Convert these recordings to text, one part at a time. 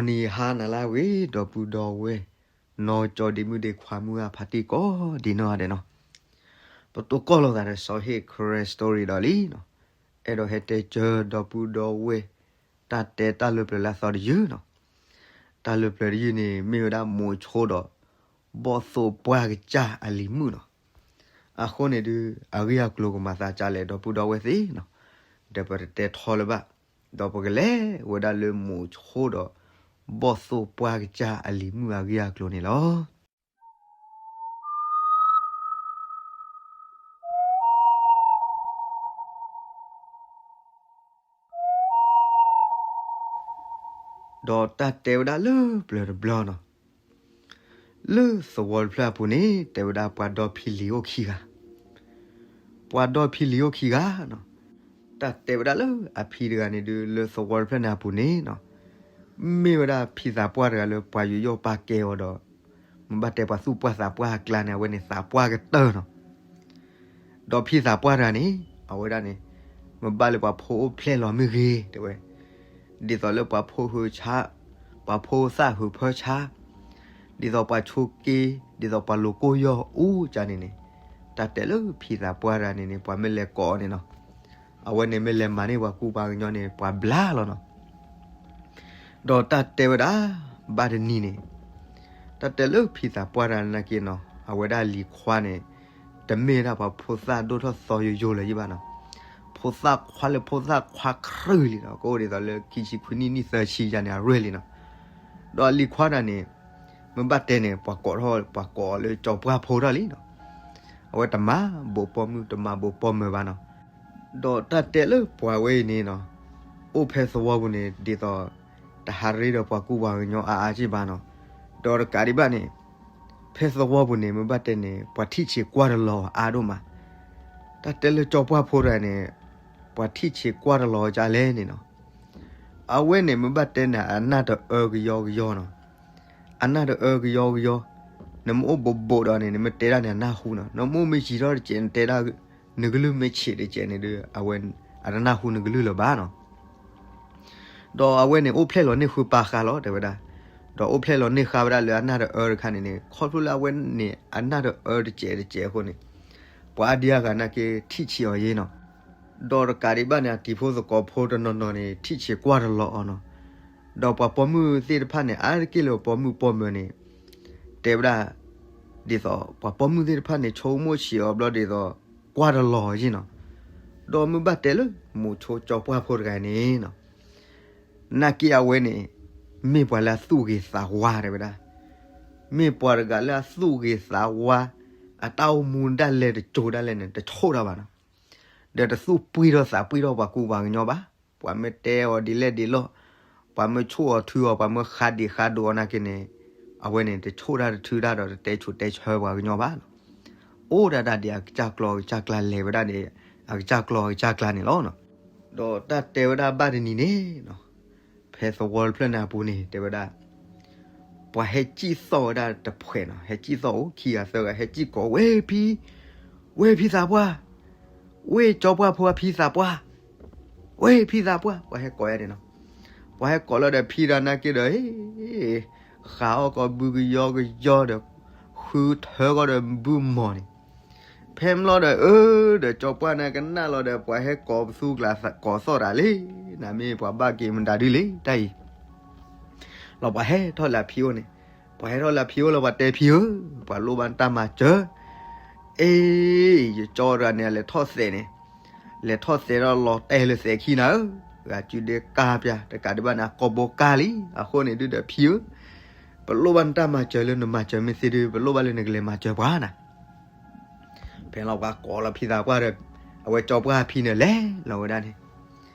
နံၤဟါနၤလၢအဂ့ၤ ဒီပုၢ်ဒီဝဲၢ် နီၢ်ကၠီဒ့မုၣ်ဒ့ခွါမုၢ်အဖါတံၢ်ကိးဒံးနီၢ်ဂၤဒဲးနီၤ, ပတိၢ်ကီၢ်လိာ်သးဒီးစီၤဟ့ၣ် Karen Story ဒီးလံနီၤ, အဲၣ်ဒိးဟဲတဲစၢၤဒီပုၢ်ဒီဝဲၢ် တၢ်တဲတၢ်လၢပျၢၤလၢအသီတယုၢ်နီၤ, တၢ်လၢပျၢၤတယုၢ်န့ၣ် မ့ၢ်ဝဲဒၣ်မိၤဆိဒီး ဘီၣ်သိၣ်ပှၢ်ကစၢ်အလံၤမုၣ်နီၤ, အဃိန့ၣ်ဒုး အဂ့ၢ်အကျိၤကမၤသးဒ်လဲၣ် ဒီပုၢ်ဒီဝဲၢ်သ့ၣ်နီၤ, ဒီးပတတဲထီလၢၤဘၣ်, ဒီးပကလဲၤဝဲဒၣ်လၢမိၤဆိဒီး ဘီၣ်သိၣ်ပှၢ်ကစၢ်အလံၤမုၣ်အဂ့ၢ်အကျိၤန့ၣ်လီၤ. ဒီးတၢ်တဲဝဲဒၣ်လၢပျၢၤတဘျီနီၤ, လၢသဝီတဖျၢၣ်အပူၤန့ၣ် တဲဝဲဒၣ်ပှၤဒီဖံလံၤအိၣ်ခံဂၤ, ပှၤဒီဖံလံၤအိၣ်ခံဂၤနီၤ, တၢ်တဲဝဲဒၣ်လၢအဖံတဂၤန့ၣ်ဒုး လၢသဝီတဖျၢၣ်န့ၣ်အပူၤန့ၣ်နီၤ, မ့ၢ်ဝဲဒၣ်ဖံသးပှၢ်တဂၤလၢပှၤယူးယီၣ်ပာ်ကဲအီၤဒီး မ့ၢ်ဘၣ်တဲပှၤသူၣ်ပှၢ်သးပှၢ်အကျါန့ၣ် အဝဲန့ၣ်သးပှၢ်ကတၢၢ်နီၤ. ဒီးဖံသးပှၢ်တဂၤန့ၣ် အဝဲဒၣ်န့ၣ် မ့ၢ်ဘၣ်လၢပှၤဖိအိၣ်ဖျဲၣ်လီၤမ့ၢ်ဂ့ၤ တဲဝဲ, ဒ်သိးလၢပှၤဖိဟုးဆါ, ပှၤဖိသၣ်ဟုးဖၢဆါ, ဒ်သိးပှၤဆိးက့, ဒ်သိးပှၤလိၤကိၢ်ယီၢ်အူကၠါန့ၣ်န့ၣ်, တၢ်တဲလၢဖံသးပှၢ်တဂၤန့ၣ်န့ၣ် ပှၤမ့ၢ်လဲၤကိးအီၤန့ၣ်နီၤ, အဝဲန့ၣ်မ့ၢ်လဲၤမၤန့ၢ်ပှၤကူပှၤကညီန့ၣ် ပှၤဘျါလီၤနီၤ. ဒီးတၢ်တဲဝဲဒၣ် ဘၣ်တနံၤန့ၣ်, တၢ်တဲလၢဖံသးပှၢ်တဂၤနာ်က့နီၤ အဝဲဒၣ်လံၤခွါန့ၣ် တမ့ၢ်ဒၣ်ပှၤဖိသၣ်ဒိၣ်ထီၣ်သီယိယိလၢၤယံၤဘၣ်နီၤ, ဖိသၣ်ခွါလၢဖိသၣ်ခွါခရုၣ်လံနီၤ, ကအိၣ်ဒ်သိးလၢခံဆံခွံနံၣ်နံၣ်သၢဆံယါန့ၣ် အရွဲၣ်လံနီၤ. ဒီးလံၤခွါတဂၤန့ၣ် မ့ၢ်ဘၣ်တဲန့ၣ် ပှၤကိးထီၣ် ပှၤကိးအီၤလၢကၠီၤပှၢ်ဖိထီၣ်လံနီၤ, အဝဲတမၤဘူးပိာ်မုၣ်တမၤဘူးပိာ်မၢၤဘၣ်နီၤ. ဒီးတၢ်တဲလၢပှၤဝဲအံၤန့ၣ်နီၤ, အိၣ်ဖဲသဝီပူၤန့ၣ် ဒ်သိး တဟးရ့ဒီးပှၤကူပှၤကညီအါအါက့ၢ်ဘၣ်နီၤ. ဒီးတကးဒံးဘၣ်န့ၣ် ဖဲသဝီပူၤန့ၣ် မ့ၢ်ဘၣ်တဲန့ၣ် ပှၤထံၣ်ဆံးကွၢ်တလီၤအါဒိၣ်မး. တၢ်တဲလၢကၠီၤပှၢ်ဖိတဂၤန့ၣ် ပှၤထံၣ်ဆံးကွၢ်တလီၤကၢ်လဲၣ်န့ၣ်နီၤ, အဝဲန့ၣ်မ့ၢ်ဘၣ်တဲန့ၣ် အနၢ်တအၢကယီကယီနီၤ, အနၢ်တအၢကယီကယီ, နမ့ၢ်အိၣ်ဘူးဘူးဒီးန့ၣ် နမ့ၢ်တဲဒၣ်န့ၣ် အနၢ်ဟူနီၤ, နမ့ၢ်အိၣ်မ့ၢ်ယံာ်ထီၣ်တစဲး နတဲဒၣ် နကလုၢ်မ့ၢ်ဆံးတစဲးန့ၣ်ဒီး အဝဲအတနၢ်ဟူနကလုၢ်လၢၤဘၣ်နီၤ. ဒီးအဝဲန့ၣ်အိၣ်ဖျဲၣ်လီၤန့ၢ်ဃုပာ်ဃာ်လီၤ တဲဝဲဒၣ်, ဒီးအိၣ်ဖျဲၣ်လီၤန့ၢ်ဃာ်ဝဲဒၣ်လၢအနၢ်တအၢတခါန့ၣ်န့ၣ် ခီဖျိလၢအဝဲန့ၣ် အနၢ်တအၢတစဲးတစဲးအဃိန့ၣ် ပှၤအါဒံအါဂၤနာ်က့ထံၣ်ဆံးအီၤယ့ၢ်နီၤ. ဒီးတကးဒံးဘၣ်န့ၣ် အတံၤဖိသကိးဖိတနီၤနီၤန့ၣ် ထံၣ်ဆံးကွၢ်တလီၤအီၤနီၤ. ဒီးပှၤပိာ်မုၣ်သ့ၣ်တဖၣ်န့ၣ် အါတက့ၢ်လၢပှၤပိာ်မုၣ်ပိာ်မၢၤန့ၣ် တဲဝဲဒၣ် ဒ်သိး ပှၤပိာ်မုၣ်သ့ၣ်တဖၣ်န့ၣ် ဆိကမိၣ်ဆံးအီၤဘျီဒ်သိး ကွၢ်တလီၤအီၤယ့ၢ်နီၤ. ဒီးမ့ၢ်ဘၣ်တဲလၢ မိၤဆိကၠီၤပှၢ်ဖိတဂၤန့ၣ်နီၤ နာ်က့အဝဲန့ၣ် မ့ၢ်ပှၤလၢအသူၣ်ဂ့ၤသးဝါတဲဝဲဒၣ်, မ့ၢ်ပှၤတဂၤလၢအသူၣ်ဂ့ၤသးဝါ, အတၢ်အိၣ်မူဒၣ်လဲာ်တစိၤဒၣ်လဲာ်န့ၣ် တဆိၣ်တၢ်ဘၣ်နီၤ. ဒီးတသူၣ်ပှံၢ်ထီၣ်သးပှံၢ်ထီၣ်ပှၤကူပှၤကညီဘၣ်. ပှၤမ့ၢ်တဲအီၤဒ်လဲၣ်ဒ်လဲၣ်, ပှၤမ့ၢ်ဆိၣ်အီၤထုအီၤ, ပှၤမ့ၢ်ဃးဒံးဃးဒိးအီၤနာ်က့န့ၣ် အဝဲန့ၣ် တဆိၣ်တၢ်တထုတၢ်ဒီး တတဲဆူးတဲဆၢပှၤကညီဘၣ်နီၤ. အိၣ်ဒၣ်ဒၣ်ဒ်အကစၢ်ကျီအကစၢ်ကျါ လဲၤဝဲဒၣ်ဒ်အကစၢ်ကျီအကစၢ်ကျါန့ၣ်လီၤ. ဒီးတၢ်တဲဝဲဒၣ်ဘၣ်တနံၤန့ၣ်နီၤ, ဖဲသဝီတဖျၢၣ်န့ၣ်အပူၤန့ၣ် တဲဝဲဒၣ် ပှၤဟဲစံၣ်သီၣ်ဝဲဒၣ်တဖှဲးနီၤ, ဟဲစံၣ်သီၣ်အိၣ်ခံဂၤသၢဂၤ ဟဲစံၣ်ကိး ဝဲၢ်ဖံ, ဝဲၢ်ဖံသးပှၢ်, ဝဲၢ်ကၠီၤပှၢ်ဖိအဖံသးပှၢ်, ဝဲၢ်ဖံသးပှၢ်, ပှၤဟဲကိးယါန့ၣ်နီၤ. ပှၤဟဲကိးလီၤဒီးဖံဒီးနာ်က့ဒီး ဃးအီၣ်ကီးဘုကယီကယီဒီး ဃုထၢကီးဒီးဘုမီၤန့ၣ် ဖဲမလီၤဒီး အၢ ဒီးကၠီၤပှၢ်န့ၣ်ကနၣ်လီၤဒီး ပှၤဟဲကိးပသူကျါကိးသီၣ်တၢ်လံ, နမ့ၢ်ပှၤဘၣ်က့ၤမတၤဒုလံ တၢ်အံၤ, လီၤပှၤဟဲထီၣ်လၢအဖံအိၣ်န့ၣ်, ပှၤဟဲထီၣ်လၢအဖံအိၣ်လီၤ ပှၤတဲဖံဧၢ, ပှၤလိၣ်ဘၣ်နတၢ်မၤစၢၤ, အ့ ယကၠီတဂၤန့ၣ် အလဲၤထီၣ်သဲးန့ၣ်, လဲၤထီၣ်သဲးဒီးလီၤတဲာ်လၢသဲးခံနၤဧၢ, ဂၤစုဒ့ကါပၠး တကးဒံးဘၣ်န့ၣ် အကိာ်ဘိကါလံ, အဃိန့ၣ်ဒုဒီးဖံဧၢ ပလိၣ်ဘၣ်နတၢ်မၤစၢၤလၢနမၤစၢၤမ့ၢ်သ့ဒု ပလိၣ်ဘၣ်လၢနကလဲၤမၤစၢၤပှၤနၤ. ဖဲလီၤပှၤကိးလီၤဖံသးပှၢ်ဒီး အဝဲကၠီၤပှၢ်အဖံန့ၣ်လဲၤလီၤဝဲဒၣ်န့ၣ်,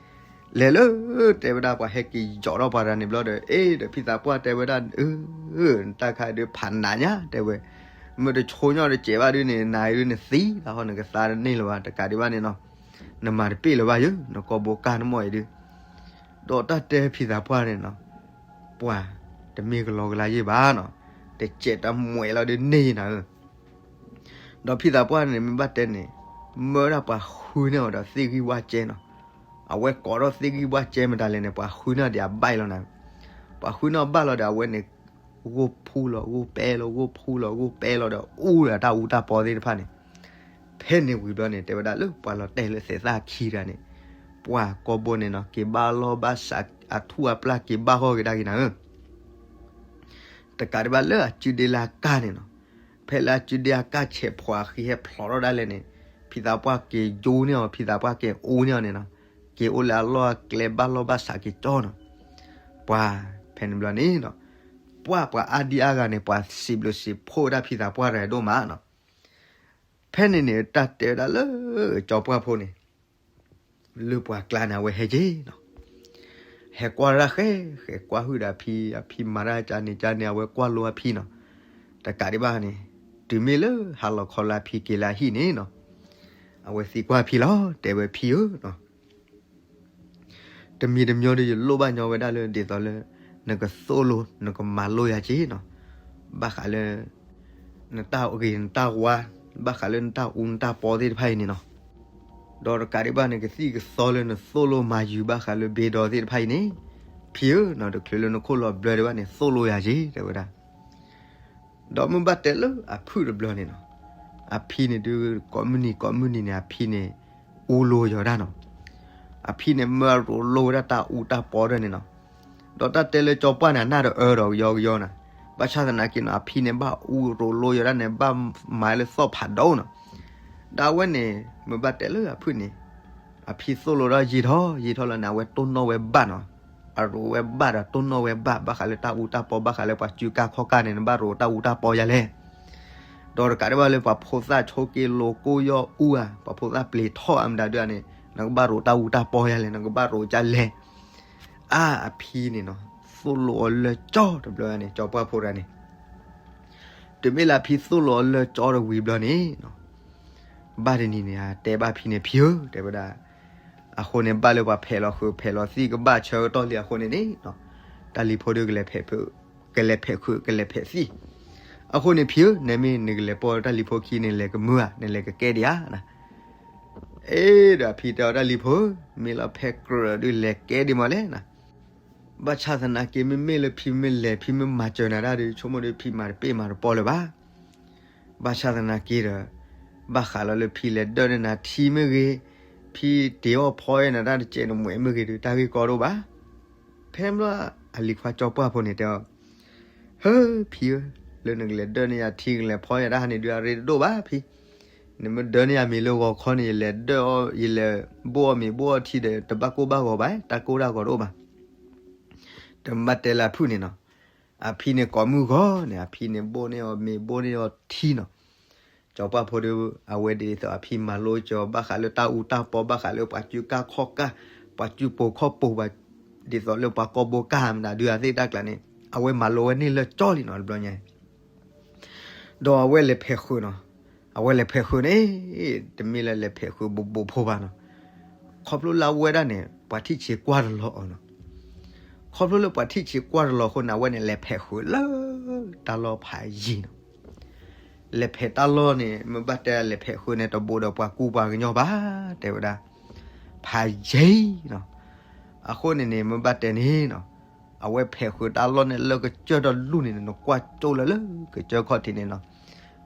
လဲၤလၢ တဲဝဲဒၣ်ပှၤဟဲက့ၤယီၤထီၣ်ပှၤတဂၤန့ၣ်ဘျီဒီး အ့ ဒီးဖံသးပှၢ်တဲဝဲဒၣ် အၢ နတၢ်ခါဒုဖးနးညါ တဲဝဲ, မ့ၢ်တဆိကမိၣ်တစဲးဘၣ်ဒုန့ၣ် နၤအံၤဒုန့ၣ်သံလီၤဟီ နကသါတန့ၢ်လၢၤဘၣ် တကးဒံးဘၣ်န့ၣ်နီၤ, နမၤတပ့ၢ်လၢၤဘၣ်ယၢ် နကိာ်ဘိကါနမီၢ်အံၤဒု ဒီးတၢ်တဲဖံသးပှၢ်န့ၣ်နီၤ, ပှၤတမ့ၢ်ကလီကလါယ့ၢ်ဘၣ်နီၤ, တစဲးတမှဲးလီၤဒုန့ၢ်ယနၤဧၢ, ဒီးဖံသးပှၢ်န့ၣ် မ့ၢ်ဘၣ်တဲန့ၣ် မၢဒၣ်ပှၤဃုန့ၢ်အီၤဒီးသ့ၣ်ဂံၢ်ဝၣ်ကဲနီၤ, အဝဲကိးထီၣ်သ့ၣ်ဂံၢ်ဝၣ်ကဲမတၤလဲၣ်န့ၣ် ပှၤဃုန့ၢ်အီၤဒံးအဘၣ်လီၤနၤ, ပှၤဃုန့ၢ်အီၤဘၣ်လီၤဒီး အဝဲန့ၣ် ဂိၢ်ဖူလီၤဂိၢ်ပဲလီၤ ဂိၢ်ဖူလီၤဂိၢ်ပဲလီၤဒီး အူဒီးတၢ်အူတၢ်ပီသ့ၣ်တဖၣ်န့ၣ်, ဖဲန့ၣ်ဝံၤဘျီန့ၣ် တဲဝဲဒၣ်လၢပှၤလီၤတဲာ်လၢသဲးသၣ်ခံတဂၤန့ၣ်, ပှၤကိးဘိန့ၣ်နီၤ က့ၤဘၣ်လီၢ်ဘၣ်စး အထူၣ်အပျၢ်က့ၤဘၣ်ဂီၢ်က့ၤဒၣ်က့ၤနၤဧၢ တကးဒံးဘၣ်လၢအစုဒ့လၢအကၢ်န့ၣ်နီၤ, ဖဲလၢအစုဒ့အကၢ်ဆဲးဖှီၣ်အဃံဟဲဖျိးထီၣ်ဒၣ်လဲာ်န့ၣ်, ဖံသးပှၢ်က့ၤယိန့ၢ်အီၤ ဖံသးပှၢ်က့ၤအူန့ၢ်အီၤန့ၣ်နီၤ, က့ၤအိၣ်လၢအလီၢ်အကျဲဘၣ်လီၢ်ဘၣ်စးက့ၤကၠီနီၤ, ပှၤဖဲန့ၣ်ဘျီန့ၣ်နီၤ, ပှၤပှၤအါဒံအါဂၤန့ၣ် ပှၤစံးဘျုးစံးဖှိၣ်ဝဲဒၣ်ဖံသးပှၢ်တဂၤဒိၣ်မးနီၤ, ဖဲန့ၣ်န့ၣ် တၢ်တဲဝဲဒၣ်လၢ ကၠီပှၢ်ဖိန့ၣ် လၢပှၤကျါန့ၣ် အဝဲဟဲက့ၤနီၤ, ဟဲကွၢ်တၢ်ဃဲ ဃဲကွၢ်ဟုၣ်ဒီးအဖံ အဖံမၤတၢ်ကန့ၣ်ကန့ၣ် အဝဲကွၢ်လိအဖံနီၤ, တကးဒံးဘၣ်န့ၣ် တုၤမ့ၢ်လၢဟါလီၤခီလၢအဖံက့ၤလၢအဟံၣ်န့ၣ်နီၤ, အဝဲသံကွၢ်ဖံလီၤ တဲဝဲဖံဧၢနီၤ တမံၤတမံၤဒီး ယလိၣ်ဘၣ်ညီဝဲဒၣ်လၢ ဒ်သိးလၢ နကသိၣ်လိ နကမၤလိယၤက့ၤနီၤ, ဘၣ်ဃးလၢ နတၢ်ဂ့ၤနတၢ်ဝါ, ဘၣ်ဃးလၢနတၢ်အူနတၢ်ပီသ့ၣ်တဖၣ်အံၤန့ၣ်နီၤ, ဒီးတကးဒံးဘၣ်န့ၣ် ကသံၣ်ကသီလၢနသိၣ်လိမၤယုၤဘၣ်ဃးလၢဘ့ဒီသ့ၣ်တဖၣ်အံၤန့ၣ်, ဖံဧၢနီၤ တချုးလၢနခိၣ်လီၤဘျၢဒံးဘၣ်န့ၣ် သိၣ်လိယၤက့ၤ တဲဝဲဒၣ် ဒီးမ့ၢ်ဘၣ်တဲလၢအဖုၣ်တဘျီန့ၣ်နီၤ, အဖံန့ၣ်ဒုး ကိးမုၢ်နံၤကိးမုၢ်နံၤန့ၣ် အဖံန့ၣ် အူလိယီၤဒၣ်နီၤ, အဖံန့ၣ်မၢရိးလိဝဲဒၣ်တၢ်အူတၢ်ပီဒၣ်န့ၣ်နီၤ, ဒီးတၢ်တဲလၢကၠီပှၢ်န့ၣ် အနၢ်တအၢဒီးကယီကယီနီၤ, ဘၣ်ဆၣ်သနာ်က့နီၤ အဖံန့ၣ်ဘၣ်အူရိးလိယီၤဒၣ်န့ၣ် ဘၣ်မၤလၢသီၣ်ဖးဒိၣ်နီၤ, ဒီးအဝဲန့ၣ် မ့ၢ်ဘၣ်တဲလၢအဖုၣ်န့ၣ် အဖံသိၣ်လိဒီးယံာ်ထီၣ်ယံာ်ထီၣ်လီၤန့ၣ် အဝဲတိၢ်နီၣ်ဝဲဘၣ်နီၤ, အရိးဝဲဘၣ်ဒီးတိၢ်နီၣ်ဝဲဘၣ် ဘၣ်ဃးလၢတၢ်အူတၢ်ပီ ဘၣ်ဃးလၢပှၤစုကါခီၣ်ကါန့ၣ် နဘၣ်ရိးတၢ်အူတၢ်ပီယၤလဲၣ်, ဒီးတကးဒံးဘၣ်လၢပှၤဖိသၣ်ဆိးက့လိၤကိၢ်ယီၢ်အူဧါ ပှၤဖိသၣ်ပျံၤထီၣ်အါမတၤဒုးဧါန့ၣ် နကဘၣ်ရိးတၢ်အူတၢ်ပီယၤလဲၣ် နကဘၣ်ရိးကလဲၣ်, အါအဖံန့ၣ်နီၤ သိၣ်လိအီၤလၢကၠီတဘျီန့ၣ် ကၠီပှၢ်ဖိတဂၤန့ၣ် တုၤမ့ၢ်လၢအဖံသိၣ်လိအီၤလၢကၠီတဝံၤဘျီန့ၣ်နီၤ, ဘၣ်တနံၤန့ၣ် တဲဘၣ်ဖံန့ၣ် ဖံဧၢ တဲဝဲဒၣ်, အဃိန့ၣ် ဘၣ်လၢပှၤဖဲးလီၤဃုာ်ဖဲးလီၤသံၣ်ကဘၣ်ဆၢကတီၢ်လံအဃိန့ၣ်န့ၣ်, တၢ်လံၤဖိဒုး ကလဲၤဖဲးဃုာ်ကလဲၤဖဲးသံၣ်, အဃိန့ၣ် ဖံဧၢ နမ့ၢ်နကလဲၤပိာ်တၢ်လံၤဖိခံန့ၣ် လဲၤကမုာ်ဧါ နလဲၤကကဲဒံးဧါ, အ့ဒီးအဖံတဲအီၤ တၢ်လံၤဖိဧၢ, မ့ၢ်လီၤဖဲးကြၢးဒုးလဲၤကဲဒံးမးလဲၣ် ဘၣ်ဆၣ်သနာ်က့ မ့မ့ၢ်လၢဖံမ့ၢ်လဲၤ ဖံမ့ၢ်မၤစၢၤနၤတၢ်ဒီး ဆိကမိၣ်ဒီးဖံမၤတပ့ၢ်မၤတပီၢ်လၢၤဘၣ်, ဘၣ်ဆၣ်သနာ်က့ဒီး ဘၣ်ဃးလီၤလၢဖံလဲၤဒၢၣ်န့ၢ်နၤထံမ့ၢ်ဂ့ၤ, ဖံတ့ၤအီၣ်ဖီအဲၣ်နၤတၢ်တစဲးနမှဲးမ့ၢ်ဂ့ၤဒီး တၢ်ဂ့ၢ်ကီဒိၣ်ဘၣ်, ဖဲဘျီအလံၤခွါကၠီပှၢ်ဖိန့ၣ်တဲအီၤ, ဟၢ ဖံဧၢ, လၢနကလဲၤဒၢၣ်န့ၢ်ယၤထံ ကလဲၤဖီအဲၣ်တၢ်ဟးန့ၣ်ဒုး အရ့တဒိၣ်ဘၣ်ဖံ, နမ့ၢ်ဒၢၣ်န့ၢ်ယၤမ့ၤလၢဂီၤခီန့ၣ် ယလဲၤဒၢၣ်အီၣ် ယလဲၤဘိၣ်အီၣ်မ့ၤဘိၣ်အီၣ်ထံဒီး တဘၣ်ကိၢ်ဘၣ်ဂီၤဘၣ် တၢ်ကိၢ်တၢ်ဂီၤတအိၣ်ဘၣ်, တမ့ၢ်ဘၣ်တဲလၢအဖုၣ်န့ၣ်နီၤ, အဖံန့ၣ်ကိးမုၢ်ဂီၤန့ၣ် အဖံန့ၣ်ဘိၣ်န့ၢ်အီၤမ့ၤဘိၣ်န့ၢ်အီၤထံနီၤ, ကၠီပှၢ်ဖိဒီး အဝဲဒ်သိးအဖံမၤလိကီ ဘၣ်ဃးလၢတၢ်အူတၢ်ပီ ဘၣ်ဃးလၢပှၤစုကါခီၣ်ကါ, ပှၤစုပိာ်ခီၣ်ပိာ် ပှၤဒ်သိးလၢပှၤကိာ်ဘိကါမတၤဒုးအသ့ၣ်တၢ်ကျါန့ၣ် အဝဲမၤလိဝဲန့ၣ်လၢကၠီလံနီၤ တဘျီညါ ဒီးအဝဲလဲၤဖဲးဃုာ်နီၤ, အဝဲလဲၤဖဲးဃုာ်န့ၣ် တမ့ၢ်လၢလဲၤဖဲးဃုာ်ဘူးဘူးဖိဘၣ်နီၤ, ခီဖျိလၢအဝဲဒၣ်န့ၣ် ပှၤထံၣ်ဆံးကွၢ်တလီၤအီၤနီၤ, ခီဖျိလၢပှၤထံၣ်ဆံးကွၢ်တလီၤအဃိန့ၣ် အဝဲန့ၣ်လဲၤဖဲးဃုာ်လၢ တၢ်လီၢ်ဖးယံၤနီၤ, လဲၤဖဲးတၢ်လီၢ်န့ၣ် မ့ၢ်ဘၣ်တဲလဲၤဖဲးဃုာ်န့ၣ် တဘူးဒီးပှၤကူပှၤကညီဘၣ် တဲဝဲဒၣ်, ဖးယံၤနီၤ, အဃိန့ၣ်န့ၣ် မ့ၢ်ဘၣ်တဲန့ၣ်နီၤ အဝဲဖဲးဃုာ်တၢ်လီၢ်န့ၣ်လၢကစၢၢ်တလူၢ်န့ၣ် နကွၢ်ကၠိလၢလၢကစၢၢ်ခီၣ်ထံးန့ၣ်နီၤ,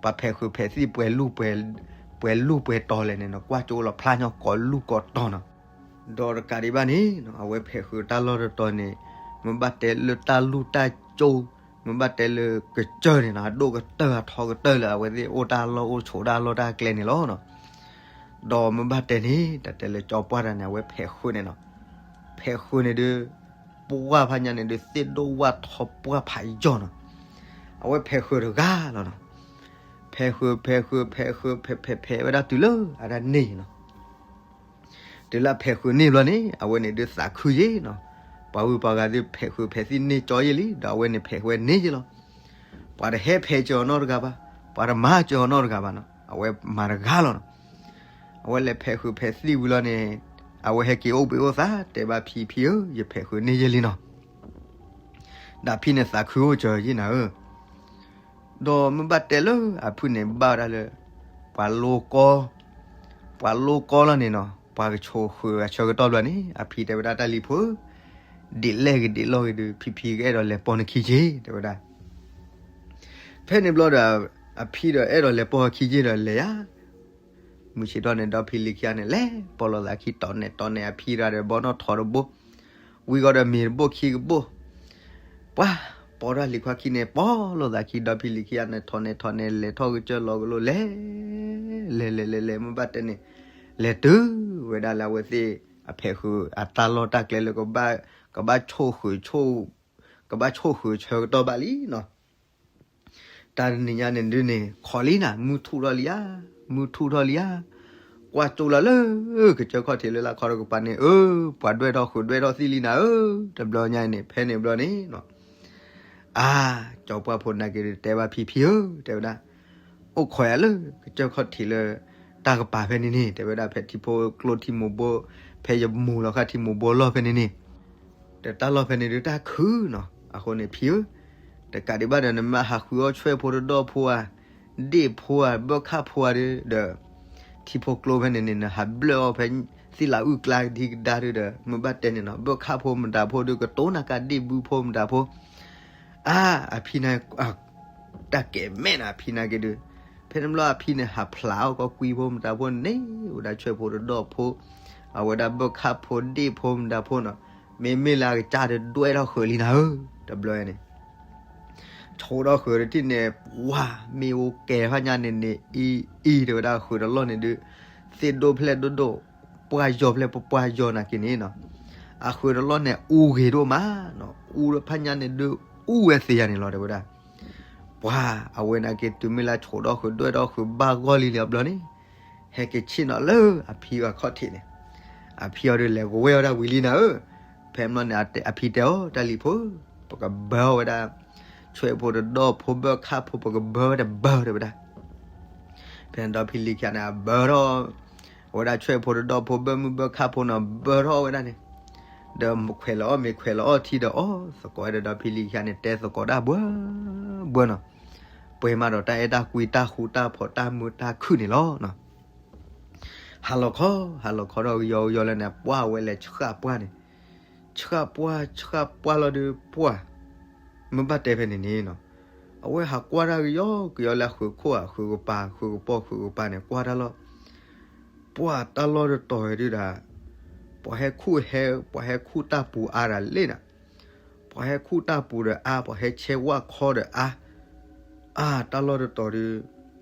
ပှၤဖဲးဃုာ်ဖဲးသံၣ်ပှဲၤလူၢ်ပှဲၤ ပှဲၤလူၢ်ပှဲၤတီၤလဲၣ်န့ၣ် နကွၢ်ကၠိလီၤဖျါညီကိးလူၢ်ကိးတီၤနီၤ, ဒီးတကးဒံးဘၣ်န့ၣ်နီၤ အဝဲဖဲးဃုာ်တၢ်လီၢ်တတီၤန့ၣ် မ့ၢ်ဘၣ်တဲလၢတၢ်လူၢ်တၢ်ကၠိ မ့ၢ်ဘၣ်တဲလၢကစၢၢ်န့ၣ်နီၤ အဒိၣ်ကတၢၢ်အထီကတၢၢ်လၢအဝဲသ့ၣ်အိၣ်တၢ်လီၢ်အိၣ်ဆိးတၢ်လီၢ်တၢ်ကျဲန့ၣ်လီၤနီၤ, ဒီးမ့ၢ်ဘၣ်တဲန့ၣ် တၢ်တဲလၢကၠီပှၢ်တၢ်န့ၣ် အဝဲဖဲးဃုာ်န့ၣ်နီၤ, ဖဲးဃုာ်န့ၣ်ဒီး ပှၢ်ဖးညါန့ၣ်ဒီး သ့ၣ်ဒိၣ်ဝၣ်ထီပှၢ်ဖးယံၤနီၤ, အဝဲဖဲးဃုာ်တဂၤလီၤနီၤ, ဖဲးဃုာ် ဖဲးဃုာ် ဖဲးဃုာ် ဖဲး ဖဲး ဖဲးဝဲဒၣ်တုၤလၢအတၢ်န့ၢ်နီၤ တုၤလၢအဖဲးဃုာ်န့ၢ်ဘျီန့ၣ် အဝဲန့ၣ်ဒုးသးခုယ့ၣ်နီၤ, ပှၤဂုၤပှၤဂၤဒုးဖဲးဃုာ်ဖဲးသံၣ်န့ၢ်ကၠီယ့ၣ်လံ ဒီးအဝဲန့ၣ်ဖဲးဝဲန့ၢ်ယ့ၣ်လီၤ, ပှၤတဟဲဖဲးစၢၤအီၤနီတဂၤဘၣ်, ပှၤတမၤစၢၤအီၤနီတဂၤဘၣ်နီၤ, အဝဲမၤတဂၤလီၤနီၤ, အဝဲလဲၤဖဲးဃုာ်ဖဲးသံၣ်ဝံၤလီၤန့ၣ် အဝဲဟဲက့ၤအိၣ်ဘှံးအိၣ်သါ တဲဘၣ်ဖံ ဖံဧၢ ယဖဲးဃုာ်န့ၢ်ယ့ၣ်လံနီၤ ဒီးဖံန့ၣ်သးခုအိၣ်စၢၤယ့ၣ်နၤဧၢ, ဒီးမ့ၢ်ဘၣ်တဲလၢအဖုၣ်န့ၣ်ဘၣ်ဝဲဒၣ်လၢ ပှၤလိကီ ပှၤလိကီလီၤန့ၣ်နီၤ, ပှၤကဆိးဃုာ်အဆၢကတီၢ်ဘျီန့ၣ် အဖံတဲဝဲဒၣ်တၢ်လံၤဖိဧၢ, ဒ်လဲၣ်ဂ့ၤဒ်လဲၣ်ဂ့ၤဒုး ဖံဖံကအဲၣ်ဒိးလဲၤပိာ်နခံက့ၤ တဲဝဲဒၣ်. ဖဲန့ၣ်ဘျီဒီး အဖံဒီးအဲၣ်ဒိးလဲၤပိာ်ခံက့ၤဒီးလဲၤယါ မုၢ်ဆ့ၣ်ထီၣ်န့ၣ် ဒီဖံလံၤခံဂၤန့ၣ် လဲၤပိာ်လိာ်သးခံ တီၢ်နဲၣ်တီၢ်နဲၣ်အဖံတဂၤဒီး ဘီနီၣ်ထိးတဘိ ဝံၤဃီဒီးမ့ၤတဘိခံကဘိ ပှၤပိာ်ထီၣ်လံၤခွါခံန့ၣ် ပိာ်လိာ်သးခံ ဒီဖံလံၤခံဂၤန့ၣ် ထိးနဲၣ်ထိးနဲၣ် လဲၤထီၣ်ကစၢၢ်လီၤကလိ လဲၤ လဲၤလဲၤလဲၤလဲၤ မ့ၢ်ဘၣ်တဲန့ၣ် လဲၤတုၤဝဲဒၣ်လၢအဝဲသ့ၣ်အဖဲးဃုာ် အတၢ်လီၢ်တၢ်ကျဲလၢ ကဘၣ်ဆိၣ်ဃုာ် ကဘၣ်ဆိၣ်ဃုာ်ဆၢကတီၢ်ဘၣ်လံနီၤ. တၢ်တနံၤညါန့ၣ်ဒုးန့ၣ် ခိးလံနၤ မုၢ်ထူၣ်ထီၣ်လံဧါ, မုၢ်ထူၣ်ထီၣ်လံဧါ, ကွၢ်ကၠိလီၤလၢ ကစၢၢ်ခီၣ်ထံးလၢလၢခီတကပၤန့ၣ် အၢ ပှၤဒွဲၣ်ထီၣ်ဃုာ်ဒွဲၣ်ထီၣ်သံလံနၤဧၢ, တဘျီညါအံၤန့ၣ် ဖဲန့ၣ်ဘျီန့ၣ်နီၤ အါ, ကၠီပှၢ်ဖိနာ်က့ၤဒုးတဲဘၣ်ဖံဖံဧၢ တဲဝဲဒၣ်, အိၣ်ခိးယၤလၢ ကစၢၢ်ခီၣ်ထံးလၢ တၢ်ကပၤဖဲန့ၣ်န့ၣ် တဲဝဲဒၣ် ဖဲထံဖိကျိထံမိၢ်ဘိ, ဖဲယမူၤလီၤဃာ်ထံမိၢ်ဘိလီၢ်ဖဲန့ၣ်န့ၣ် ဒီးတၢ်လီၢ်ဖဲန့ၣ်ဒုးတၢ်ခုၣ်နီၤ, အဃိန့ၣ်ဖံဧၢ, တကးဒံးဘၣ်ဒီး နမ့ၢ်ဟးဃုအီၣ်ဆွဲၣ်ဖိတဒီၣ်ဖိဧါ, ဒ့ၣ်ဖိဧါ, ဘၢၣ်ခၣ်ဖိဧါဒုး, ဒီး ထံဖိကျိဖဲန့ၣ်န့ၣ် နဟးဘျၢၣ်အီၣ်ဖဲ သ့ၣ်လးအုၣ်ကျါကဒံကဒါဒုးဒီး မ့ၢ်ဘၣ်တဲန့ၣ်နီၤ ဘၢၣ်ခၣ်ဖိမတၤဖိဒုး ကတိၤနၤကၢ်ဒ့ၣ်ဘုဖိမတၤဖိ, အါ, အဖံန့ၣ် တၢ်ကဲၤမဲာ်နၤ အဖံနာ်က့ၤဒုး, ဖဲန့ၣ်ဘျီအဖံန့ၣ် ဟးဖျးအီၣ်ကီးကွံဖိမတၤဖိန့ၣ် ဝဲဒၣ်ဆွဲၣ်ဖိတဒီၣ်ဖိ, အဝဲဒၣ်ဘၢၣ်ခၣ်ဖိဒ့ၣ်ဖိမတၤဖိနီၤ, မ့မ့ၢ်လၢအကစၢ်ဒီးဒွဲၣ်ထီၣ်ဃုာ်လံနၤဧၢ, တဘျီန့ၣ် ဆိးထီၣ်ဃုာ်တထံၣ်န့ၣ် ဝါ, မ့ၣ်အူကဲၤဖးညါန့ၣ်န့ၣ် အံၤအံၤ တဲဝဲဒၣ်ဃုာ်တလီၢ်န့ၣ်ဒုး, သ့ၣ်ဒိၣ်ဖျဲၣ်ဒိၣ်ဒိၣ်, ပှၢ်ယီၤဖျဲၣ်ပပှၢ်ယီၤနာ်က့ၤန့ၣ်နီၤ, အဃုာ်တလီၢ်န့ၣ် အူဂ့ၤဒိၣ်မးနီၤ, အူဖးညါန့ၣ်ဒုး အူဝဲသ့ၣ်ယၤန့ၣ်လီၤ တဲဝဲဒၣ်. ပှၤအဝဲနာ်က့ၤတုၤမ့ၢ်လၢဆိးထီၣ်ဃုာ်ဒွဲၣ်ထီၣ်ဃုာ်ဘၣ်ဂီၢ်လံလံအဘျီန့ၣ်, ဟဲက့ၤဆ့ၣ်နီၤလၢအဖံအီၤခီၣ်ထံးန့ၣ်, အဖံအီၤဒုးလဲၤကဝဲၢ်ဝဲဒၣ်ဝံၤလံနၤဧၢ, ဖဲမ့ၢ်န့ၣ် အဖံတဲအီၤ တၢ်လံၤဖိ, ပကဘၢအီၣ်ဝဲဒၣ် ဆွဲၣ်ဖိတဒီၣ်ဖိဘၢၣ်ခၣ်ဖိ ပကဘၢဝဲတဘၢ တဲဝဲဒၣ်. ဖဲန့ၣ်ဒီဖံလံၤခံဂၤန့ၣ် အဘၢထီၣ် အဝဲဒၣ်ဆွဲၣ်ဖိတဒီၣ်ဖိဘၢၣ်မုၢ်ဘၢၣ်ခၣ်ဖိနီၤ ဘၢထီၣ်ဝဲဒၣ်န့ၣ်, ဒီးခွဲးလီၤအီၣ်မ့ၤခွဲးလီၤအီၣ်ထံဒီးအီၣ်သကိးဝဲဒီး ဒီဖံလံၤခံဂၤန့ၣ် တဲသကိးတၢ်ဘှၢဘှၢနီၤ, ပှဲၤမးဒီးတၢ်အဲၣ်တၢ်ကွံတၢ်ဃူတၢ်ဖိးတၢ်မုာ်တၢ်ခုၣ်န့ၣ်လီၤ. ဟါလီၤခီ, ဟါလီၤခီဒီးကယီကယီလၢန့ၣ် ပှၢ်ဝဲလဲၤဆှၣ်ပှၢ်န့ၣ်, ဆှၣ်ပှၢ် ဆှၣ်ပှၢ်လီၤဒုးပှၢ်, မ့ၢ်ဘၣ်တဲဖဲန့ၣ်န့ၣ်နီၤ, အဝဲဟးကွၢ်တၢ်ကယီကယီလၢအဃုာ်ခိၣ်ဧါ ဃုာ်ကပၤ ဃုာ်ကပီၢ် ဃုာ်ကပၤန့ၣ် ကွၢ်တၢ်လီၤ. ပှၢ်တၢ်လီၢ်တတီၤဝဲဒုးဒီး, ပှၤဟဲခူၣ်ဟဲ, ပှၤဟဲခူၣ်တၢ်ပူၤအါဒီးလ့ၣ်နၤ, ပှၤဟဲခူၣ်တၢ်ပူၤဒီးအါ ပှၤဟဲဆဲးဝၣ်ခီဒီးအါ, အါတၢ်လီၢ်တတီၤဒုး,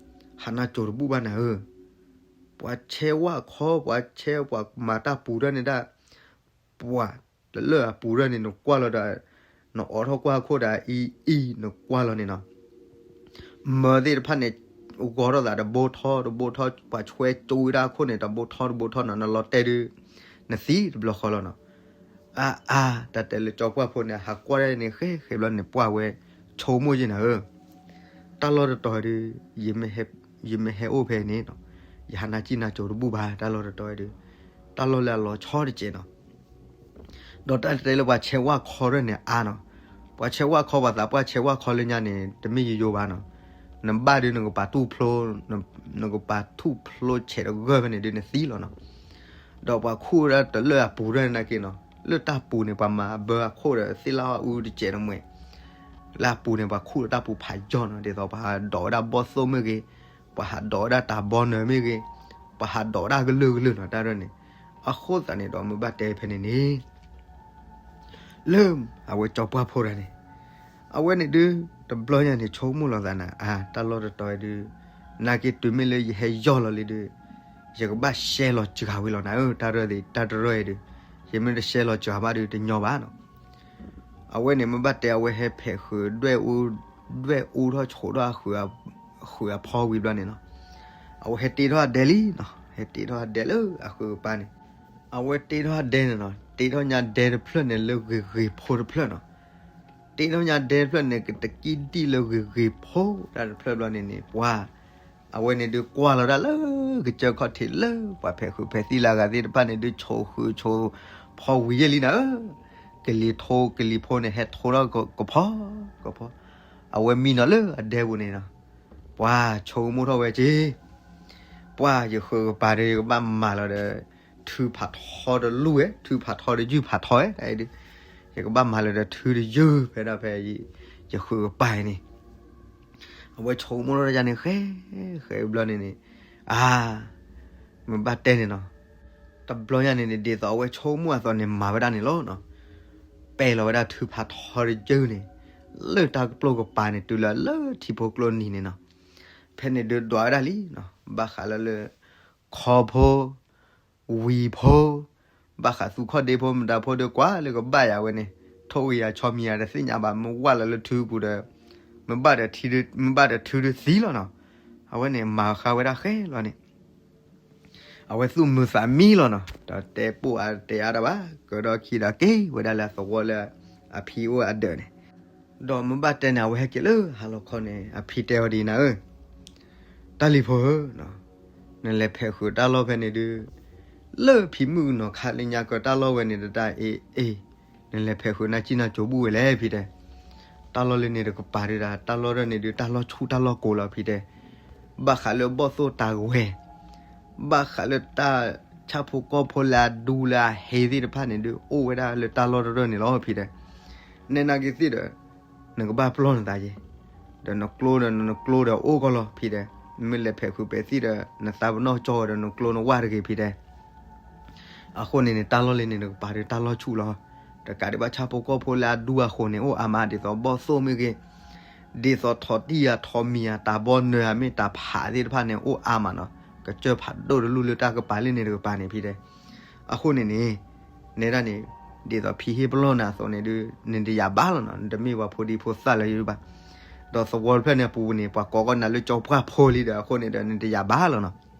ဟးနၢ်ကၠိၤတဘူၣ်ဘၣ်နၤဧၢ, ပှၤဆဲးဝၣ်ခီ ပှၤဆဲးပှၤမၤတၢ်ပူၤဒၣ်န့ၣ်ဒၣ်, ပှၤတလၢအပူၤဒၣ်န့ၣ် နကွၢ်လီၤဒီး, နအိးထီၣ်ကွၢ်အခိၣ်ဒီးအံၤအံၤ နကွၢ်လီၤန့ၣ်နီၤ, မၢသ့ၣ်တဖၣ်န့ၣ်, ဂီၤထီၣ်သးတဘိထီတဘိထီ ပှၤဆွဲကၠိဝဲဒၣ်အခိၣ်န့ၣ် တဘိထီတဘိထီနီၤ နလီၤတဲာ်ဒုး, နသံတဘျီဃီလီၤနီၤ, အါအါ တၢ်တဲလၢကၠီပှၢ်ဖိန့ၣ် ဟးကွၢ်ဒၣ်န့ၣ် ဃဲဃဲဘျီန့ၣ် ပှၢ်ဝဲ, ဆိကမိၣ်ယဲၢ်နၤဧၢ, တၢ်လီၢ်တတီၤဒုး, ယမ့ၢ်ဟဲအိၣ်ဖဲန့ၣ်, ယဟးနၢ်ကၠံၣ်နၢ်ကၠိၤတဘူၣ်ဘၣ် တၢ်လီၢ်တတီၤဒုး, တၢ်လီၢ်လၢအလီၤဆီတစဲးနီၤ ဒီးတၢ်တဲလၢပှၤဆဲးဝၣ်ခီဒၣ်န့ၣ်အါနီၤ, ပှၤဆဲးဝၣ်ခီပှၤသးပှၢ်ဆဲးဝၣ်ခီလၢညါန့ၣ် တမ့ၢ်ယိယိဘၣ်နီၤ, နဘၣ်ဒုးနကပၤထူၣ်ဖျိ, နကပၤထူၣ်ဖျိဆဲးတဂၢၢ်ဖဲန့ၣ်ဒုးနသံလီၤနီၤ, ဒီးပှၤခူၣ်ဒၣ်တလၢအပူၤဒၣ်န့ၣ်နာ်က့နီၤ, လၢတၢ်ပူၤန့ၣ် ပှၤမၤအဘၢအခိၣ်ဒီးသ့ၣ်လၣ်အူတစဲးတမှဲၤ, လၢအပူၤန့ၣ် ပှၤခူၣ်ဒီးတၢ်ပူၤဖးယီၤနီၤ ဒ်သိးပှၤဟးဒိးဝဲဒၣ်ဘီၣ်သိၣ်မ့ၢ်ဂ့ၤ, ပှၤဟးဒိးဝဲဒၣ်တၢ်ဘီနၢၤမ့ၢ်ဂ့ၤ, ပှၤဟးဒိးဝဲဒၣ်ကလုာ်ကလုာ်နီၤ တၢ်ဒၣ်န့ၣ်, အဃိသတးန့ၣ်ဒီးမ့ၢ်ဘၣ်တဲဖဲန့ၣ်န့ၣ် လၢအဝဲကၠီပှၢ်ဖိတဂၤန့ၣ်, အဝဲန့ၣ်ဒုး, တဘျီညါန့ၣ် ဆိကမိၣ်လီၤသးနၤ အါ တၢ်လီၢ်တတီၤဒုး, နာ်က့တုၤမ့ၢ်လၢယဟဲယီၢ်လီၤလံဒုး, ယကဘၣ်ရှဲလီၤစှၤဝံၤလီၤနၤဧၢ, တၢ်ရၢၢ်သ့ၣ် တၢ်တရၢၢ်အံၤဒုး, ယမ့ၢ်တရှဲလီၤစှၤဘၣ်ဒုးတညီဘၣ်နီၤ အဝဲန့ၣ်မ့ၢ်ဘၣ်တဲအဝဲဟဲဖဲးဃုာ်ဒွဲၣ်အူ, ဒွဲၣ်အူထီၣ်ဆိးထီၣ်အဃုာ်အဖီဝံၤဘျီန့ၣ်နီၤ, အဝဲဟဲတ့ထီၣ်အဒဲလံနီၤ, ဟဲတ့ထီၣ်အဒဲလၢအဃုာ်ကပၤန့ၣ်, အဝဲတ့ထီၣ်အဒဲန့ၣ်နီၤ, တ့ထီၣ်ညါဒဲတဖျၢၣ်န့ၣ်လၢဂ့ၤဂ့ၤဖိတဖျၢၣ်နီၤ, တ့ထီၣ်ညါဒဲတဖျၢၣ်န့ၣ် ကတကံၣ်ဒံၣ်လၢဂ့ၤဂ့ၤဖိတၢ်တဖျၢၣ်ဘျီန့ၣ်န့ၣ် ပှၤ အဝဲန့ၣ်ဒုးကွၢ်လီၤဒၣ်လၢ ကစၢၢ်ခီၣ်ထံးလၢပှၤဖဲးဃုာ်ဖဲးသံလၢအဂၤသ့ၣ်တဖၣ်န့ၣ်ဒုး ဆိးဃုာ်ဆိးဖီဝံၤယဲၢ်လံနၤဧၢ, ကလံၤထိကလံၤဖိန့ၣ် ဟဲထိထီၣ်ကဖီ, ကဖီ, အဝဲမံနီၤလၢအဒဲပူၤန့ၣ်နီၤ, ပှၤဆိကမိၣ်ထီၣ်ဝဲက့ၤ, ပှၤယဃုာ်ကပၤဒီးယကဘၣ်မၤလီၤဒီး, ထုဖးထီတလူၢ်ဝဲ, ထုဖးထီဒီးယုၢ်ဖးထီဝဲ, ဒ် ကဘၣ်မၤလၢတၢ်ထုတယုၢ် ဖဲဒၣ်ဖဲ ယဃုကပၤအံၤန့ၣ် အဝဲဆိကမိၣ်ထီၣ်တၢ်န့ၣ် ဃဲ ဃဲဘျီန့ၣ်န့ၣ် အါ မ့ၢ်ဘၣ်တဲန့ၣ်နီၤ, တဘျီညါန့ၣ်န့ၣ် ဒ်သိးအဝဲဆိကမိၣ်အသိးန့ၣ် မၤဝဲဒၣ်န့ၣ်လီၤနီၤ. ပဲာ်လီၤဝဲဒၣ်ထုဖးထီတယုၢ်န့ၣ် လၢတၢ်ကပိာ်ကပၤန့ၣ် တုၤလၢလၢထံဖိကျိနံၤန့ၣ်နီၤ. ဖဲန့ၣ်ဒုးဒွးဝဲဒၣ်လံနီၤ, ဘၣ်ဃးလၢလၢ ခီဖိ ဝံၤဖိ ဘၣ်ဃးသူခီၣ်ဒ့ဖိ မတၤဖိဒီး ကွၢ်လၢကဘၣ်ယၤဝဲန့ၣ် ထိၣ်ဂ့ၤယၤဆီမံၤယၤတသ့ၣ်ညါဘၣ်, မ့ၢ်ဝၢ်လီၤလၢထုပူၤဒီး မ့ၢ်ဘၣ်ဒီးထုဒုးသံလီၤနီၤ. အဝဲန့ၣ်မၤဃါဝဲဒၣ်ဃဲလီၤန့ၣ် အဝဲသူၣ်မုာ်သးမံလီၤနီၤ, ဒီးတဲပိာ်အါတဲအါတၢ်ဘၣ်, ကဒီးခံဒီးက့ၤဝဲဒၣ်လၢအသဝီလၢအဖံအိၣ်အဒၢးန့ၣ်, ဒီးမ့ၢ်ဘၣ်တဲန့ၣ် အဝဲဟဲက့ၤလၢဟါလီၤခီန့ၣ် အဖံတဲအီၤဒ်အံၤနၤဧၢ, တၢ်လံၤဖိဧၢ, နလဲၤဖဲးဃုာ်တၢ်လီၢ်ဖဲန့ၣ်ဒုး လၢဖံမုၣ်ကနီၤခါလၢညါကတၢ်လီၢ်ဝဲန့ၣ်တတၢ်အ့ၣ်အ့ၣ်, နလဲၤဖဲးဃုာ်နၢ်ကံၣ်နၢ်ကိၤဘူၣ်ဝဲလဲၣ်ဖံတဲ, တၢ်လီၢ်လၢန့ၣ်တကပၤဒုးဒၣ် တၢ်လီၢ်ဒၢန့ၣ်ဒုး တၢ်လီၢ်ဆူၣ်တၢ်လီၢ်ကိၤလီၤဖံတဲ, ဘၣ်ဃးလၢဘီၣ်သိၣ်တၢ်ဝဲၤ ဘၣ်ဃးလၢတၢ်ဆၣ်ဖိကီၢ်ဖိလၢအဒူလၢအဟဲသ့ၣ်တဖၣ်န့ၣ်ဒုး အိၣ်ဝဲဒၣ်လၢတၢ်လီၢ်တရၢၢ်န့ၣ်လီၤဖံတဲ, နဲနာ်က့ၤသ့ၣ်ဒီး နကဘၣ်ပျီၢ်နသးယဲ, ဒီးနကျိဒီးနကျိဒီးအိၣ်ကီၢ်လီၤဖံတဲ, မ့ၢ်လဲၤဖဲးဃုာ်ပဲာ်သ့ၣ်ဒီး နသးပနီၣ်ကၠီဝဲဒီးနကျိနဝၣ်တဂ့ၤဖံတဲ အဃိန့ၣ်န့ၣ် တၢ်လီၢ်လၢန့ၣ်တကပၤဒုးတၢ်လီၢ်ဆူၣ်လီၤ, တကးဒံးဘၣ်ဆၣ်ဖိကီၢ်ဖိလၢအဒူအဃိန့ၣ် အိၣ်အါမးဒ်သိးဘီၣ်သိၣ်မ့ၢ်ဂ့ၤ, ဒ်သိးထိးတံၢ်ယၤထိးမံၤယၤ တၢ်ဘီနၢၤဧါမ့ၢ်တၢ်ဖးသ့ၣ်တဖၣ်န့ၣ် အိၣ်အါမးနီၤ, ကစၢၢ်ဖးဒိၣ်တလူၢ်လၢတၢ်ကပၤလၢန့ၣ်တကပၤန့ၣ်ဖံတဲ, အဃိန့ၣ်န့ၣ် နဲဒၣ်န့ၣ် ဒ်သိးဖံဟ့ၣ်ပလီၢ်နၤအသိးန့ၣ်ဒုး နတယာ်ဘၣ်လီၤနီၤ, နတမ့ၢ်ပှၤဖိဒံဖိသၣ်လၢၤဘၣ်, ဒီးသဝီတဖျၢၣ်န့ၣ်အပူၤန့ၣ် ပှၤကိးကီးနၤလၢကၠီပှၢ်ဖိလံဒီး အဃိန့ၣ်ဒီး နတယာ်ဘၣ်လီၤနီၤ.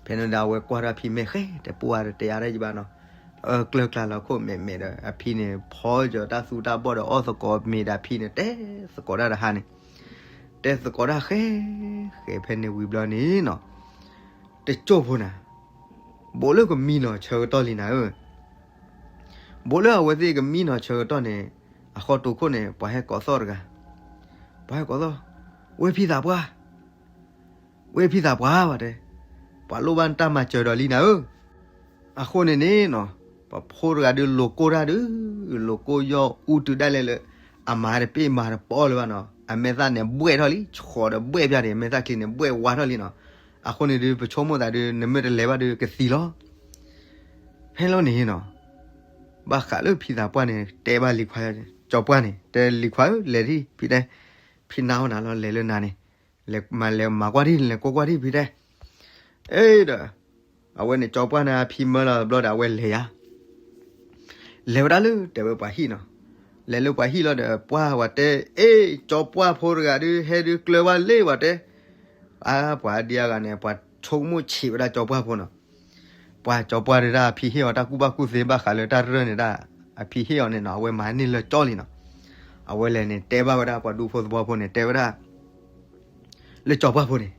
ဖဲန့ၣ်ဒီးအဝဲကွၢ်ဒီးအဖံမဲာ်ဃဲ တပိာ်အါတတဲအါတၢ်ယံၤဘၣ်နီၤ, အၢကျၢၢ်ကျါလီၤခိၣ်မဲာ်မဲာ်ဒီး အဖံန့ၣ် ဖီကၠီၤတၢ်သူတၢ်ဘီၣ်ဒီးအီၣ်သကိးမ့ၤဒီးအဖံန့ၣ် တဲသကိးတၢ်တဟါန့ၣ်, တဲသကိးတၢ်ဃဲ ဃဲဖဲန့ၣ်ဝံၤဘျီန့ၣ်နီၤ, တကၠိၢ်ဖိနၤ, ဘူးလၢကမံနီၤဆၢကတီၢ်လံနၤဧၢ ဘူးလၢအဝဲသ့ၣ်ကမံနီၤဆၢကတီၢ်န့ၣ် အဃီတိာ်ခိၣ်န့ၣ် ပှၤဟဲကိးသီၣ်တဂၤ, ပှၤဟဲကိးသီၣ်, ဝဲဖံသးပှၢ်, ဝဲဖံသးပှၢ်ဝဲတဲ, ပှၤလိၣ်ဘၣ်နတၢ်မၤစၢၤဒီးလံနၤဧၢ, အဃိန့ၣ်န့ၣ်နီၤ, ပှၤဖိတဂၤဒုးလိာ်ကိၢ်တၢ်ဒုး, လိာ်ကိၢ်ယီၢ်အူတုၤဒၣ်လဲာ်လၢ အမၤတပ့ၢ်မၤတပီၢ်လၢၤဘၣ်နီၤ, အမဲာ်သၣ်န့ၣ်ဘှဲၣ်ထီၣ်လံ, ဆှီးဒီးဘှဲၣ်ပျၢ်န့ၣ် အမဲာ်သၣ်ချံန့ၣ် ဘှဲၣ်ဝါထီၣ်လံနီၤ, အဃိန့ၣ်ဒုး ပဆိကမိၣ်သးဒုး နမ့ၢ်တလဲၤဘၣ်ဒုးကသံလီၤ ဖဲလီၤန့ၣ်နီၤ, ဘၣ်ဃးလၢဖံသးပှၢ်န့ၣ် တဲဘၣ်လံၤခွါ, ကၠီပှၢ်န့ၣ် တဲလံၤခွါဧၢ လဲၤဒံး ဖံတဲ, ဖံနါအီၣ်နၤလီၤ လဲၤလၢနၤန့ၣ်, လဲၤမၤလဲၤမၤကွၢ်ဒံး လဲၤကိးကွၢ်ဒံးဖံတဲ, အ့ဒီး, အဝဲန့ၣ်ကၠီပှၢ်န့ၣ် အဖံမၢလီၤတဘျီဒီး အဝဲလဲၤယါ လဲၤဝဲဒၣ်လၢတဲဝဲပှၤဟံၣ်နီၤ, လဲၤလၢပှၤဟံၣ်လီၤဒီး ပှၢ်ဝဲတဲ, အ့ ကၠီပှၢ်ဖိတဂၤဒုး ဟဲဒုးကျၢၤဝဲလ့ဝဲတဲ, အါ ပှၤဒံအါဂၤန့ၣ် ပှၤဆိကမိၣ်ဆံးဝဲဒၣ် ကၠီပှၢ်ဖိနီၤ, ပှၤကၠီပှၢ်ဒုးဒၣ် အဖံဟ့ၣ်အီၤတၢ်ကူၣ်ဘၣ်ကူၣ်သ့ ဘၣ်ဃးလၢတၢ်ရၢၢ်န့ၣ်ဒၣ်, အဖံဟ့ၣ်အီၤန့ၣ်နီၤ အဝဲမၤန့ၢ်လၢကၠီလံနီၤ, အဝဲလဲၤန့ၣ် တဲဘၣ်ဝဲဒၣ်ပှၤဒူဖိသဝီဖိန့ၣ် တဲဝဲဒၣ် လၢကၠီပှၢ်ဖိန့ၣ်,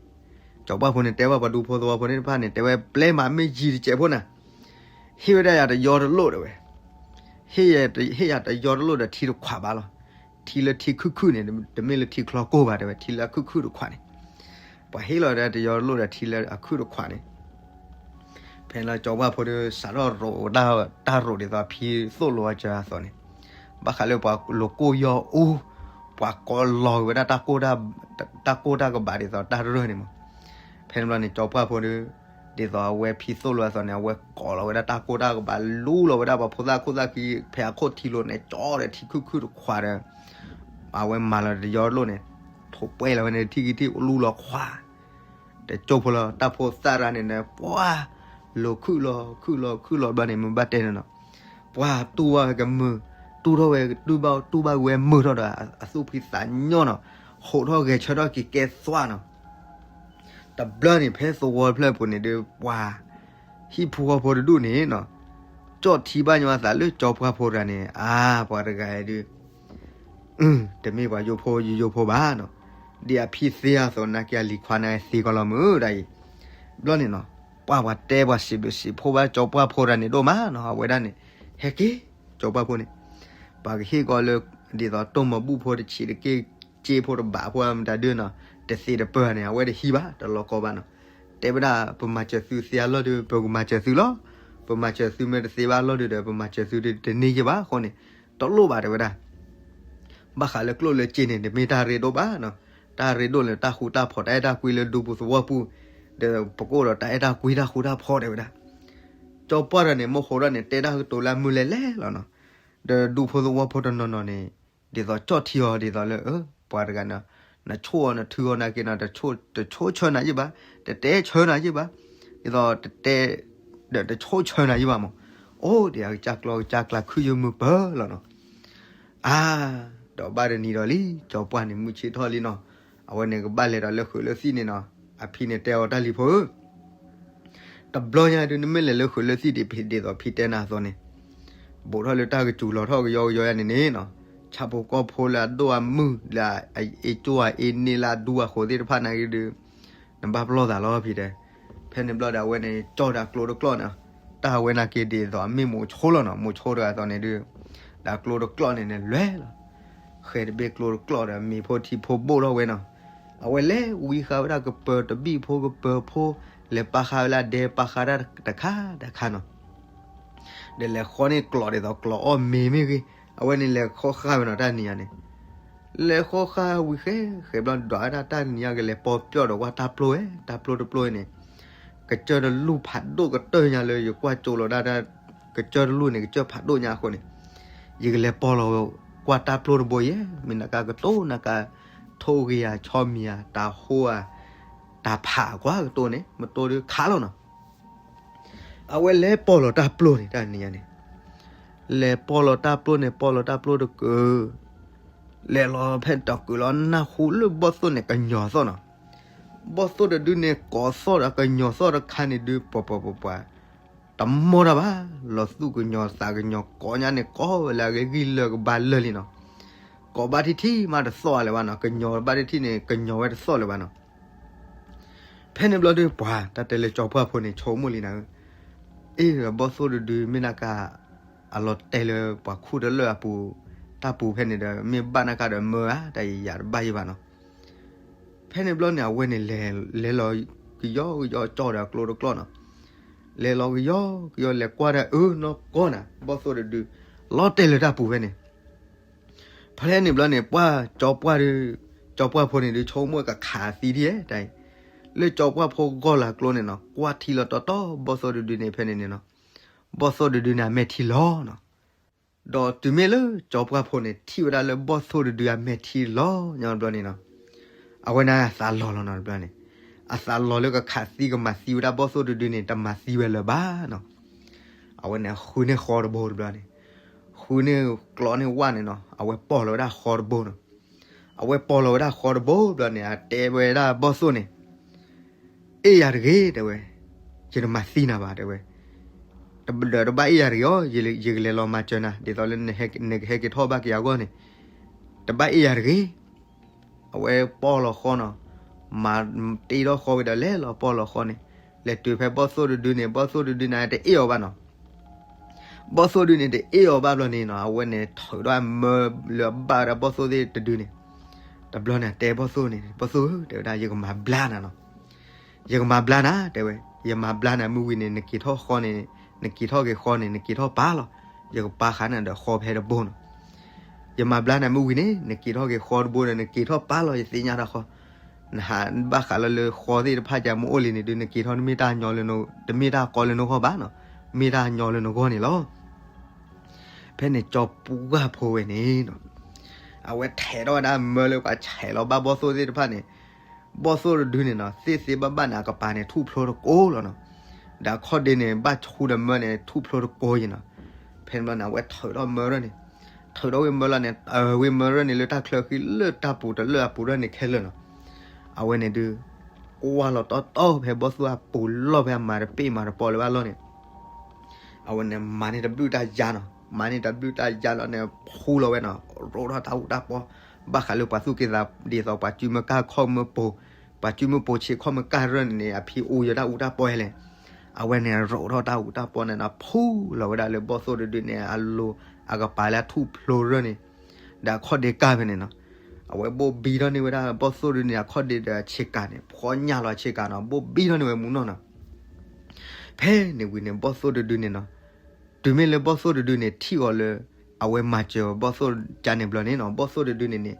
ကၠီပှၢ်ဖိန့ၣ် တဲဝဲပှၤဒူဖိသဝီဖိန့ၣ်တဖၣ်န့ၣ် တဲဝဲပျဲမးမ့ၢ်ယံၤတစဲးဖိနၤ, ဟ့ၣ်ဝဲဒၣ်ယၤတယီတလိၣ်တဲဝဲ, ဟ့ၣ်ယၤတယီတလိၣ်ဒီးထံတခွးဘၣ်လီၤ, ထံလၢထံခုၣ်ခုၣ်န့ၣ် တမ့ၢ်လၢထံချီကိၢ်ဘၣ်တဲဝဲ ထံလၢအခုၣ်ခုၣ်တခွးန့ၣ်, ပှၤဟ့ၣ်လီၤဒီးတယီတလိၣ်ဒီးထံလၢအခုၣ်တခွးန့ၣ် ဖဲလၢကၠီပှၢ်ဖိဒီး စးထီၣ်ရိးတၢ်ရိးဒ်သိးဖံသိၣ်လိအစၢၤအသိးန့ၣ်, ဘၣ်ဃးလၢပှၤလိာ်ကိၢ်ယီၢ်အူ, ပှၤကိးလီၤဝဲဒၣ် တၢ်ကိၢ်တၢ်ကဘးဒ်သိးတၢ်ရၢၢ်န့ၣ်မး, ဖဲန့ၣ်ဘျီန့ၣ် ကၠီပှၢ်ဖိဒီး ဒ်သိးအဝဲဖံသိၣ်လိအသိးန့ၣ် အဝဲကိးလီၤဝဲဒၣ်တၢ်ကိၢ်တၢ်ကဘး လူလီၤဝဲဒၣ်ပှၤဖိသၣ်ခိၣ်သၣ်ခံ ဖဲအခိၣ်ထံလိၤန့ၣ် ကၠီဒီးထံခုၣ်ခုၣ်တခွးဒီး အဝဲမၤလီၤတယီတလိၣ်န့ၣ် ထိးပှဲၢ်လီၤဝဲန့ၣ် ထံၣ်ကံထံၣ်လူလီၤခွါ တကၠိဖိလီၤ တၢ်ဖိသၣ်ရၤန့ၣ်န့ၣ် ပှၤ လိာ်ခုၣ်လီၤ ခုၣ်လီၤ ခုၣ်လီၤဘျီန့ၣ် မ့ၢ်ဘၣ်တဲန့ၣ်နီၤ, ပှၤတူၢ်ဝဲကမုာ်, တူၢ်ထီၣ်ဝဲ တူၢ်ဘၣ် တူၢ်ဘၣ်ဝဲမုာ်ထီၣ်ဒီး အသူၣ်ဖှံသးညီနီၤ, ဟိးထီၣ်ဂဲၤဆၢထီၣ်က့ၤကဲသွါနီၤ, တဘျီန့ၣ် ဖဲသဝီတဖျၢၣ်ပူၤန့ၣ်ဒီး ပှၤ ဟံၣ်ဖိဃီဖိတဒူၣ်န့ၣ်နီၤ, ကၠီၣ်ထံဘၣ်ညီအသးလၢကၠီပှၢ်ဖိတဂၤန့ၣ် အါ ပှၤတဂၤအံၤဒုး တမ့ၢ်ပှၤယိယိဖိဘၣ်နီၤ, ဒ်အဖံသ့အသိးနာ်က့အလံၤခွါန့ၣ်သ့ကီးလီၤမုာ်ဒၣ်အံၤ, ဘျီန့ၣ်နီၤ, ပှၤပှၤတဲပှၤစံးဘျုးစံးဖှိၣ်ဘၣ်ကၠီပှၢ်ဖိတဂၤန့ၣ်ဒိၣ်မးနီၤ, အဝဲဒၣ်န့ၣ် ဟဲက့ၤ ကၠီပှၢ်ဖိန့ၣ်, ပှၤကဟ့ၣ်ကီးလၢ ဒ်သိးတိၢ်မီၤဘူၣ်ဖိတဆံးတက့ၢ် စ့ဖိတဘးဖိမတၤဒုးနီၤ, တသ့တပၢၢ်န့ၣ် အဝဲတဟံးဘၣ် တလီၤကီဘၣ်နီၤ, တဲဝဲဒၣ် ပမၤစၢၤသုသ့အလီၢ်ဒုး ပကမၤစၢၤသုလီၤ, ပ ပမၤစၢၤသုမ့ၢ်တသ့ဘၣ်လီၢ်ဒုးဒီး ပမၤစၢၤသုတန့ၢ်ယဲၢ်ဘၣ်အဃိန့ၣ်, တလိၣ်ဘၣ်တဲဝဲဒၣ်. ဘၣ်ဃးလၢကျိၣ်လၢစ့န့ၣ် တမ့ၢ်တၢ်ရ့ဒိၣ်ဘၣ်နီၤ. တၢ်ရ့ဒိၣ်လၢတၢ်ဃူတၢ်ဖိး တၢ်အဲၣ်တၢ်ကွံလၢဒူဖိသဝီပူၤ, ဒီးပကအိၣ်ဒီးတၢ်အဲၣ်တၢ်ကွံတၢ်ဃူတၢ်ဖိးတဲဝဲဒၣ်. ကၠီပှၢ်တဂၤန့ၣ် မ့ၢ်ဃိးထီၣ်န့ၣ် တဲတၢ်ကတိၤလၢအမုာ်လဲၤလဲၤလီၤနီၤ. ဒီးဒူဖိသဝီဖိတနီၤနီၤန့ၣ် ဒ်သိးကၠီၣ်ထံအီၤဒ်သိးလၢ ပှၤတဂၤန့ၣ် နဆိၣ်အီၤနထုးအီၤနာ်က့နီၤ, တဆိၣ်ဆၢနၤယဲၢ်ဘၣ်, တတဲဆၢနၤယဲၢ်ဘၣ်, ဒ်သိးတတဲ ဒီးတဆိၣ်ဆၢနၤယဲၢ်ဘၣ်မး, အိၣ်ဒံးအကစၢ်ကျီကစၢ်ကျါခုယမုၢ်ပၢၢ်လီၤနီၤ. အါ, ဒီးဘၣ်တနံၤဒီးလံ ကၠီပှၢ်န့ၣ် မုၢ်ဆ့ၣ်ထီၣ်လံနီၤ. အဝဲန့ၣ်ကဘၣ်လဲၤဒီးလၢဃုာ်လၢသံၣ်န့ၣ်နီၤ. အဖံန့ၣ်တဲအီၤ တၢ်လံၤဖိဧၢ, တဘျီညါဒုး နမ့ၢ်လဲၤလၢဃုာ်လၢသံၣ်ဒ်ဖံဒ်သိးဖံတဲနၤအသိးန့ၣ်, ဘူးထီၣ်လၢတၢ်ကစူၤလီၤထီၣ်ကယီကယီယါန့ၣ်န့ၣ်နီၤ, ဆၣ်ဖိကီၢ်ဖိလၢအဒိၣ်အမုၢ်လၢအအ့ၣ်ကၠိၣ်အအ့ၣ်န့ၢ်လၢအဒူအဃိးသ့ၣ်တဖၣ်နာ်က့ဒုး နဘၣ်ပလီၢ်သးလီၤဖံတဲ. ဖဲန့ၣ်ဘျီဒီးအဝဲန့ၣ် ကၠီဒီးကျိတကျီၢ်န့ၣ်, တၢ်အဝဲနာ်က့ဒ်သိးအမ့ၢ်မိၤဆိလီၤနီၤ, မိၤဆိတဂၤအသိးန့ၣ်ဒုး, ဒီးကျိတကျီၢ်န့ၣ်န့ၣ်လွဲၢ်လီၤ. ဃဲၤတဘ့ၣ်ကျိတကျီၢ်ဒီးမ့ၤဖိထံဖိဘိၣ်ထီၣ်ဝဲနီၤ. အဝဲလဲၤဝံဃာ်ဝဲဒၣ်ကပၢၤတဘံၣ်ဖိကပၢၤဖိ, လဲၤပာ်ဃာ်ဝဲလၢဒဲပာ်ဃာ်တၢ်တခါတခါနီၤ. ဒီးလဲၤဃီန့ၢ်ကျိးဒ်သိးကျိးအီၣ်မ့ၤမ့ၢ်ဂ့ၤ, အဝဲန့ၣ်လဲၤဃီဃာ်ဝဲနီၤတၢ်နံၤညါန့ၣ် လဲၤဃီဃာ်ဝံၤဃဲဃဲဘျီဒွးဝဲဒၣ်တၢ်နံၤညါကလဲၤပီပျီၢ်ဒီးကွၢ်တၢ်ပျိဝဲ, တၢ်ပျိတပျိန့ၣ်, ကစၢၢ်တလူၢ်ဖးဒိၣ်ကတၢၢ်ညါလၢယကွၢ်ကၠိလီၤဒၣ်, ကစၢၢ်တလူၢ်န့ၣ် ကစၢၢ်ဖးဒိၣ်ညါအဃိန့ၣ်, ယကလဲၤပီလီၤကွၢ်တၢ်ပျိတဘိယဲၢ်, မ့ၢ်နကကတိၤနက ထိၣ်ဂ့ၤဧါ ဆီမံၤဧါ တၢ်ဟိဧါ တၢ်ဖးကွၢ်ကတိၤန့ၣ် မတိၤဒုးခးလီၤနီၤ. အဝဲလဲၤပီလီၤတၢ်ပျိန့ၣ် တၢ်နံၤညါန့ၣ်, လဲၤပီလီၤတၢ်ပျိန့ၣ် ပီလီၤတၢ်ပျိတကုာ်, လဲၤလီၤဖဲတကုာ်လီၤနၢ်ဟူလၢဘီၣ်သိၣ်န့ၣ် ကညီၤသီၣ်နီၤ. ဘီၣ်သိၣ်တဒုန့ၣ် ကိးသီၣ်ဒီးကညီၤသီၣ်တခါန့ၣ်ဒုး ပှၤပှၤပှၤပှၤ တမီၢ်တၢ်ဘၣ်, လီၤသူၣ်ကညီၤသးကညီၤကိးညါန့ၣ် ကိးဝဲလၢအဂ့ၢ်ဂံၢ်လၢကဘၣ်လၢာ်လံနီၤ. ကိးဘၣ်ထံထံမးတသီၣ်လၢၤဘၣ်နီၤ, ကညီၤဘၣ်ထံထံန့ၣ် ကညီၤဝဲတသီၣ်လၢၤဘၣ်နီၤ. ဖဲန့ၣ်ဘျီဒုး ပှၤတၢ်တဲလၢကၠီပှၢ်ဖိန့ၣ် ဆိကမိၣ်လံနၤဧၢ, အ့ၣ် ဘီၣ်သိၣ်တဒုမ့ၢ်နက အလီၤတဲာ်လၢပှၤခူၣ်တလၢာ်အပူၤ, တၢ်ပူၤဖဲန့ၣ်ဒီး မ့ၢ်ဘၣ်နကဒီးမၢဧါ, တၢ်ယၤတဘၣ်ယံၤဘၣ်နီၤ. ဖဲန့ၣ်ဘျီန့ၣ် အဝဲန့ၣ်လဲၤ လဲၤလီၤကယီကယီကၠီဒီးကျိတကျီၢ်နီၤ. လဲၤလီၤကယီကယီ လဲၤကွၢ်ဒၣ်အၢနီၢ်ကီၢ်နၤ ဘီၣ်သိၣ်တဒု လီၤတဲာ်လၢတၢ်ပူၤဖဲန့ၣ်. ဖဲန့ၣ်ဘျီန့ၣ် ပှၢ်ကၠီပှၢ်ဒုး, ကၠီပှၢ်ဖိန့ၣ်ဒုး ဆိကမိၣ်ကခးသံဒ်, တၢ်အံၤ လၢကၠီပှၢ်ဖိဂီၢ်လၢကျိန့ၣ်နီၤ ကွၢ်ထံလီၤတီတီ ဘီၣ်သိၣ်တဒုန့ၣ် ဖဲန့ၣ်န့ၣ်နီၤ, ဘီၣ်သိၣ်တဒုန့ၣ် အမဲာ်ထံလီၤနီၤ. ဒီးတုၤမ့ၢ်လၢကၠီပှၢ်ဖိန့ၣ် ထံၣ်ဝဲဒၣ်လၢဘီၣ်သိၣ်တဒုအမဲာ်ထံလီၤညီတဘျီန့ၣ်နီၤ, အဝဲန့ၣ်အသးလီၤလီၤနီၤတဘျီန့ၣ်, အသးလီၤလၢကခးသံကမၤသံဝဲဒၣ်ဘီၣ်သိၣ်တဒုန့ၣ် တမၤသံဝဲလၢၤဘၣ်နီၤ. အဝဲန့ၣ်ဃုန့ၢ်ဃီတဘိတဘျီန့ၣ်, ဃုန့ၢ်ကျိးန့ၢ်ဝၣ်န့ၣ်နီၤ အဝဲပီၢ်လီၤဝဲဒၣ်ဃီတဘိနီၤ. အဝဲပီၢ်လီၤဝဲဒၣ်ဃီတဘိတဘျီန့ၣ် အတဲဝဲဒၣ်ဘီၣ်သိၣ်န့ၣ် အ့ၣ်ယၤတဂ့ၤ တဲဝဲ, ယတမၤသံနၤဘၣ် တဲဝဲ, ဒီးတဘၣ်အ့ၣ်ယၤတဂ့ၤအီၤ ယကလဲၤလီၤမၤစၢၤနၤ ဒ်သိးလၢနကဟဲက့ၤထီၣ်ဘၣ်က့ၤအဂီၢ်န့ၣ်, တဘၣ်အ့ၣ်ယၤတဂ့ၤ. အဝဲပီၢ်လီၤဃီနီၤ, မၤတ့ထီၣ်ဃီဝံၤဒီး လဲၤလီၤပီၢ်လီၤဃီန့ၣ်, လဲၤတုၤဖဲဘီၣ်သိၣ်တဒုန့ၣ် ဘီၣ်သိၣ်တဒုန့ၣ်တအ့ၣ်အီၤဘၣ်နီၤ. ဘီၣ်သိၣ်တဒုန့ၣ်တအ့ၣ်အီၤဘၣ်ဘျီန့ၣ်နီၤ အဝဲန့ၣ်ထုးထီၣ်အမၢလၢအဘၣ်ဝဲဒၣ်ဘီၣ်သိၣ်သ့ၣ်တဒုန့ၣ်, တဘျီန့ၣ်တဲဘီၣ်သိၣ်န့ၣ် ဘီၣ်သိၣ်ဧၢ တဲဝဲဒၣ် ယကမၤဘျါနၤနီၤ. ယကမၤဘျါနၤ တဲဝဲ, ယမၤဘျါနၤမုၢ်ဝံၤန့ၣ် နက့ၤထီၣ်ဃီန့ၣ်, နက့ၤထီၣ်က့ၤဃီန့ၣ် နက့ၤထီၣ်ပာ်လီၤ, ယကပာ်ဃာ်နၤဒီးဃီဖဲတဘိနီၤ. ယမၤဘျါနၤမုၢ်ဝံၤန့ၣ် နက့ၤထီၣ်က့ၤဃီတဘိဒီး နက့ၤထီၣ်ပာ်လီၤ ယသ့ၣ်ညါတၢ်ဃီ, နဟးဘၣ်ဃးလၢလၢဃီသ့ၣ်တဖၣ်ကမ့ၢ်အိၣ်လံန့ၣ်ဒုး နက့ၤထီၣ်နမ့ၢ်တၢ်ညီလၢန, တမ့ၢ်တၢ်ကီလၢနဂီၢ်ဘၣ်နီၤ, မ့ၢ်တၢ်ညီလၢနဂီၢ်န့ၣ်လီၤ. ဖဲန့ၣ်ကၠီပှၢ်ဖိဝဲန့ၣ်နီၤ, အဝဲထဲးထီၣ်ဝဲဒၣ်မၢလၢပှၤဆဲးလီၤဘၣ်ဘီၣ်သိၣ်သ့ၣ်တဖၣ်န့ၣ်, ဘီၣ်သိၣ်တဒုန့ၣ်နီၤ သ့ၣ်သ့ဘၣ်ဘၣ်န့ၣ် အကပၤန့ၣ်ထူၣ်ဖျိတကိးလီၤနီၤ, ဒီးအခီၣ်ဒ့န့ၣ် ဘၣ်ဆူဒီးမၢန့ၣ် ထူၣ်ဖျိတကိးယံၤနီၤ. ဖဲန့ၣ်ဘျီန့ၣ် အဝဲထုးထီၣ်မၢထီၣ်န့ၣ်, ထုးထီၣ်ဝံၤမၢလီၤန့ၣ် အဝဲမၢထီၣ်န့ၣ်လၢတၢ်ချၢဃံလၢတၢ်ပူၤတလၢအပူၤထီၣ်န့ၣ်ခဲလၢာ်နီၤ. အဝဲန့ၣ်ဒုး ကွၢ်လီၤတီတီဖဲဘီၣ်သိၣ်အပူၤလီၢ်ဖဲအမၤတပ့ၢ်မၤတပီလၢၤဘၣ်လီၢ်န့ၣ်, အဝဲန့ၣ်မၤန့ၢ်တဘျုးတၢ်ယါနီၤ, မၤန့ၢ်တဘျုးတၢ်ယါလီၤန့ၣ် ဖူလီၤဝဲနီၤ, ရိးထီၣ်တၢ်အူတၢ်ပီ, ဘၣ်ဃးလၢပှၤသူၣ်က့သးဒ်သိးပှၤစုမၢကၢ်ခီၣ်မၢပိၤ, ပှၤစုမၢပိၤဆံးခီၣ်မၢကၢ်ရၢၢ်န့ၣ်န့ၣ် အဖံအိၣ်ယတၢ်အူတၢ်ပီလဲၣ်. အဝဲန့ၣ်ရိးထီၣ်တၢ်အူတၢ်ပီန့ၣ်နီၤ ဖူလီၤဝဲဒၣ်လၢဘီၣ်သိၣ်တဒုန့ၣ် အလိၤအကပၤလၢအထူၣ်ဖျိရၢၢ်န့ၣ်, ဒီးအခီၣ်ဒ့ကၢ်ဖဲန့ၣ်နီၤ, အဝဲဘိၣ်ဘံထီၣ်န့ၢ်ဝဲဒၣ်ဘီၣ်သိၣ်တဒုန့ၣ် အခီၣ်ဒ့ဒီးအဆ့ကၤန့ၣ် ဖှီညၣ်လီၤအဆ့ကၤနီၤ, ဘိၣ်ဘံထီၣ်န့ၢ်ဝဲမူနီၢ်နီၤ. ဖဲန့ၣ်ဝံၤန့ၣ် ဘီၣ်သိၣ်တဒုန့ၣ်နီၤ, တုၤမ့ၢ်လၢဘီၣ်သိၣ်တဒုန့ၣ် ထံၣ်အီၤလၢ အဝဲမၤစၢၤဘီၣ်သိၣ်ကါန့ၣ်ဘျီန့ၣ်နီၤ, ဘီၣ်သိၣ်တဒုန့ၣ်န့ၣ်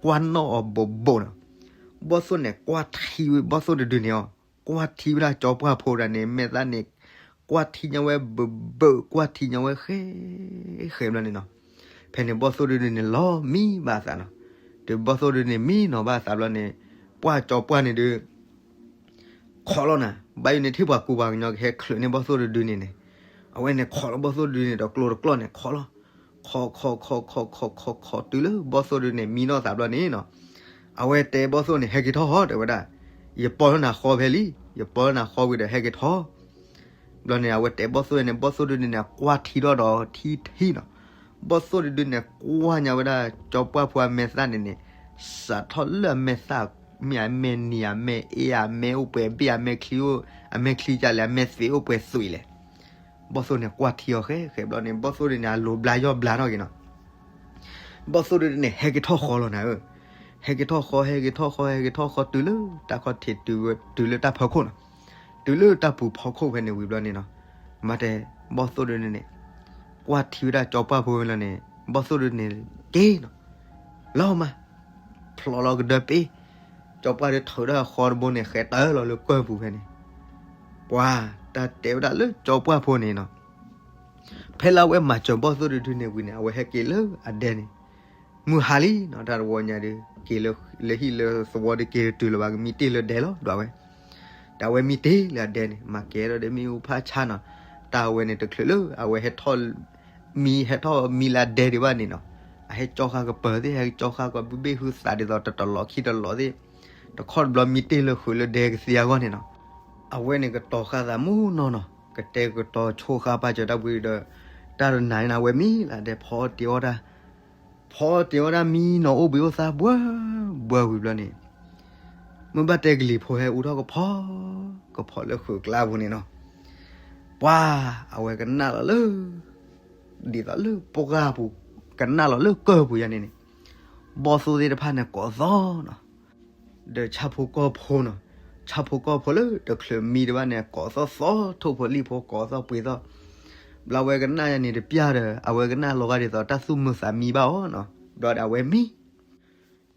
ကွၢ်နီၣ်အီၤဘိးဘိးနီၤ. ဘီၣ်သိၣ်န့ၣ် ကွၢ်ထံဝံၤ ဘီၣ်သိၣ်တဒုန့ၣ်အီၤ ကွၢ်ထံဝဲဒၣ်ကၠီပှၢ်ဖိဒၣ်န့ၣ် မဲာ်သၣ်န့ၣ် ကွၢ်ထံညါဝဲဘၢးဘၢး ကွၢ်ထံညါဝဲဃဲ ဃဲဘျီန့ၣ်နီၤ. ဖဲန့ၣ်ဘီၣ်သိၣ်တဒုန့ၣ် လီၤမံဘၣ်အသးနီၤ. တုၤဘီၣ်သိၣ်တဒုန့ၣ် မံနီၤဘၣ်အသးဘျီန့ၣ် ပှၢ်ကၠီပှၢ်န့ၣ်ဒုး ခိးလီၤနၤ, ဘၣ်ယိၣ်န့ၣ်ထံၣ်ပှၤကူပှၤကညီကဟဲချုးန့ၢ်ဘီၣ်သိၣ်တဒုန့ၣ်န့ၣ်, အဝဲန့ၣ်ခိးလီၤဘီၣ်သိၣ်တဒုန့ၣ် တကျိၤတကျိၤန့ၣ် ခိးလီၤ, ခိးခိးခိးခိးခိးခိး တုၤလၢဘီၣ်သိၣ်တဒုန့ၣ် မံနီၣ်သးဘျီန့ၣ်နီၤ, အဝဲတဲဘီၣ်သိၣ်န့ၣ် ဟဲက့ၤထီၣ်ဟီ တဲဝဲဒၣ်, ယပီလၢနၤဃီဖဲလံ, ယပီလၢနၤဃီဝံၤဒီး ဟဲက့ၤထီၣ် ဘျီန့ၣ် အဝဲတဲဘီၣ်သိၣ်န့ၣ် ဘီၣ်သိၣ်တဒုန့ၣ် ကွၢ်ထံထီၣ်ဒီးထံထံနီၤ. ဘီၣ်သိၣ်တဒုန့ၣ် ကွၢ်ညါဝဲဒၣ် ကၠီပှၢ်ဖိအမဲာ်သၣ်န့ၣ်န့ၣ် စးထီၣ်လၢအမဲာ်သၣ်, မ့ၢ်အမဲာ်နံၤ အမဲာ်အ့ အမဲာ်အိၣ်ပှဲၤဘ့ၣ် အမဲာ်ချံအိၣ်, အမဲာ်ချံကလဲၣ် အမဲာ်သွံးအိၣ်ပှဲၤသွံးလဲၣ်. ဘီၣ်သိၣ်န့ၣ် ကွၢ်ထံအီၤဃဲဃဲဘျီန့ၣ် ဘီၣ်သိၣ်တဒုန့ၣ် အလိၤဘျါယီၢ်ဘျါထီၣ်က့ၤနီၤ. ဘီၣ်သိၣ်တဒုန့ၣ် ဟဲက့ၤထီၣ်ဃီလီၤနၤဧၢ, ဟဲက့ၤထီၣ်ဃီ ဟဲက့ၤထီၣ်ဃီ ဟဲက့ၤထီၣ်ဃီ တုၤလၢတၢ်ခီၣ်ထံး တုၤလၢတၢ်ဖီခိၣ်နီၤ. တုၤလၢတၢ်ပူၤဖီခိၣ်ဖဲန့ၣ်ဝံၤဘျီန့ၣ်နီၤ, မၤတဲ ဘီၣ်သိၣ်တဒုန့ၣ် ကွၢ်ထံဝဲဒၣ်ကၠီပှၢ်ဖိဝဲလီၤန့ၣ် ဘီၣ်သိၣ်တဒုန့ၣ် က့ၤနီၤ, လီၤမး, ဖျိးလီၤကဒၢပ့, ကၠီပှၢ်ဒုးထုးဒၣ်ဃီတဘိန့ၣ် ဃဲတၢၢ်လီၤလၢကၢၢ်ပူၤဖဲန့ၣ်, ပှၤတၢ်တဲဝဲဒၣ်လၢကၠီပှၢ်ဖိန့ၣ်နီၤ, ဖဲလၢအဝဲမၤစၢၤဘီၣ်သိၣ်တဒုန့ၣ်ဝံၤန့ၣ် အဝဲဟဲက့ၤလၢအဒဲန့ၣ်, မုၢ်ဟါလံနီၤ တၢ်တဝီညါဒုး က့ၤလၢဟံၣ်လၢသဝီဒုး က့ၤတတုၤလၢၤဘၣ် ကမံတ့ၢ်လၢဒဲလီၤ ဒီးအဝဲ, ဒီးအဝဲမံတ့ၢ်လၢအဒဲန့ၣ် မၤကဲထီၣ်ဒီးမ့ၣ်အူဖးဆါနီၤ, တၢ်အဝဲန့ၣ်တချုးလၢ အဝဲဟဲထီၣ် မံဟဲထီၣ်မံလၢအဒဲဒံးဘၣ်န့ၣ်နီၤ, အဟဲကၠီဃာ်ကပၤသ့ၣ် ဟဲကၠီဃာ်ကီၢ်ဘုဘ့ၣ်ဟုသးဒ်သိးတတလီးခံတလီးသ့ၣ်, တခီတဘျီမံတ့ၢ်လၢဃုာ်လၢဒဲကသ့အဂီၢ်န့ၣ်နီၤ, အဝဲန့ၣ်ကတီၤဃာ်သးမုၢ်နီၢ်နီၤ ကတဲာ်ကတီၤဆိဃာ်ပာ်စၢၤတၢ်ဘှံးဒီး, တၢ်တနၤန့ၣ် အဝဲမံလၢဒဲဖီတ့ၤအီၣ်တၢ်, ဖီတ့ၤအီၣ်တၢ်မံနီၤအိၣ်ဘှံးအိၣ်သါဘှၢ, ဘှၢဝံၤဘျီန့ၣ် မ့ၢ်ဘၣ်တဲကလံၤဖိဟဲအူထီၣ်ကဖီ, ကဖီလၢဃုာ်ကျါပူၤန့ၣ်နီၤ, ပှၤအဝဲကနၣ်လီၤလၢ ဒ်သိးလၢပှၢ်ပူၤ, ကနၣ်လီၤလၢကၢၢ်ပူၤယါန့ၣ်န့ၣ်, ဘီၣ်သိၣ်သ့ၣ်တဖၣ်န့ၣ်ကိးသီနီၤ, ဒီးဆၣ်ဖိကီၢ်ဖိနီၤ, ဆၣ်ဖိကီၢ်ဖိလၢတချုးမံဒံးဘၣ်န့ၣ် ကိးသီၣ်သီ ထိၣ်ဖိလံၣ်ဖိကိးသီၣ်ပှ့ၤသီၣ်, ဘျီအဝဲကနၣ်ယါန့ၣ်တပျၢ်ဒီး အဝဲကနၣ်လီၤဂာ်ဒ်သိးတၢ်သူၣ်မုာ်သးမံဘၣ်အီၤနီၤ, ဘျီဒီးအဝဲမံ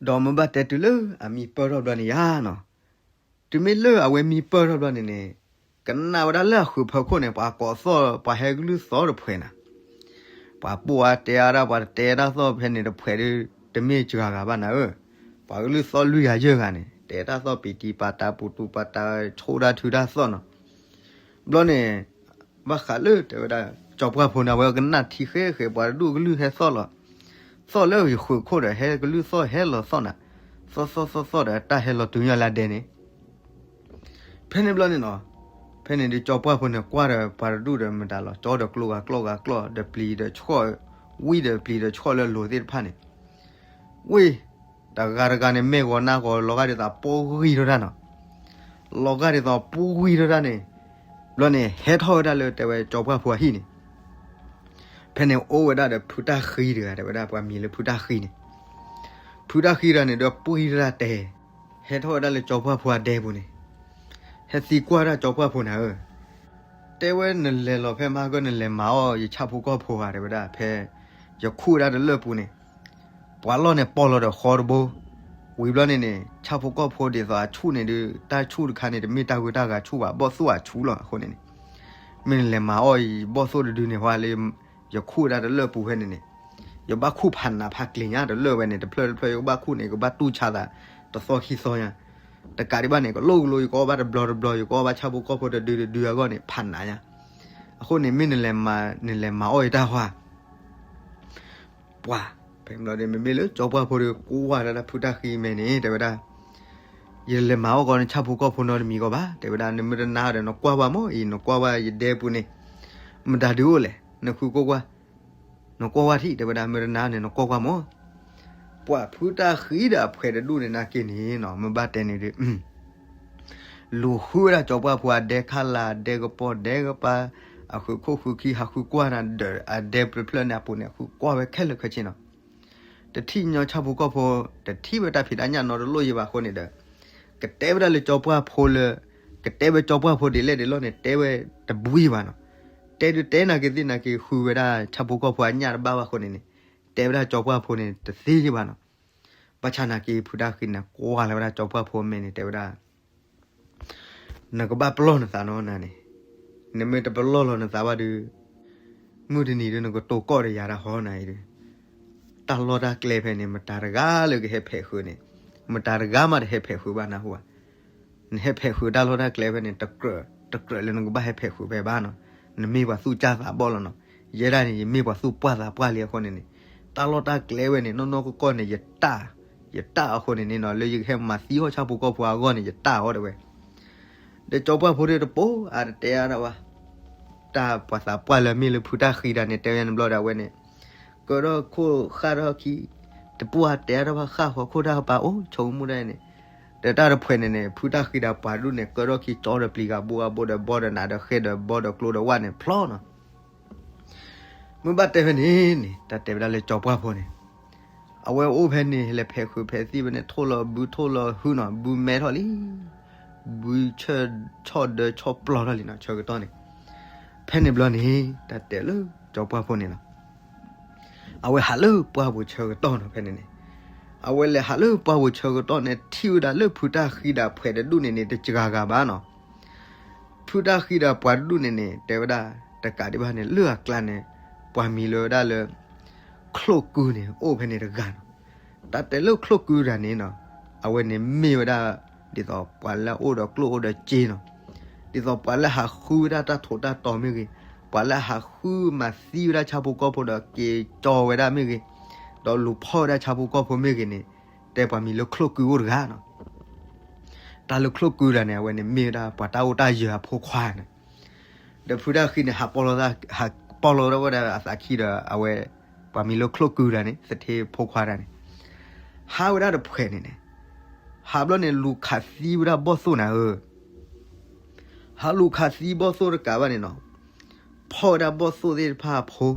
ဒီးမ့ၢ်ဘၣ်တဲတုၤလၢအမံပၢၢ်ထီၣ်ဘျီန့ၣ်ယါနီၤ, တုၤမ့ၢ်လၢအဝဲမံပၢၢ်ထီၣ်ဘျီန့ၣ်န့ၣ်, ကနၣ်ဝဲဒၣ်လၢအဃုာ်ဖီခိၣ်န့ၣ် ပှၤကိးသီၣ် ပှၤဟဲကလုၢ်သီၣ်တဖှဲးနၤ, ပှၤပိာ်အါတဲအါဒၣ် ပှၤတတဲတၢ်သီၣ်ဖဲန့ၣ်တဖှဲးဒုး တမ့ၢ်စှၤဂၤဘၣ်နၤဧၢ, ပှၤကလုၢ်သီၣ်လွံၢ်ဂၤယဲၢ်ဂၤန့ၣ် တဲတၢ်သီၣ်ပံၤတံၤပာ်တာ်ပူၤတူာ်ပာ်တာ်ဆိၣ်တၢ်ထုတၢ်သီၣ်နီၤ, ဘျီန့ၣ် ဘၣ်ဃးလၢတဲဝဲဒၣ် ကၠီပှၢ်ဖိန့ၣ် အဝဲကနၣ်ထံဃဲဃဲ ပှၤတဒူၣ်ကလုၢ်ဟဲသီၣ်လီၤ, သီၣ်လၢယဃုာ်ခိၣ်ဒီး ဟဲကလုၢ်သီၣ်ဟဲလီၤသီၣ်နၤ, သီၣ်သီၣ်သီၣ်သီၣ်ဒီး တၢ်ဟဲလီၤတုၤညါလၢဒဲန့ၣ်, ဖဲန့ၣ်ဘျီန့ၣ်နီၤ, ဖဲန့ၣ်ဒုးကၠီပှၢ်ဖိန့ၣ် ကွၢ်ဒီးပှၤတဒူၣ်ဒီးမတၤလီၤ ကၠီဒီးကျိဂၤကျီဂၤကျီ ဒီးပျံၤဒီးဆှီၣ်, ဝံၣ်ဒီးပျံၤဒီးဆှီၣ်လၢအလိၤသ့ၣ်တဖၣ်န့ၣ်, ဝံၣ် တဂၤတဂၤန့ၣ် မဲာ်ဂီၤနါဂီၤ လီၤဂာ်ဒ်သိးပူၤဂံၢ်ထီၣ်တၢ်နီၤ, လီၤဂာ်ဒ်သိးပူၤဂံၢ်ထီၣ်တၢ်န့ၣ်, ဘျီန့ၣ် ဟဲထီၣ်ဝဲဒၣ်လၢတဲဝဲကၠီပှၢ်ဖိအဟံၣ်န့ၣ်, ဖဲန့ၣ်အိၣ်ဝဲဒၣ်ဒီးဖုတၢ်ဃံတဂၤ တဲဝဲဒၣ်ပှၤမံၤလၢဖုတၢ်ဃံန့ၣ်, ဖုတၢ်ဃံတဂၤန့ၣ်ဒီးပူၤဂံၢ်ထီၣ်တၢ်တဲ, ဟဲထီၣ်ဝဲဒၣ်လၢကၠီပှၢ်ဖိအဒဲပူၤန့ၣ်, ဟဲသံကွၢ်ဒၣ်ကၠီပှၢ်ဖိနၤဧၢ, တဲဝဲနလဲၤလီၤဖဲမဟါကၢၢ် နလဲၤမၤအီၣ်ယဆၣ်ဖိကီၢ်ဖိဧါ တဲဝဲဒၣ် ဖဲ ယခူၣ်ဝဲဒၣ်တလၢၢ်ပူၤန့ၣ်, ပှၤလီၢ်န့ၣ်ပီၢ်လီၤဒီးဃီတဘိ, ဝံၤဘျီန့ၣ်န့ၣ် ဆၣ်ဖိကီၢ်ဖိဒ်သိးအဆူၣ်န့ၣ်ဒုး တၢ်ဆူၣ်တခါန့ၣ် တမ့ၢ်တၢ်ဂုၤတၢ်ဂၤဆူၣ်ဘၣ် ဘီၣ်သိၣ်အဆူၣ်လီၤအဃိန့ၣ်န့ၣ်, မ့ၢ်နလဲၤမၤအီၣ်ယဘီၣ်သိၣ်တဒုန့ၣ် ဟါလၢ ယခူၣ်ဝဲဒၣ်တလၢၢ်ပူၤဖဲန့ၣ်န့ၣ်, ယဘၣ်ခူၣ်ဖးနးဖးကျ့ၤညါတလၢၢ်ဝဲန့ၣ် တဖျၢၣ်တဖျၢၣ် ယကဘၣ်ခူၣ်န့ၣ် ကဘၣ်တူၢ်ဆါသး တသီခံသီညါ, တကးဒံးဘၣ်န့ၣ် ကလိၣ်ကလိ ယကအီၣ်ဘၣ်တဘျီတဘျီ ယကအီၣ်ဘၣ်ဆၣ်ဖိကီၢ်ဖိတဒုတဒုအဂီၢ်န့ၣ် ဖးနးညါ, အဃိန့ၣ် မ့ၢ်နလဲၤမၤ နလဲၤမၤအီၣ်ယတၢ်ဟါ ပှၤ, ဖဲဘျီဒီး မ့မ့ၢ်လၢကၠီပှၢ်ဖိဒီး ကွၢ်ဒၣ်တၢ်ဖုတၢ်ဃံမဲာ်န့ၣ် တဲဝဲဒၣ်, ယလဲၤမၤအီၣ်ကီးနဆၣ်ဖိကီၢ်ဖိနီတမံၤကီးဘၣ် တဲဝဲဒၣ် နမ့ၢ်တနာ်ဒီး နကွၢ်ဝဲမ့ၢ်အံၤ နကွၢ်ဝဲယဒဲပူၤန့ၣ် မတၤဒုးအိၣ်လဲၣ် နဃုကွၢ်ကွၢ်, နကွၢ်ဝဲထံၣ် တဲဝဲဒၣ် မ့ၢ်တနာ်န့ၣ် နကွၢ်ကွၢ်မ့ၢ် ပှၤဖုတၢ်ဃံဒီးအဖှဲးတဒူၣ်န့ၣ်နာ်က့န့ၣ်နီၤ မ့ၢ်ဘၣ်တဲန့ၣ်ဒီး လူၤဃုဝဲဒၣ်ကၠီပှၢ်ဖိအဒဲခါလာ် အဒဲကပီၤ ဒဲကပၤ အဃုာ်ခိၣ်ဃုာ်ခံ ဟးဃုကွၢ်နၤဒီး အဒဲပျၢၤဖျၢၣ်န့ၣ်အပူၤန့ၣ် ဃုကွၢ်ဝဲခဲလၢာ်ခဲဆ့နီၤ တထံၣ်ညီဆၣ်ဖိကီၢ်ဖိ တထံၣ်ဝဲတၢ်ဖံးတၢ်ညၣ်နီတလိၣ်ယံၤဘၣ်အဃိန့ၣ်ဒီး ကတဲဝဲဒၣ်လၢကၠီပှၢ်ဖိလၢ ကတဲဝဲကၠီပှၢ်ဖိဒ်လဲၣ်ဒ်လဲၣ်န့ၣ် တဲဝဲတဘှံးဘၣ်နီၤ. တဲဒုးတဲနာ်က့သ့ၣ်နာ်က့ ဃုဝဲဒၣ်ဆၣ်ဖိကီၢ်ဖိအညၣ်တဘၣ်ဘၣ်အဃိန့ၣ်န့ၣ်, တဲဝဲဒၣ်ကၠီပှၢ်ဖိန့ၣ် တသ့ယဘၣ်နီၤ. ဘၣ်ဆၣ်နာ်က့ ဖုတၢ်ဃံန့ၣ် ကွၢ်လီၤဝဲဒၣ်ကၠီပှၢ်ဖိအမဲာ်န့ၣ် တဲဝဲဒၣ် နကဘၣ်ပလီၢ်နသးနီၤနၤန့ၣ်, နမ့ၢ်တပလီၢ်လီၤနသးဘၣ်ဒီး မုၢ်တနံၤဒီးနကတိၤကီၢ်ဒီးယၤတၢ်ဟီနၤအံၤဒီး, တၢ်လီၢ်တၢ်ကျဲဖဲန့ၣ် မတၤတဂၤလၢကဟဲဖဲးဃုာ်န့ၣ်, မတၤတဂၤမးတဟဲဖဲးဃုာ်ဘၣ်နၢ်ဟူဧါ. နဟဲဖဲးဃုာ်တၢ်လီၢ်တၢ်ကျဲဖဲန့ၣ် တကြၢး တကြၢးလၢနကဘၣ်ဟဲဖဲးဃုာ်ဖဲဘၣ်နီၤ. နမ့ၢ်ပှၤသူၣ်ကၢ်သးဘီၣ်လီၤနီၤ. ယဲဒၣ်န့ၣ် ယမ့ၢ်ပှၤသူၣ်ပှၢ်သးပှၢ်လံအဃိန့ၣ်န့ၣ်, တၢ်လီၢ်တၢ်ကျဲဝဲန့ၣ် နီၢ်နီၢ်ကီၢ်ကီၢ်န့ၣ် ယတၢ်, ယတၢ်အဃိန့ၣ်န့ၣ်နီၤ, လၢယကဟဲမၤသံအီၣ်ဆၣ်ဖိကီၢ်ဖိအဂီၢ်န့ၣ် ယတၢ်အီၤတဲဝဲ. ဒီးကၠီပှၢ်ဖိဒီးတပိာ်အါတတဲအါဒၣ်ဘၣ်. တၢ်ပှၤသးပှၢ်လၢအမ့ၢ်လၢဖုတၢ်ဃံဒၣ်န့ၣ် တဲဝဲန့ၣ်ဘျီဒီးအဝဲန့ၣ်, ကၢထီၣ်ခိၣ်ဃၣ်ထီၣ်ခံ, တပိာ်အါတဲအါဒၣ်ဘၣ် ဃၣ်ဃီခိၣ်တၢ်ကပၤအိၣ်ဆိကမိၣ်ဒၣ်န့ၣ်, ဒီးတၢ်တဖှဲးန့ၣ်န့ၣ် ဖုတၢ်ဃံဒၣ်ပှၤဒူၣ်န့ၣ် ကၢထီၣ်ခံကၠီဒီးပျံၤဂၤဘိဂၤဘိဒီးဘီဒီးနးဒီးဃဲဒီးဘီဒီးကျိဒီးဝၣ်န့ၣ်ဖျီနီၤ. မ့ၢ်ဘၣ်တဲဖဲန့ၣ်န့ၣ် တၢ်တဲဝဲဒၣ်လၢကၠီပှၢ်ဖိန့ၣ်, အဝဲအိၣ်ဖဲန့ၣ် လဲၤဖဲးဃုာ်ဖဲးသံၣ်ဖဲန့ၣ် ထိၣ်လီၤဘုထိၣ်လီၤဟုနီၤ, ဘုမဲထီၣ်လံ, ဘုဆီၣ်ဒၢဆီၣ်ပျီထီၣ်လံနီၤ ဆၢကတီၢ်န့ၣ်. ဖဲန့ၣ်ဘျီန့ၣ် တၢ်တဲလၢကၠီပှၢ်ဖိန့ၣ်လီၤ. အဝဲဟးလၢပှၢ်ပူၤဆၢကတီၢ်နီၤ ဖဲန့ၣ်န့ၣ်, အဝဲလဲၤဟးလၢပှၢ်ပူၤဆၢကတီၢ်န့ၣ် ထံၣ်ဝဲဒၣ်လၢဖုတၢ်ဃံဒၣ်ပှၤတဒူၣ်န့ၣ်န့ၣ် တစှၤဂၤဘၣ်နီၤ. ဖုတၢ်ဃံဒၣ်ပှၤတဒူၣ်န့ၣ်န့ၣ် တဲဝဲဒၣ် တကးဒံးဘၣ်န့ၣ် လၢအကျါန့ၣ် ပှၤမံၤလၢဝဲဒၣ်လၢ ချိၣ်ကုန့ၣ် အိၣ်ဖဲန့ၣ်တဂၤနီၤ. တၢ်တဲလၢချိၣ်ကုတဂၤန့ၣ်နီၤ, အဝဲန့ၣ်မ့ၢ်ဝဲဒၣ် ဒ်သိးပှၤလၢအအိၣ်ဒီးကျိၣ်အိၣ်ဒီးစ့နီၤ, ဒ်သိးပှၤလၢဟးဃုဝဲဒၣ်တၢ်ထူးတၢ်တီၤမ့ၢ်ဂ့ၤ, ပှၤလၢဟးဃုမၤသံဝဲဒၣ်ဆၣ်ဖိကီၢ်ဖိဒီးက့ၤကၠီဝဲဒၣ်မ့ၢ်ဂ့ၤ, ဒီးလူၤဖီၣ်ဝဲဒၣ်ဆၣ်ဖိကီၢ်ဖိမ့ၢ်ဂ့ၤန့ၣ်, တဲပှၤမံၤလၢချိၣ်ကုအိၣ်တဂၤနီၤ. တၢ်လၢချိၣ်ကုတဂၤန့ၣ် အဝဲန့ၣ်မ့ၢ်ဝဲဒၣ်ပှၤတၢ်အိၣ်တၢ်ယၢၤအဖိခွါန့ၣ်. ဒီးဖုတၢ်ဃံန့ၣ် ဟးပီၣ်လီၤ, ဟးပီၣ်လီၤဝဲဒၣ်အသးခံဒီး အဝဲ ပှၤမံၤလၢချိၣ်ကုတဂၤန့ၣ် သထ့ဖိခွါတဂၤန့ၣ် ဟးဝဲဒၣ်တဖှဲးန့ၣ်န့ၣ်, ဟးဘျီန့ၣ် လူၤခးသံဝဲဒၣ်ဘီၣ်သိၣ်နၤဧၢ, ဟးလူၤခးသံဘီၣ်သိၣ်တကးဘၣ်န့ၣ်နီၤ, ဖီၣ်ဝဲဒၣ်ဘီၣ်သိၣ်သ့ၣ်တဖၣ်အဖိ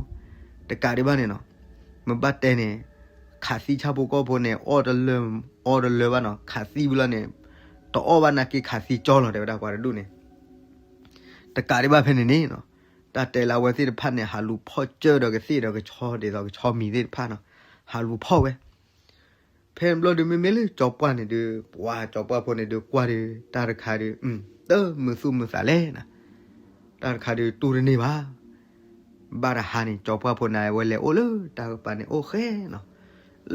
တကးဒံးဘၣ်န့ၣ်နီၤ, မ့ၢ်ဘၣ်တဲန့ၣ် ခးသံဆၣ်ဖိကီၢ်ဖိန့ၣ် အီၣ်တလၢ, အီၣ်တလၢဘၣ်နီၤ, ခးသံဝံၤလီၤန့ၣ် တအီၣ်ဘၣ်နာ်က့ ခးသံကၠီလီၤ တဲဝဲဒၣ်ပှၤတဒူၣ်န့ၣ်. တကးဒံးဘၣ်ဖဲန့ၣ်န့ၣ်နီၤ, တၢ်တဲလၢအဝဲသ့ၣ်တဖၣ်န့ၣ် ဟးလူၤဖီၣ်ကၢၢ်ဒီးကသ့ၣ်ဒီးကဆီ ဒ်သိးကဆီမံၤသ့ၣ်တဖၣ်နီၤ, ဟးလူၤဖီၣ်ဝဲ ဖဲန့ၣ်ဘျီဒီး မ့မ့ၢ်လၢကၠီပှၢ်န့ၣ်ဒီး ပှၤကၠီပှၢ်ဖိန့ၣ်ဒီး ကွၢ်ဒီး တၢ်တခါဒီး တမုာ်သူၣ်မုာ်သးလဲၣ်နီၤ, တၢ်တခါဒီးတူၢ်တန့ၢ်ဘၣ်. ဘၣ်တဟါန့ၣ် ကၠီပှၢ်ဖိန့ၣ် အဝဲလဲၤအိၣ်လၢတၢ်ကပၤန့ၣ် အိၣ်ဃဲနီၤ,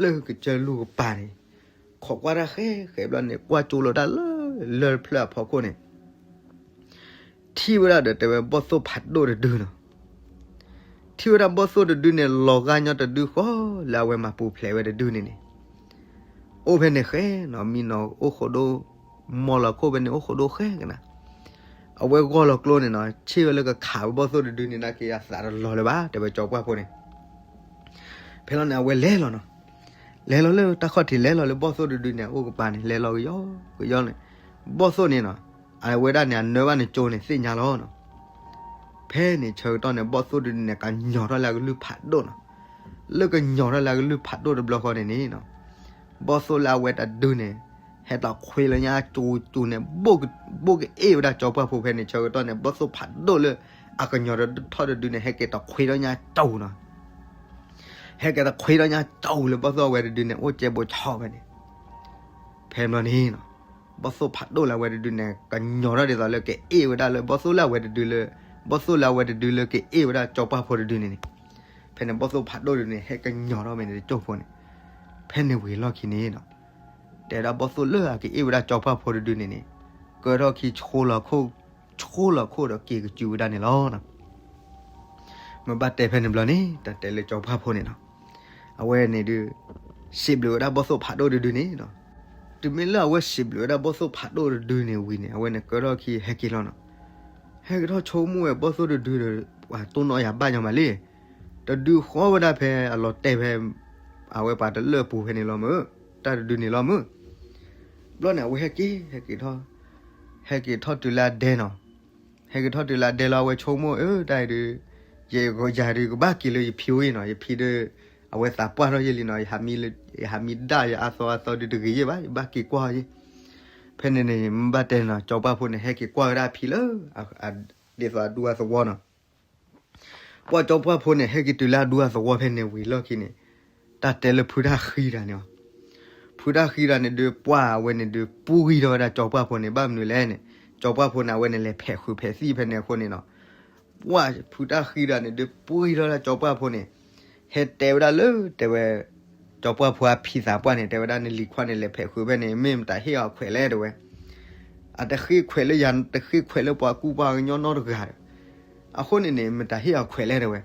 လၢကစၢၢ်လူၢ်ကပၤန့ၣ် ခိးကွၢ်တၢ်ဃဲဃဲဘျီန့ၣ် ကွၢ်ကၠိလီၤတၢ်လၢ လၢၢ်တဖျၢၣ်အဖီခိၣ်န့ၣ် ထံၣ်ဝဲဒၣ်ဒီးတဲဝဲဘီၣ်သိၣ်ဖးဒိၣ်တဒုနီၤ. ထံၣ်ဝဲဒၣ်ဘီၣ်သိၣ်တဒုန့ၣ် လီၤဂာ်ညီတဒုဃီ လၢအဝဲမၤပူၤဖျဲးဝဲတဒုန့ၣ်န့ၣ်, အိၣ်ဖဲန့ၣ်ဃဲနီၤ, မံနီၤအိၣ်ဃိဒိၣ်, မီလီၤခိၣ်ဖဲန့ၣ်အိၣ်ဃိဒိၣ်ဃဲကနၤ. အဝဲဂီၢ်လီၤကျိန့ၣ်နီၤ, ဆ့ၣ်ဝဲလၢကခးဝဲဘီၣ်သိၣ်တဒုန့ၣ် နာ်က့အသးတလီၤလၢၤဘၣ် တဲဝဲကၠီပှၢ်ဖိန့ၣ်. ဖဲလီၤန့ၣ် အဝဲလဲၤလီၤနီၤ, လဲၤလီၤလၢတၢ်ခီၣ်ထံး လဲၤလီၤလၢဘီၣ်သိၣ်တဒုန့ၣ် အအိၣ်ကပၤန့ၣ် လဲၤလီၤကယီကယီန့ၣ်, ဘီၣ်သိၣ်န့ၣ်နီၤ, အဝဲဒၣ်န့ၣ် အနၢဘၣ်န့ၣ်ကၠိန့ၣ် သ့ၣ်ညါလီၤနီၤ. ဖဲန့ၣ်ဆၢကတီၢ်န့ၣ် ဘီၣ်သိၣ်တဒုန့ၣ် ကညီၤထီၣ်လၢအကလုၢ်ဖးဒိၣ်နီၤ. လၢကညီၤထီၣ်လၢအကလုၢ်ဖးဒိၣ်တဘျီဃီန့ၣ်န့ၣ်နီၤ, ဘီၣ်သိၣ်လၢအဝဲတဒုန့ၣ် ဟဲတခွ့လၢညါကၠိကၠိန့ၣ်, ဘိၣ်ကအ့ၣ်ဝဲဒၣ်ကၠီပှၢ်ဖိဖဲန့ၣ်ဆၢကတီၢ်န့ၣ် ဘီၣ်သိၣ်ဖးဒိၣ်လၢအကညီၤထီၣ်တဒုန့ၣ် ဟဲက့ၤတခွ့ထီၣ်ညါကၠိနီၤ. ဟဲက့ၤတခွ့ထီၣ်ညါကၠိလၢဘီၣ်သိၣ်အဝဲတဒုန့ၣ် အိၣ်ကဲဘိးဆီၣ်ဖဲန့ၣ်. ဖဲဘျီန့ၣ်နီၤ, ဘီၣ်သိၣ်ဖးဒိၣ်လၢအဝဲတဒုန့ၣ် ကညီၤထီၣ်ဒ်သိးလၢကအ့ၣ်ဝဲဒၣ်လၢဘီၣ်သိၣ်လၢအဝဲတဒုလၢ, ဘီၣ်သိၣ်လၢအဝဲတဒုလၢကအ့ၣ်ဝဲဒၣ်ကၠီပှၢ်ဖိတဒုန့ၣ်န့ၣ်, ဖဲန့ၣ်ဘီၣ်သိၣ်ဖးဒိၣ်တဒုန့ၣ် ဟဲကညီၤထီၣ်ဖဲန့ၣ်တကၠိဖိန့ၣ်. ဖဲန့ၣ်ဝံၤလီၢ်ခံန့ၣ်နီၤ, တဲဒၣ်ဘီၣ်သိၣ်လၢအက့ၤအ့ၣ်ဝဲဒၣ်ကၠီပှၢ်ဖိတဒုန့ၣ်န့ၣ်, ကၢထီၣ်ခံဆှိလီၤခိၣ်, ဆှိလီၤခိၣ်ဒီးက့ၤကစုဝဲဒၣ်န့ၣ်လီၤ. မ့ၢ်ဘၣ်တဲဖဲန့ၣ်ဘျီန့ၣ် တၢ်တဲလၢကၠီပှၢ်ဖိန့ၣ်နီၤ, အဝဲန့ၣ်ဒုး စံးဘျုးဝဲဒၣ်ဘီၣ်သိၣ်ဖးဒိၣ်တဒုန့ၣ်နီၤ. တုၤမ့ၢ်လၢအဝဲစံးဘျုးဝဲဒၣ်ဘီၣ်သိၣ်ဖးဒိၣ်တဒုန့ၣ်ဝံၤန့ၣ် အဝဲန့ၣ်ကၢထီၣ်ခံဟဲက့ၤလီၤနီၤ. ဟဲက့ၤထီၣ်ဆိကမိၣ်ဝဲဘီၣ်သိၣ်တဒုဒီး ပှၤတိၢ်နီၣ်ယၤဘၣ်ညီမးလံ. တဒုဃီဝဲဒၣ်ဖဲအလီၤတဲာ်ဖဲ အဝဲပှၤတလၢၢ်ပူၤဖဲန့ၣ်လီၤမုၢ်, တၢ်တဒုန့ၣ်လီၤမုၢ်. ဘျီန့ၣ် အဝဲဟဲက့ၤ, ဟဲက့ၤထီၣ်, ဟဲက့ၤထီၣ်တုၤလၢအဒဲနီၤ. ဟဲက့ၤထီၣ်တုၤလၢအဒဲလီၤ အဝဲဆိကမိၣ် အၢ တၢ်အံၤဒုး ယဲယၤဒုး ကဘၣ်က့ၤလၢယဖံဝဲနီၤ. ယဖံဒီး အဝဲသးပှၢ်ထီၣ်ယဲလံနီၤ. ယဟးမံဒၣ်ယၤအါသီအါသီဒုးတဂ့ၤယဲၢ်ဘၣ်, ယဘၣ်က့ၤကွၢ်အီၤယဲၢ်. ဖဲန့ၣ်န့ၣ် မ့ၢ်ဘၣ်တဲနီၤ ကၠီပှၢ်ဖိန့ၣ် ဟဲက့ၤကွၢ်ဝဲဒၣ်အဖံလၢ ဒ်သိးအဒူအသဝီနီၤ. ပှၢ်ကၠီပှၢ်ဖိန့ၣ် ဟဲက့ၤတုၤလၢအဒူအသဝီဖဲန့ၣ်ဝံၤလီၢ်ခံန့ၣ်, တၢ်တဲလၢဖုတၢ်ဃံတဂၤန့ၣ်, ဖုတၢ်ဃံတဂၤန့ၣ်ဒုး ပှၢ်အဝဲန့ၣ်ဒုး ပှံၢ်ထီၣ်ဝဲဒၣ်ကၠီပှၢ်ဖိန့ၣ် ဘၣ်မနုၤလဲၣ်န့ၣ်, ကၠီပှၢ်ဖိန့ၣ် အဝဲန့ၣ်လဲၤဖဲးဃုာ်ဖဲးသံၣ်ဖဲန့ၣ်အဃိန့ၣ်နီၤ. ပှၢ်ဖုတၢ်ဃံတဂၤန့ၣ်ဒုး ပှံၢ်ထီၣ်ဝဲဒၣ်ကၠီပှၢ်ဖိန့ၣ်, ဟဲတဲဝဲဒၣ်လၢ တဲဝဲ ကၠီပှၢ်ဖိအဖံသးပှၢ်န့ၣ် တဲဝဲဒၣ် နလံၤခွါန့ၣ် လဲၤဖဲးဃုာ်ဖဲန့ၣ် မ့ၢ်မတၤဟ့ၣ်အီၤခွဲးလဲၣ်တဲဝဲ, အတဃ့ခွဲးလၢယၤ တဃ့ခွဲးလၢပှၤကူပှၤကညီနီတဂၤဒီး, အဃိန့ၣ်န့ၣ် မတၤဟ့ၣ်အီၤခွဲးလဲၣ်တဲဝဲ.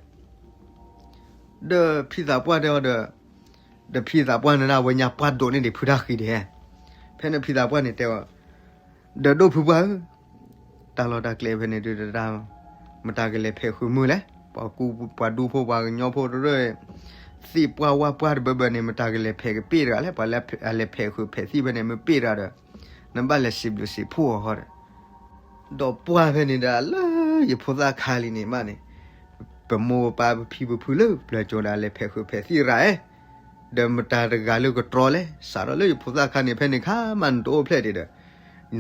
ဒီးဖံသးပှၢ်တဲအီၤဒီး, ဒီးဖံသးပှၢ်န့ၣ်ဒၣ် အဝဲညါပှၢ်ဒိးန့ၢ်ဒံးဖုတၢ်ဃံဒံး, ဖဲန့ၣ်ဖံသးပှၢ်န့ၣ်တဲအီၤ, ဒီးဒိၣ်ဖုပှၢ်ဧၢ, တၢ်လီၢ်တၢ်ကျဲဖဲန့ၣ်ဒုး မတၤကလဲၤဖဲးဃုာ်မုၢ်လဲၣ်, ပှၤကူပှၤဒူဖိပှၤကညီဖိတရၢၢ်, သ့ၣ်ပှၢ်ဝၢ်ပှၢ်တဘၣ်ဘၣ်န့ၣ် မတၤကလဲၤဖဲးကပ့ၢ်တဂၤလဲၣ်, ပှၤလၢအလဲၤဖဲးဃုာ်ဖဲးသံၣ်ဖဲန့ၣ် မ့ၢ်ပ့ၢ်တဂၤဒီး, နဘၣ်လဲၤစံးဘျုးစံးဖှိၣ်အီၤဃီဒီး ဒီးပှၢ်ဖဲန့ၣ်ဒၣ်လၢယဖိသၣ်ခါလံန့ၣ်ဘၣ်န့ၣ်, ပမိၢ်ပပၢ်ပဖံပဖုလၢပျၢၤကၠိၤဒၣ်လဲၤဖဲးဃုာ်ဖဲးသံၣ်ရၤဧဲ, ဒီးမတၤတဂၤလၢကတြီလဲၣ်, စးထီၣ်လၢယဖိသၣ်ခါန့ၣ် ဖဲန့ၣ်ခါမးနတအိၣ်ဖျဲၣ်ဒံးဒီး,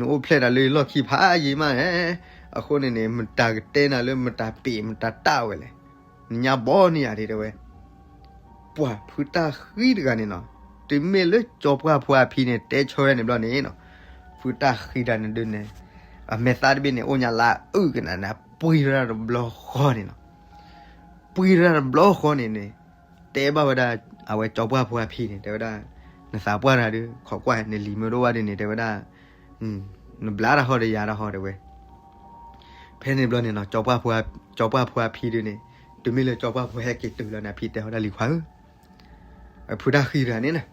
နအိၣ်ဖျဲၣ်တၢ်လၢယလီၢ်ခံဖးယံာ်မးဧဲ, အဃိန့ၣ်န့ၣ် မတၤကတဲနၤလၢမတၤပ့ၤမတၤတၢ်ဝဲလဲၣ်, နညါဘီန့ၢ်ယၤဒံးတဲဝဲ. ပှၢ်ဖုတၢ်ဃံတဂၤန့ၣ်နီၤ, တုၤမ့ၢ်လၢကၠီပှၢ်ဖိအဖံန့ၣ် တဲဆၢဝဲန့ၣ်ဘျီန့ၣ်နီၤ, ဖုတၢ်ဃံတဂၤန့ၣ်ဒုးန့ၣ်, အမဲာ်သၣ်တဘ့ၣ်န့ၣ် အိၣ်ညါလၢအအုၣ်ကနၤန့ၣ် ပှံၢ်ထီၣ်ဒၣ်တဘျီဃီန့ၣ်နီၤ, ပှံၢ်ထီၣ်ဒၣ်တဘျီဃီန့ၣ်န့ၣ်, တဲဘၣ်ဝဲဒၣ် အဝဲကၠီပှၢ်ဖိအဖံန့ၣ် တဲဝဲဒၣ်, နသးပှၢ်တဂၤဒုး ခိးကွၢ်နလံၤမ့ၢ်တအိၣ်ဘၣ်ဒ်န့ၣ် တဲဝဲဒၣ်, နဘျါတၢ်ဟီဒီးယၤတၢ်ဟီတဲဝဲ. ဖဲန့ၣ်ဘျီန့ၣ်နီၤ ကၠီပှၢ်ဖိအဖံဒုးန့ၣ်, တုၤမ့ၢ်လၢကၠီပှၢ်ဖိဟဲက့ၤတုၤလီၤန့ၣ် အဖံတဲဝဲဒၣ်လံၤခွါဧၢ, ဖုတၢ်ဃံတဂၤန့ၣ်,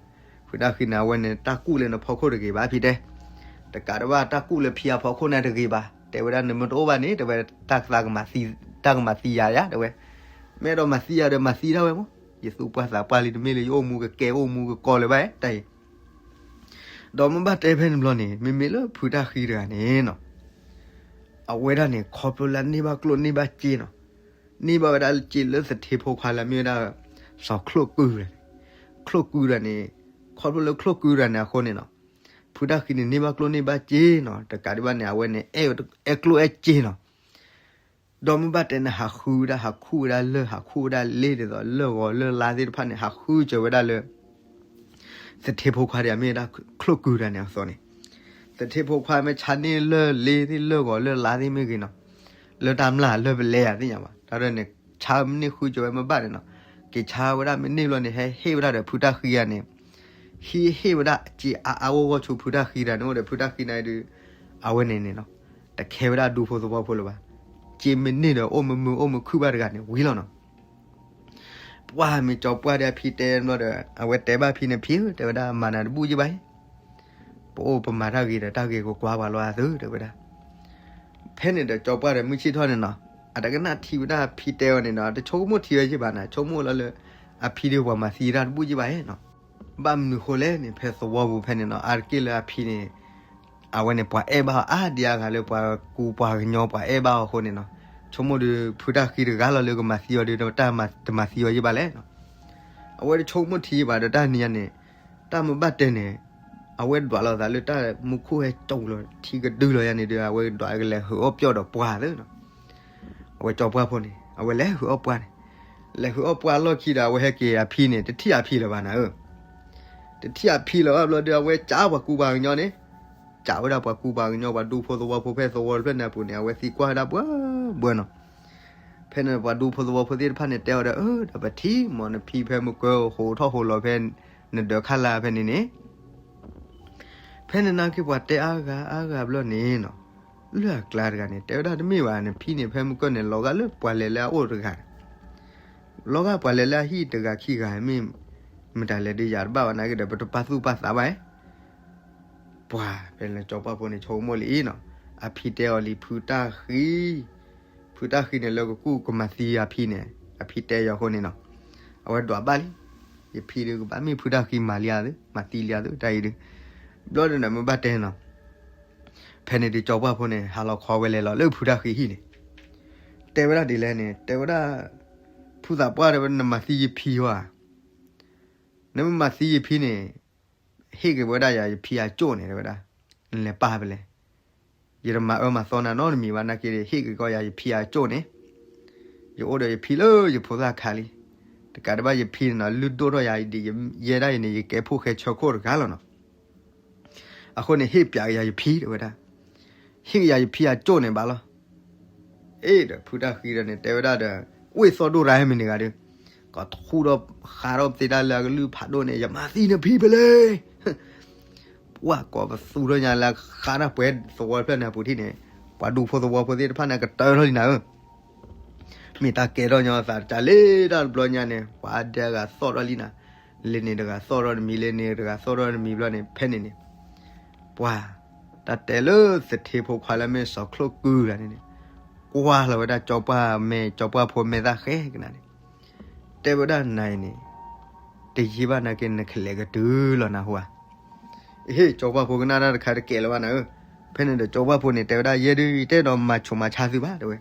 ဖုတၢ်ဃံန့ၣ် အဝဲန့ၣ် တၢ်ကူၣ်လၢနဖီခိၣ်တဂ့ၤဘၣ် ဖံတဲ, တကးဒံးဘၣ် တၢ်ကူၣ်လၢဖံအဖီခိၣ်န့ၣ်တဂ့ၤဘၣ် တဲဝဲဒၣ် နမ့ၢ်တအိၣ်ဘၣ်န့ၣ် တဲဝဲ, တၢ်ကသးကမၤသံယၤယၤတဲဝဲ, မ့ၢ်အဲၣ်ဒိးမၤသံယၤဒီးမၤသံဒၣ်ဝဲမး, ယသူၣ်ပှၢ်သးပှၢ်လံ တမ့ၢ်လၢယအိၣ်မူကကဲအိၣ်မူကကီလၢၤဘၣ်တၢ်အံၤ ဒီးမ့ၢ်ဘၣ်တဲဖဲန့ၣ်ဘျီန့ၣ် မ့မ့ၢ်လၢဖုတၢ်ဃံတဂၤန့ၣ်နီၤ, အဝဲဒၣ်န့ၣ် ခီဖျိလၢန့ၢ်ဘၣ်ကျိၣ်န့ၢ်ဘၣ်စ့နီၤ, န့ၢ်ဘၣ်ဝဲဒၣ်စ့လၢသထ့ဖိခွါလၢမ့ၢ်ဝဲဒၣ် စီၤချိၣ်ကုၢ်န့ၣ်, ချိၣ်ကုၢ်တဂၤန့ၣ်, ခီဖျိလၢချိၣ်ကုၢ်တဂၤန့ၣ်အဃိန့ၣ်နီၤ, ဖုတၢ်ဃံန့ၣ် န့ၢ်ဘၣ်ကျိၣ်န့ၢ်ဘၣ်စ့နီၤ, တကးဒံးဘၣ်န့ၣ် အဝဲန့ၣ် အဲၣ်ကျိၣ်အဲၣ်စ့နီၤ ဒီးမ့ၢ်ဘၣ်တဲန့ၣ် ဟးဃုဝဲဒၣ် ဟးခူၣ်ဝဲဒၣ်လၢၢ် ဟးခူၣ်ဝဲဒၣ်လ့ ဒ်သိးလၢၢ်ဂီၤလၢၢ်လါသ့ၣ်တဖၣ်န့ၣ် ဟးဃုစၢၤဝဲဒၣ်လၢ သထ့ဖိခွါဒ်အမ့ၢ်ဝဲဒၣ်ချိၣ်ကုၢ်တဂၤန့ၣ်အသိးန့ၣ်, သထ့ဖိခွါမ့ၢ်ဆါန့ၢ်လၢၢ်လ့သ့ၣ်လၢၢ်ဂီၤလၢၢ်လါသ့ၣ်မ့ၢ်ဂ့ၤနီၤ, လၢတၢ်မျၢ်လၢၢ်ပလဲအသ့ၣ်ညါဘၣ် တၢ်ဒ်န့ၣ် ဆါမ့ၢ်န့ၢ်ဃုစၢၤဝဲမ့ၢ်ဘၣ်န့ၣ်နီၤ, က့ၤဆါဝဲဒၣ်မ့ၢ်န့ၢ်ဘျီန့ၣ် ဟဲဟ့ၣ်ဝဲဒၣ်ဒီးဖုတၢ်ဃံဂၤန့ၣ် ဟံးဟ့ၣ်ဝဲဒၣ်စ့အါအါဂီၢ်ဂီၢ်ဆူဖုတၢ်ဃံတဂၤန့ၣ်အိၣ်ဒီး ဖုတၢ်ဃံန့ၣ်ဒုး အဝဲန့ၣ်န့ၣ်နီၤ, တခဲဝဲဒၣ်ဒူဖိသဝီဖိလၢၤဘၣ်, စ့မ့ၢ်န့ၢ်ဒီးအိၣ်မုာ်မုာ်အိၣ်မုာ်ခုၣ်ဘၣ်တဂၤန့ၣ်ဝံၤလီၤနီၤ. ပှၢ်မ့ၢ်ကၠီပှၢ်ဒီးအဖံတဲဘျီဒီး အဝဲတဲဘၣ်ဖံန့ၣ် ဖံဧၢ တဲဝဲဒၣ် မၤနၤတဘူၣ်ယံၣ်ဘၣ်အံၤ, ပအိၣ်ပမၤတၢ်ဂ့ၤဒီးတၢ်ဂ့ၤကကွၢ်ပှၤလီၤအသး တဲဝဲဒၣ်. ဖဲန့ၣ်ဒီးကၠီပှၢ်ဒီးမုၢ်ဆ့ၣ်ထီၣ်န့ၣ်နီၤ, အတကနၣ်ထံဝဲဒၣ်ဖံတဲအီၤန့ၣ်နီၤ, တဆိကမိၣ်ထံဝဲယံၣ်ဘၣ်န့ၣ်, ဆိကမိၣ်လီၤလၢ အဖံဒုးပှၤမၤသံတၢ်တဘူၣ်ယံၣ်ဘၣ်နီၤ. ဘၣ်မနုၤဃိလဲၣ်န့ၣ် ဖဲသဝီပူၤဖဲန့ၣ်နီၤ, အါတက့ၢ်လၢအဖံန့ၣ် အဝဲန့ၣ် ပှၤအဲၣ်ဘၣ်အီၤအါဒံးအါဂၤလၢပှၤကူပှၤကညီပှၤအဲၣ်ဘၣ်အီၤအဃိန့ၣ်နီၤ, ဆိကမိၣ်ဒီး ဖုတၢ်ဃံတဂၤလီၤလၢကမၤသံအီၤဒီး တမၤသံအီၤယံၣ်ဘၣ်လဲၣ်နီၤ. အဝဲတဆိကမိၣ်ထံယံၣ်ဘၣ်ဒီးတၢ်နံၤညါန့ၣ်, တၢ်မ့ၢ်ဘၣ်တဲန့ၣ်, အဝဲဒွးလိာ်သးလၢတၢ်မူခိၣ်ဟဲကၠိလီၤ ထံကဒုလီၤယါန့ၣ်ဒီး အဝဲဒွးကလဲၤဟုးအီၣ်ပျီၢ်ဒီးပှၢ်သ့နီၤ. အဝဲကၠီပှၢ်ဖိန့ၣ် အဝဲလဲၤဟုးအီၣ်ပှၢ်န့ၣ်, လဲၤဟုးအီၣ်ပှၢ်လီၢ်ခံဒီး အဝဲဟဲက့ၤအဖံန့ၣ် တထံၣ်အဖံလၢၤဘၣ်နၤဧၢ. တထံၣ်အဖံလၢၤဘၣ်ဘျီဒီး အဝဲကးပှၤကူပှၤကညီန့ၣ်, ကးဝဲဒၣ်ပှၤကူပှၤကညီ ပှၤဒူဖိသဝီဖိဖဲသဝီတဖျၢၣ်န့ၣ်အပူၤန့ၣ် အဝဲသံကွၢ်ဝဲဒၣ်ဘှၢဘှၢနီၤ. ဖဲန့ၣ်ပှၤဒူဖိသဝီဖိသ့ၣ်တဖၣ်န့ၣ် တဲအီၤဒီး အၢ ဒီးပထံၣ်မ့ၢ်နဖံဖဲမုၢ်ကၢ ဟိးထီၣ်ဟိးလီၤဖဲ နဒၢးခါလၢ်ဖဲန့ၣ်န့ၣ် ဖဲန့ၣ်နာ်က့ပှၤတဲအါဂၤအါဂၤဘျီန့ၣ်နီၤ, လၢအကျါတဂၤန့ၣ် တဲဝဲဒၣ်တမ့ၢ်ဘၣ် နဖံန့ၣ် ဖဲမုၢ်ကၢၢ်န့ၣ် လီၤဂာ်လၢပှၤလဲၤလၢအအိၣ်တဂၤ, လီၤဂာ်ပှၤလဲၤလၢအဟံၣ်တဂၤခံဂၤ မ့ၢ်မတၤလဲၣ်ဒီးယၤတဘၣ်ဘၣ်နာ်က့ဒီး ပတပာ်သူၣ်ပာ်သးဘၣ်ဧါ. ပှၤဖဲလၢကၠီပှၢ်ဖိန့ၣ် ဆိကမိၣ်လံနီၤ, အဖံတဲအီၤလံ ဖုတၢ်ဃံ ဖုတၢ်ဃံန့ၣ်လၢကကူၣ်ကမၤသံအဖံန့ၣ် အဖံတဲယၤအဃိန့ၣ်နီၤ, အဝဲဒွးဘၣ်လံ, ယဖံဒုးကဘၣ်မ့ၢ်ဖုတၢ်ဃံမၤလံဧါသု မၤသံလံဧါသု တၢ်အံၤဒုး, ဘျီဒုးန့ၣ် မ့ၢ်ဘၣ်တဲနီၤ, ဖဲန့ၣ်ဒုးကၠီပှၢ်ဖိန့ၣ် ဟါလီၤခီဝဲလဲၤလီၤလၢဖုတၢ်ဃံဟံၣ်န့ၣ်, တဲဝဲဒၣ်ဒ်လဲၣ်န့ၣ် တဲဝဲဒၣ်, ဖုသးပှၢ်တဲဝဲ နမၤသံယဖံဧါ, နမ့ၢ်မၤသံယဖံန့ၣ် ဟ့ၣ်က့ၤဝဲဒၣ်ယၤယဖံအကၠိၣ်န့ၣ် တဲဝဲဒၣ်. နလဲၤပာ်ဖဲလဲၣ်. ယတမၤအၢမၤသီနၤနီတမံၤဘၣ် နာ်က့ ဟ့ၣ်က့ၤကီးယၤယဖံအကၠိၣ်န့ၣ်, ယအိၣ်ဒီးယဖံလၢယဖိသၣ်ခါလံ. တကးဒံးဘၣ်ယဖံန့ၣ်နီၤ လုၢ်ဒိၣ်ထီၣ်ယၤဒ်ယဲဒၣ်အံၤန့ၣ် ယကဲဖိၣ်ဃဲဆၢခိၣ်တဂၤလီၤနီၤ. အဃိန့ၣ် ဟ့ၣ်ပၠးက့ၤယၤယဖံ တဲဝဲဒၣ်, ဟ့ၣ်က့ၤယၤယဖံအကၠိၣ်န့ၣ်ဘၣ်လီၤ. အ့ဒီး ဖုတၢ်ဃံဒီးန့ၣ် တဲဝဲဒၣ်ဒီး အိၣ်သီၣ်ဒိၣ်ရၤဟဲမ့ၢ်န့ၣ်ဂၤဒီး ကထူၣ်ဒီးဃးဒီးပသ့ဒၣ်လၢအကလုၢ်ဖးဒိၣ်န့ၣ် ယမၤသံနဖံဖဲလဲၣ်. ပှၤကိးပသူထီၣ်ညါလၢဃးတၢ်ပှဲၤသဝီတဖျၢၣ်န့ၣ်အပူၤထံၣ်န့ၣ်, ပှၤဒူဖိသဝီဖိသ့ၣ်တဖၣ်န့ၣ် ကတၢၢ်ထီၣ်လံနၤဧၢ. မ့ၢ်တၢ်ကဲထီၣ်ညီသးတကးလံတၢ်တဘျီညါန့ၣ် ပှၤဒဲဂၤသီၣ်ထီၣ်လံနၤ, လၢန့ၣ်တဂၤသီၣ်ထီၣ်တမံၤ လၢန့ၣ်တဂၤသီၣ်ထီၣ်တမံၤဘျီန့ၣ် ဖဲန့ၣ်န့ၣ် ပှၤ တၢ်တဲလၢသထ့ဖိခွါလၢမ့ၢ်စီၤချိၣ်ကုၢ်ဂၤန့ၣ်န့ၣ် ကွၢ်လီၤဝဲဒၣ်ကၠီပှၢ်မဲာ် ကၠီပှၢ်ဖိမဲာ်သၣ်ဃဲကနၤန့ၣ်, တဲဝဲဒၣ်နၤအံၤန့ၣ် တယံာ်ဘၣ်နာ်က့ နကလဲၤကတုၤလီၤနဟူဧါ. အ့ ကၠီပှၢ်ဖိကနၣ်တၢ်တခါတကဲလၢၤဘၣ်နၤဧၢ. ဖဲန့ၣ်ဒီးကၠီပှၢ်ဖိန့ၣ် တဲဝဲဒၣ်ယဲဒုး ယတအဲၣ်ဒိးမၤဆူးမၤဆါသုဘၣ် တဲဝဲ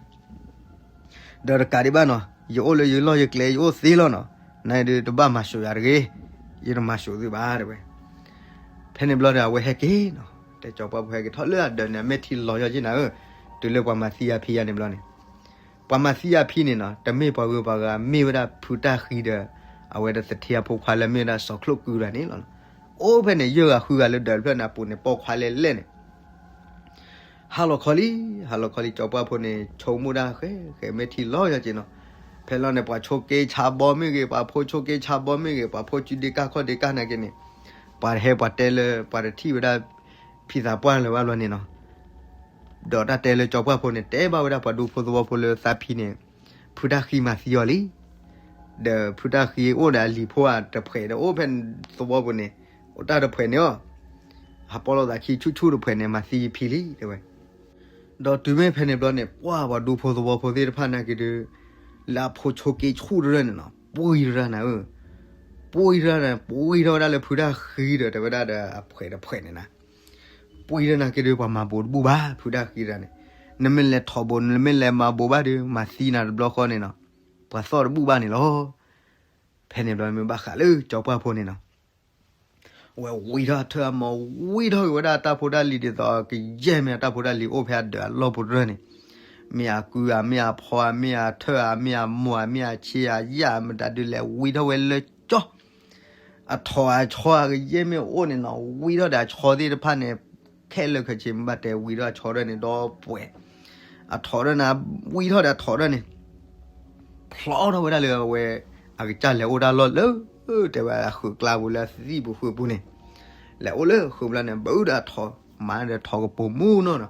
ဒီးတကးဒံးဘၣ်နီၤ ယအိၣ်လၢယလီၢ်ယကျဲ ယအိၣ်သ့လီၤနီၤ, နဒုးတဘၣ်မၤဆူးယၤတဂ့ၤ, ယတမၤဆူးသုဘၣ် တဲဝဲ. ဖဲန့ၣ်ဘျီဒီး အဝဲဟဲက့ၤနီၤ, တဲကၠီပှၢ်ဖိဟဲက့ၤထီၣ်လၢအဒၢးန့ၣ် အမဲာ်ထံလီၤယီၢ်က့ၤနၤဧၢ, တုၤလၢပှၤမၤသံအဖံယၤန့ၣ်ဘျီန့ၣ်, ပှၤမၤသံအဖံန့ၣ်နီၤ တမ့ၢ်ပှၤဂုၤပှၤဂၤ မ့ၢ်ဝဲဒၣ်ဖုတၢ်ဃံဒီး အဝဲဒၣ်သထ့အဖိခွါလၢမ့ၢ်ဝဲဒၣ်စီၤချိၣ်ကုၢ်တဂၤန့ၣ်လီၤ. အိၣ်ဖဲန့ၣ် ယဲၢ်ဂၤဃုဂၤလၢဒၢးတဖျၢၣ်န့ၣ်အပူၤန့ၣ် ပိာ်ခွါလဲၣ်လဲၣ်န့ၣ် ဟါလီၤခီလံ, ဟါလီၤခီလံ ကၠီပှၢ်ဖိန့ၣ် ဆိကမိၣ်တၢ်ဃဲ ဃဲမဲာ်ထံလီၤယီၢ်က့ၤနီၤ. ဖဲလီၤန့ၣ် ပှၤဆိးက့ဆါဘီမ့ၢ်ဂ့ၤ, ပှၤဖိဆိးက့ဆါဘီမ့ၢ်ဂ့ၤ, ပှၤဖိစုဒ့ကၢ်ခီၣ်ဒ့ကၢ်နာ်က့န့ၣ်, ပှၤတဟဲပှၤတဲလၢ ပှၤတထံၣ်ဝဲဒၣ် ဖံသးပှၢ်လၢၤဘၣ်ဘျီန့ၣ်နီၤ. ဒီးတၢ်တဲလၢကၠီပှၢ်ဖိန့ၣ် တဲဘၣ်ဝဲဒၣ်ပှၤဒူဖိသဝီဖိလၢသးဖံန့ၣ် ဖုတၢ်ဃံမၤသံအီၤလံ. ဒီးဖုတၢ်ဃံအိၣ်ဒီးအလံၤဖိဧါတဖှဲးဒီး အိၣ်ဖဲသဝီပူၤန့ၣ် အိၣ်တၢ်တဖှဲးန့ၣ်အီၤ, ဟးပီလီၤသးခံဆူၣ်ဆူၣ်တဖှဲးန့ၣ် မၤသံယဖံလံ တဲဝဲ. ဒီးတုၤမ့ၢ်ဖဲန့ၣ်ဘျီန့ၣ် ပှၤပှၤဒူဖိသဝီဖိသ့ၣ်တဖၣ်နာ်က့ဒုး လၢအဖိဆိးက့ဆူၣ်တရၢၢ်န့ၣ်နီၤ ပှံၢ်တရၢၢ်နၤဧၢ, ပှံၢ်တရၢၢ်န့ၣ် ပှံၢ်ထီၣ်ဝဲဒၣ်လၢဖုတၢ်ဃံဒီး တဲဝဲဒၣ်ဒီးအဖှဲးတဖှဲးန့ၣ်နၤ ပှံၢ်ထီၣ်နာ်က့ဒုး ပှၤမၤဘိးတဘူၣ်ဘၣ် ဖုတၢ်ဃံတဂၤန့ၣ်, နမ့ၢ်လဲၤထီၣ်ဘိး နမ့ၢ်လဲၤမၤဘိးဘၣ်ဒီး မၤသံနၤတဘျီဃီန့ၣ်နီၤ ပှၤသီၣ်တဘူၣ်ဘၣ်န့ၣ်လီၤ. ဖဲန့ၣ်ဘျီမ့ၢ်ဘၣ်ဃးလၢကၠီပှၢ်ဖိန့ၣ်နီၤ အဝဲဝံထီၣ်အထၢၣ်အမီၤ ဝံထီၣ်က့ၤဝဲဒၣ်အတၢ်ဖိတၢ်လံၤဒ်သိးကယဲၢ်မ့ၢ်အတၢ်ဖိတၢ်လံၤအိၣ်ဖဲအဒၢးအလီၢ်ပူၤတရၢၢ်န့ၣ်, မ့ၢ်အကုၢ်ဧါ မ့ၢ်အဖီဧါ မ့ၢ်အထၢၣ်ဧါ မ့ၢ်အမိၢ်ဧါ မ့ၢ်အဆ့ဧါ ယၢ်မတၤဒုးလဲၤဝံထီၣ်ဝဲလၢကၠီ အထိးအဆီအကယဲၢ်မ့ၢ်အိၣ်န့ၣ်နီၤ ဝံထီၣ်ဒီးအဆီသ့ၣ်တဖၣ်န့ၣ်, ခဲလၢာ်ခဲဆ့မ့ၢ်ဘၣ်တဲဝံထီၣ်အဆီတရၢၢ်န့ၣ်ဒီးပှဲၤ, အထိးတရၢၢ်န့ၣ် ဝံထီၣ်ဒီးအထိးတရၢၢ်န့ၣ် ဖျီထီၣ်ဝဲဒၣ်လၢအဝဲ အကစၢ်လဲၤအိၣ်တၢ်လီၢ်လၢ တဲဝဲအဃုာ်ကျါပူၤလၢအသံၣ်ပူၤဃုာ်ပူၤန့ၣ်, လဲၤအိၣ်လၢဃုာ်ပူၤလီၤန့ၣ် ဘုးဒီးအထိး, မၤဒီးထိးကပိာ်မုၣ်နီၢ်နီၤ,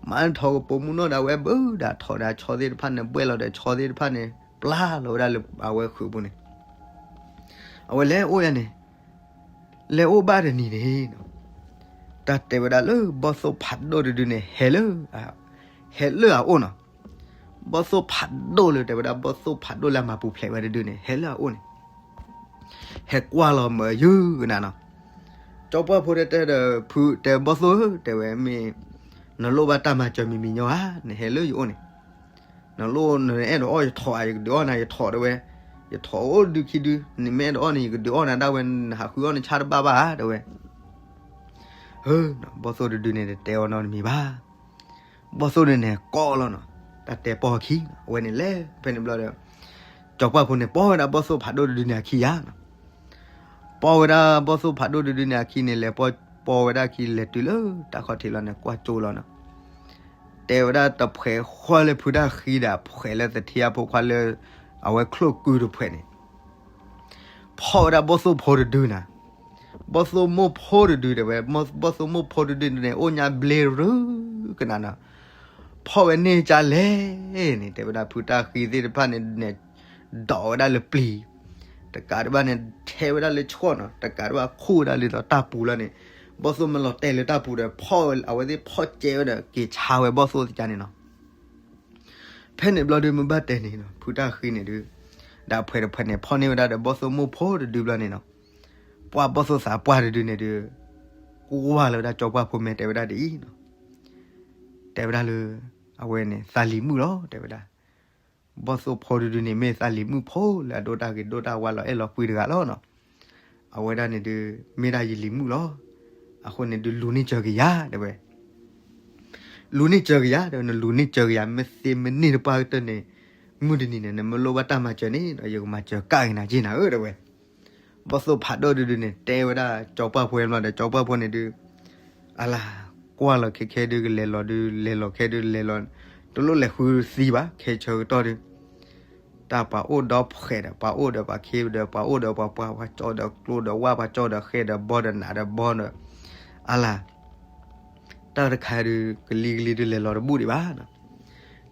မၤထိးကပိာ်မုၣ်နီၢ်ဒီးအဝဲဘုးဒီးအထိးဒီးအဆီသ့ၣ်တဖၣ်န့ၣ် ဘှဲၣ်လီၤဒီးဆီသ့ၣ်တဖၣ်န့ၣ် ပျၢ်လီၤဝဲဒၣ်လၢအဝဲဃုာ်ပူၤန့ၣ်, အဝဲလဲၤအိၣ်ယၤန့ၣ် လဲၤအိၣ်ဘၣ်တနံၤန့ၣ်, တၢ်တဲဝဲဒၣ်လၢဘီၣ်သိၣ်ဖးဒိၣ်တဒုန့ၣ် ဟဲလၢ ဟဲလၢအအိၣ်နီၤ, ဘီၣ်သိၣ်ဖးဒိၣ်လၢတဲဝဲဒၣ် ဘီၣ်သိၣ်ဖးဒိၣ်လၢအမၤပူၤဖျဲးဝဲတဒုန့ၣ် ဟဲလၢအအိၣ်န့ၣ်, ဟဲကွၢ်လီၤမၢယုၢ်ကနၤနီၤ, ကၠီပှၢ်ဖိတဲတဲဒီး ဖုတဲဘီၣ်သိၣ်ဧၢ တဲဝဲမ့ၢ် နလိၣ်ဘၣ်တၢ်မၤစၢၤမံၤမံၤညီဧါ နဟဲလၢယအိၣ်န့ၣ် နလိၣ်နအဲၣ်ဒိးအီၣ်ယထိးဧါ ယကဒုးအီၣ်နၤ ယထိးတဲဝဲ, ယထိးအိၣ်ဒုခံဒု, နမ့ၢ်အဲၣ်ဒိးအီၣ်န့ၣ် ယကဒုးအီၣ်နၤဒၣ်ဝဲ နဟးဃုအီၣ်နဆၣ်တဘၣ်ဘၣ်ဧါ တဲဝဲ. ဟၢ, ဘီၣ်သိၣ်တဒုန့ၣ် တတဲအီၤနီတမံၤဘၣ်. ဘီၣ်သိၣ်ဒုန့ၣ် ကိးလီၤနီၤ, တၢ်တဲပိာ်အခံ, အဝဲန့ၣ်လဲၤဖဲန့ၣ်ဘျီဒီး ကၠီပှၢ်ဖိန့ၣ် ပိာ်ဝဲဒၣ်ဘီၣ်သိၣ်ဖးဒိၣ်တဒုန့ၣ်အခံယါနီၤ ပိာ်ဝဲဒၣ်ဘီၣ်သိၣ်ဖးဒိၣ်တဒုန့ၣ်အခံန့ၣ် လဲၤပိာ်ဝဲဒၣ်အခံ လဲၤတုၤလၢတၢ်ခီၣ်ထံးလီၤန့ၣ် ကွၢ်ကၠိလီၤနီၤ. တဲဝဲဒၣ်တဖှဲးဃီလၢဖုတၢ်ဃံဒီး ဖှဲးလၢသထ့အဖိခွါလၢ အဝဲချိၣ်ကုၢ်တဖှဲးန့ၣ် ဖီၣ်ဝဲဒၣ်ဘီၣ်သိၣ်ဖိတဒုနၤ, ဘီၣ်သိၣ်မိၢ်ဖိတဒုတဲဝဲ, ဘီၣ်သိၣ်မိၢ်ဖိတဒုန့ၣ် အိၣ်ညါဘျ့ရူကနၤနီၤ, ဖီၣ်ဝဲန့ၢ်ကၢ်လဲၣ်န့ၣ် တဲဝဲဒၣ်ဖုတၢ်ဃံသ့ၣ်တဖၣ်န့ၣ် ဒိးဝဲဒၣ်လၢပျံၤ, တကးဒံးဘၣ်န့ၣ် ထဲဝဲဒၣ်လၢဆှီၣ်နီၤ, တကးဒံးဘၣ်ခူၣ်ဝဲဒၣ်လၢတၢ်ပူၤလီၤန့ၣ်, ဘီၣ်သိၣ်မ့ၢ်လီၤတဲာ်လၢတၢ်ပူၤဒီး ဖီၣ်ဝဲ အဝဲသ့ၣ်ဖီၣ်ကဲဝဲဒီး က့ၤဆါဝဲဘီၣ်သိၣ်သ့ၣ်ကါန့ၣ်နီၤ. ဖဲန့ၣ်ဘျီဒုးမ့ၢ်ဘၣ်တဲန့ၣ်နီၤ ဖုတၢ်ဃံန့ၣ်ဒုး ဒီးအဖှဲးတဖှဲးန့ၣ် ဖီၣ်န့ၢ်ဝဲဒၣ်ဒီးဘီၣ်သိၣ်မိၢ်ဖိတဒုဘျီန့ၣ်နီၤ, ပှၤဘီၣ်သိၣ်သးပှၢ်တဒုန့ၣ်ဒုး ကွၢ်လီၤဝဲဒၣ်ကၠီပှၢ်ဖိမဲာ်တဲဝဲဒၣ်ဒ်အံၤနီၤ, တဲဝဲဒၣ်လၢ အဝဲန့ၣ် သးလံၤမုၣ်လီၤ တဲဝဲဒၣ်, ဘီၣ်သိၣ်ဖိတဒုန့ၣ် မ့ၢ်သးလံၤမုၣ်ဖိလၢအဒိၣ်တၢ်ဂ့ၤဒိၣ်တၢ်ဝါလီၤအဲၣ်လီၤကွံတဂၤလီၤနီၤ, အဝဲဒၣ်န့ၣ်ဒုး မ့ၢ်ဒၣ်ယလံၤမုၣ်လီၤ. အဃိန့ၣ်ဒုးလူၤန့ၢ်စၢၤက့ၤယၤ တဲဝဲ. လူၤန့ၢ်စၢၤက့ၤယၤ တဲဝဲ, နလူၤန့ၢ်စၢၤက့ၤယၤ မ့ၢ်သ့မ့ၢ်န့ၢ်တပှၢ်ကတၢၢ်န့ၣ် မုၢ်တနံၤန့ၣ် နမ့ၢ်လိၣ်ဘၣ်တၢ်မၤစၢၤန့ၣ်ဒီး ယကမၤစၢၤကၣ်က့ၤနၤက့နၤဧၢ တဲဝဲ. ဘီၣ်သိၣ်ဖးဒိၣ်တဒုန့ၣ် တဲဝဲဒၣ်ကၠီပှၢ်ဖိဘျီဒီး ကၠီပှၢ်ဖိန့ၣ်ဒုး အလၤ ကွၢ်လီၤခဲခဲဒုးကလဲၤလီၤဒုး လဲၤလီၤခဲဒုးလဲၤလီၤ, တလိၣ်လဲၤဃုသံဘၣ် ခဲဆၢကတီၢ်ဒုး တၢ်ပှၤအိၣ်ဒီးဖှဲးဒီး ပှၤအိၣ်ဒီးပှၤခ့ဒီး ပှၤအိၣ်ဒီးပှၤပှၢ် ပှၤကၠီဒီးကျိဒီးဝၢ် ပှၤကၠီဒီးဃဲဒီးဘီဒီးနးဒီးဘီဒီး အလၤ တၢ်တခါဒုး ကလံၤကလံၤဒုးလဲၤလီၤတဘူၣ်ဒံးဘၣ်နီၤ.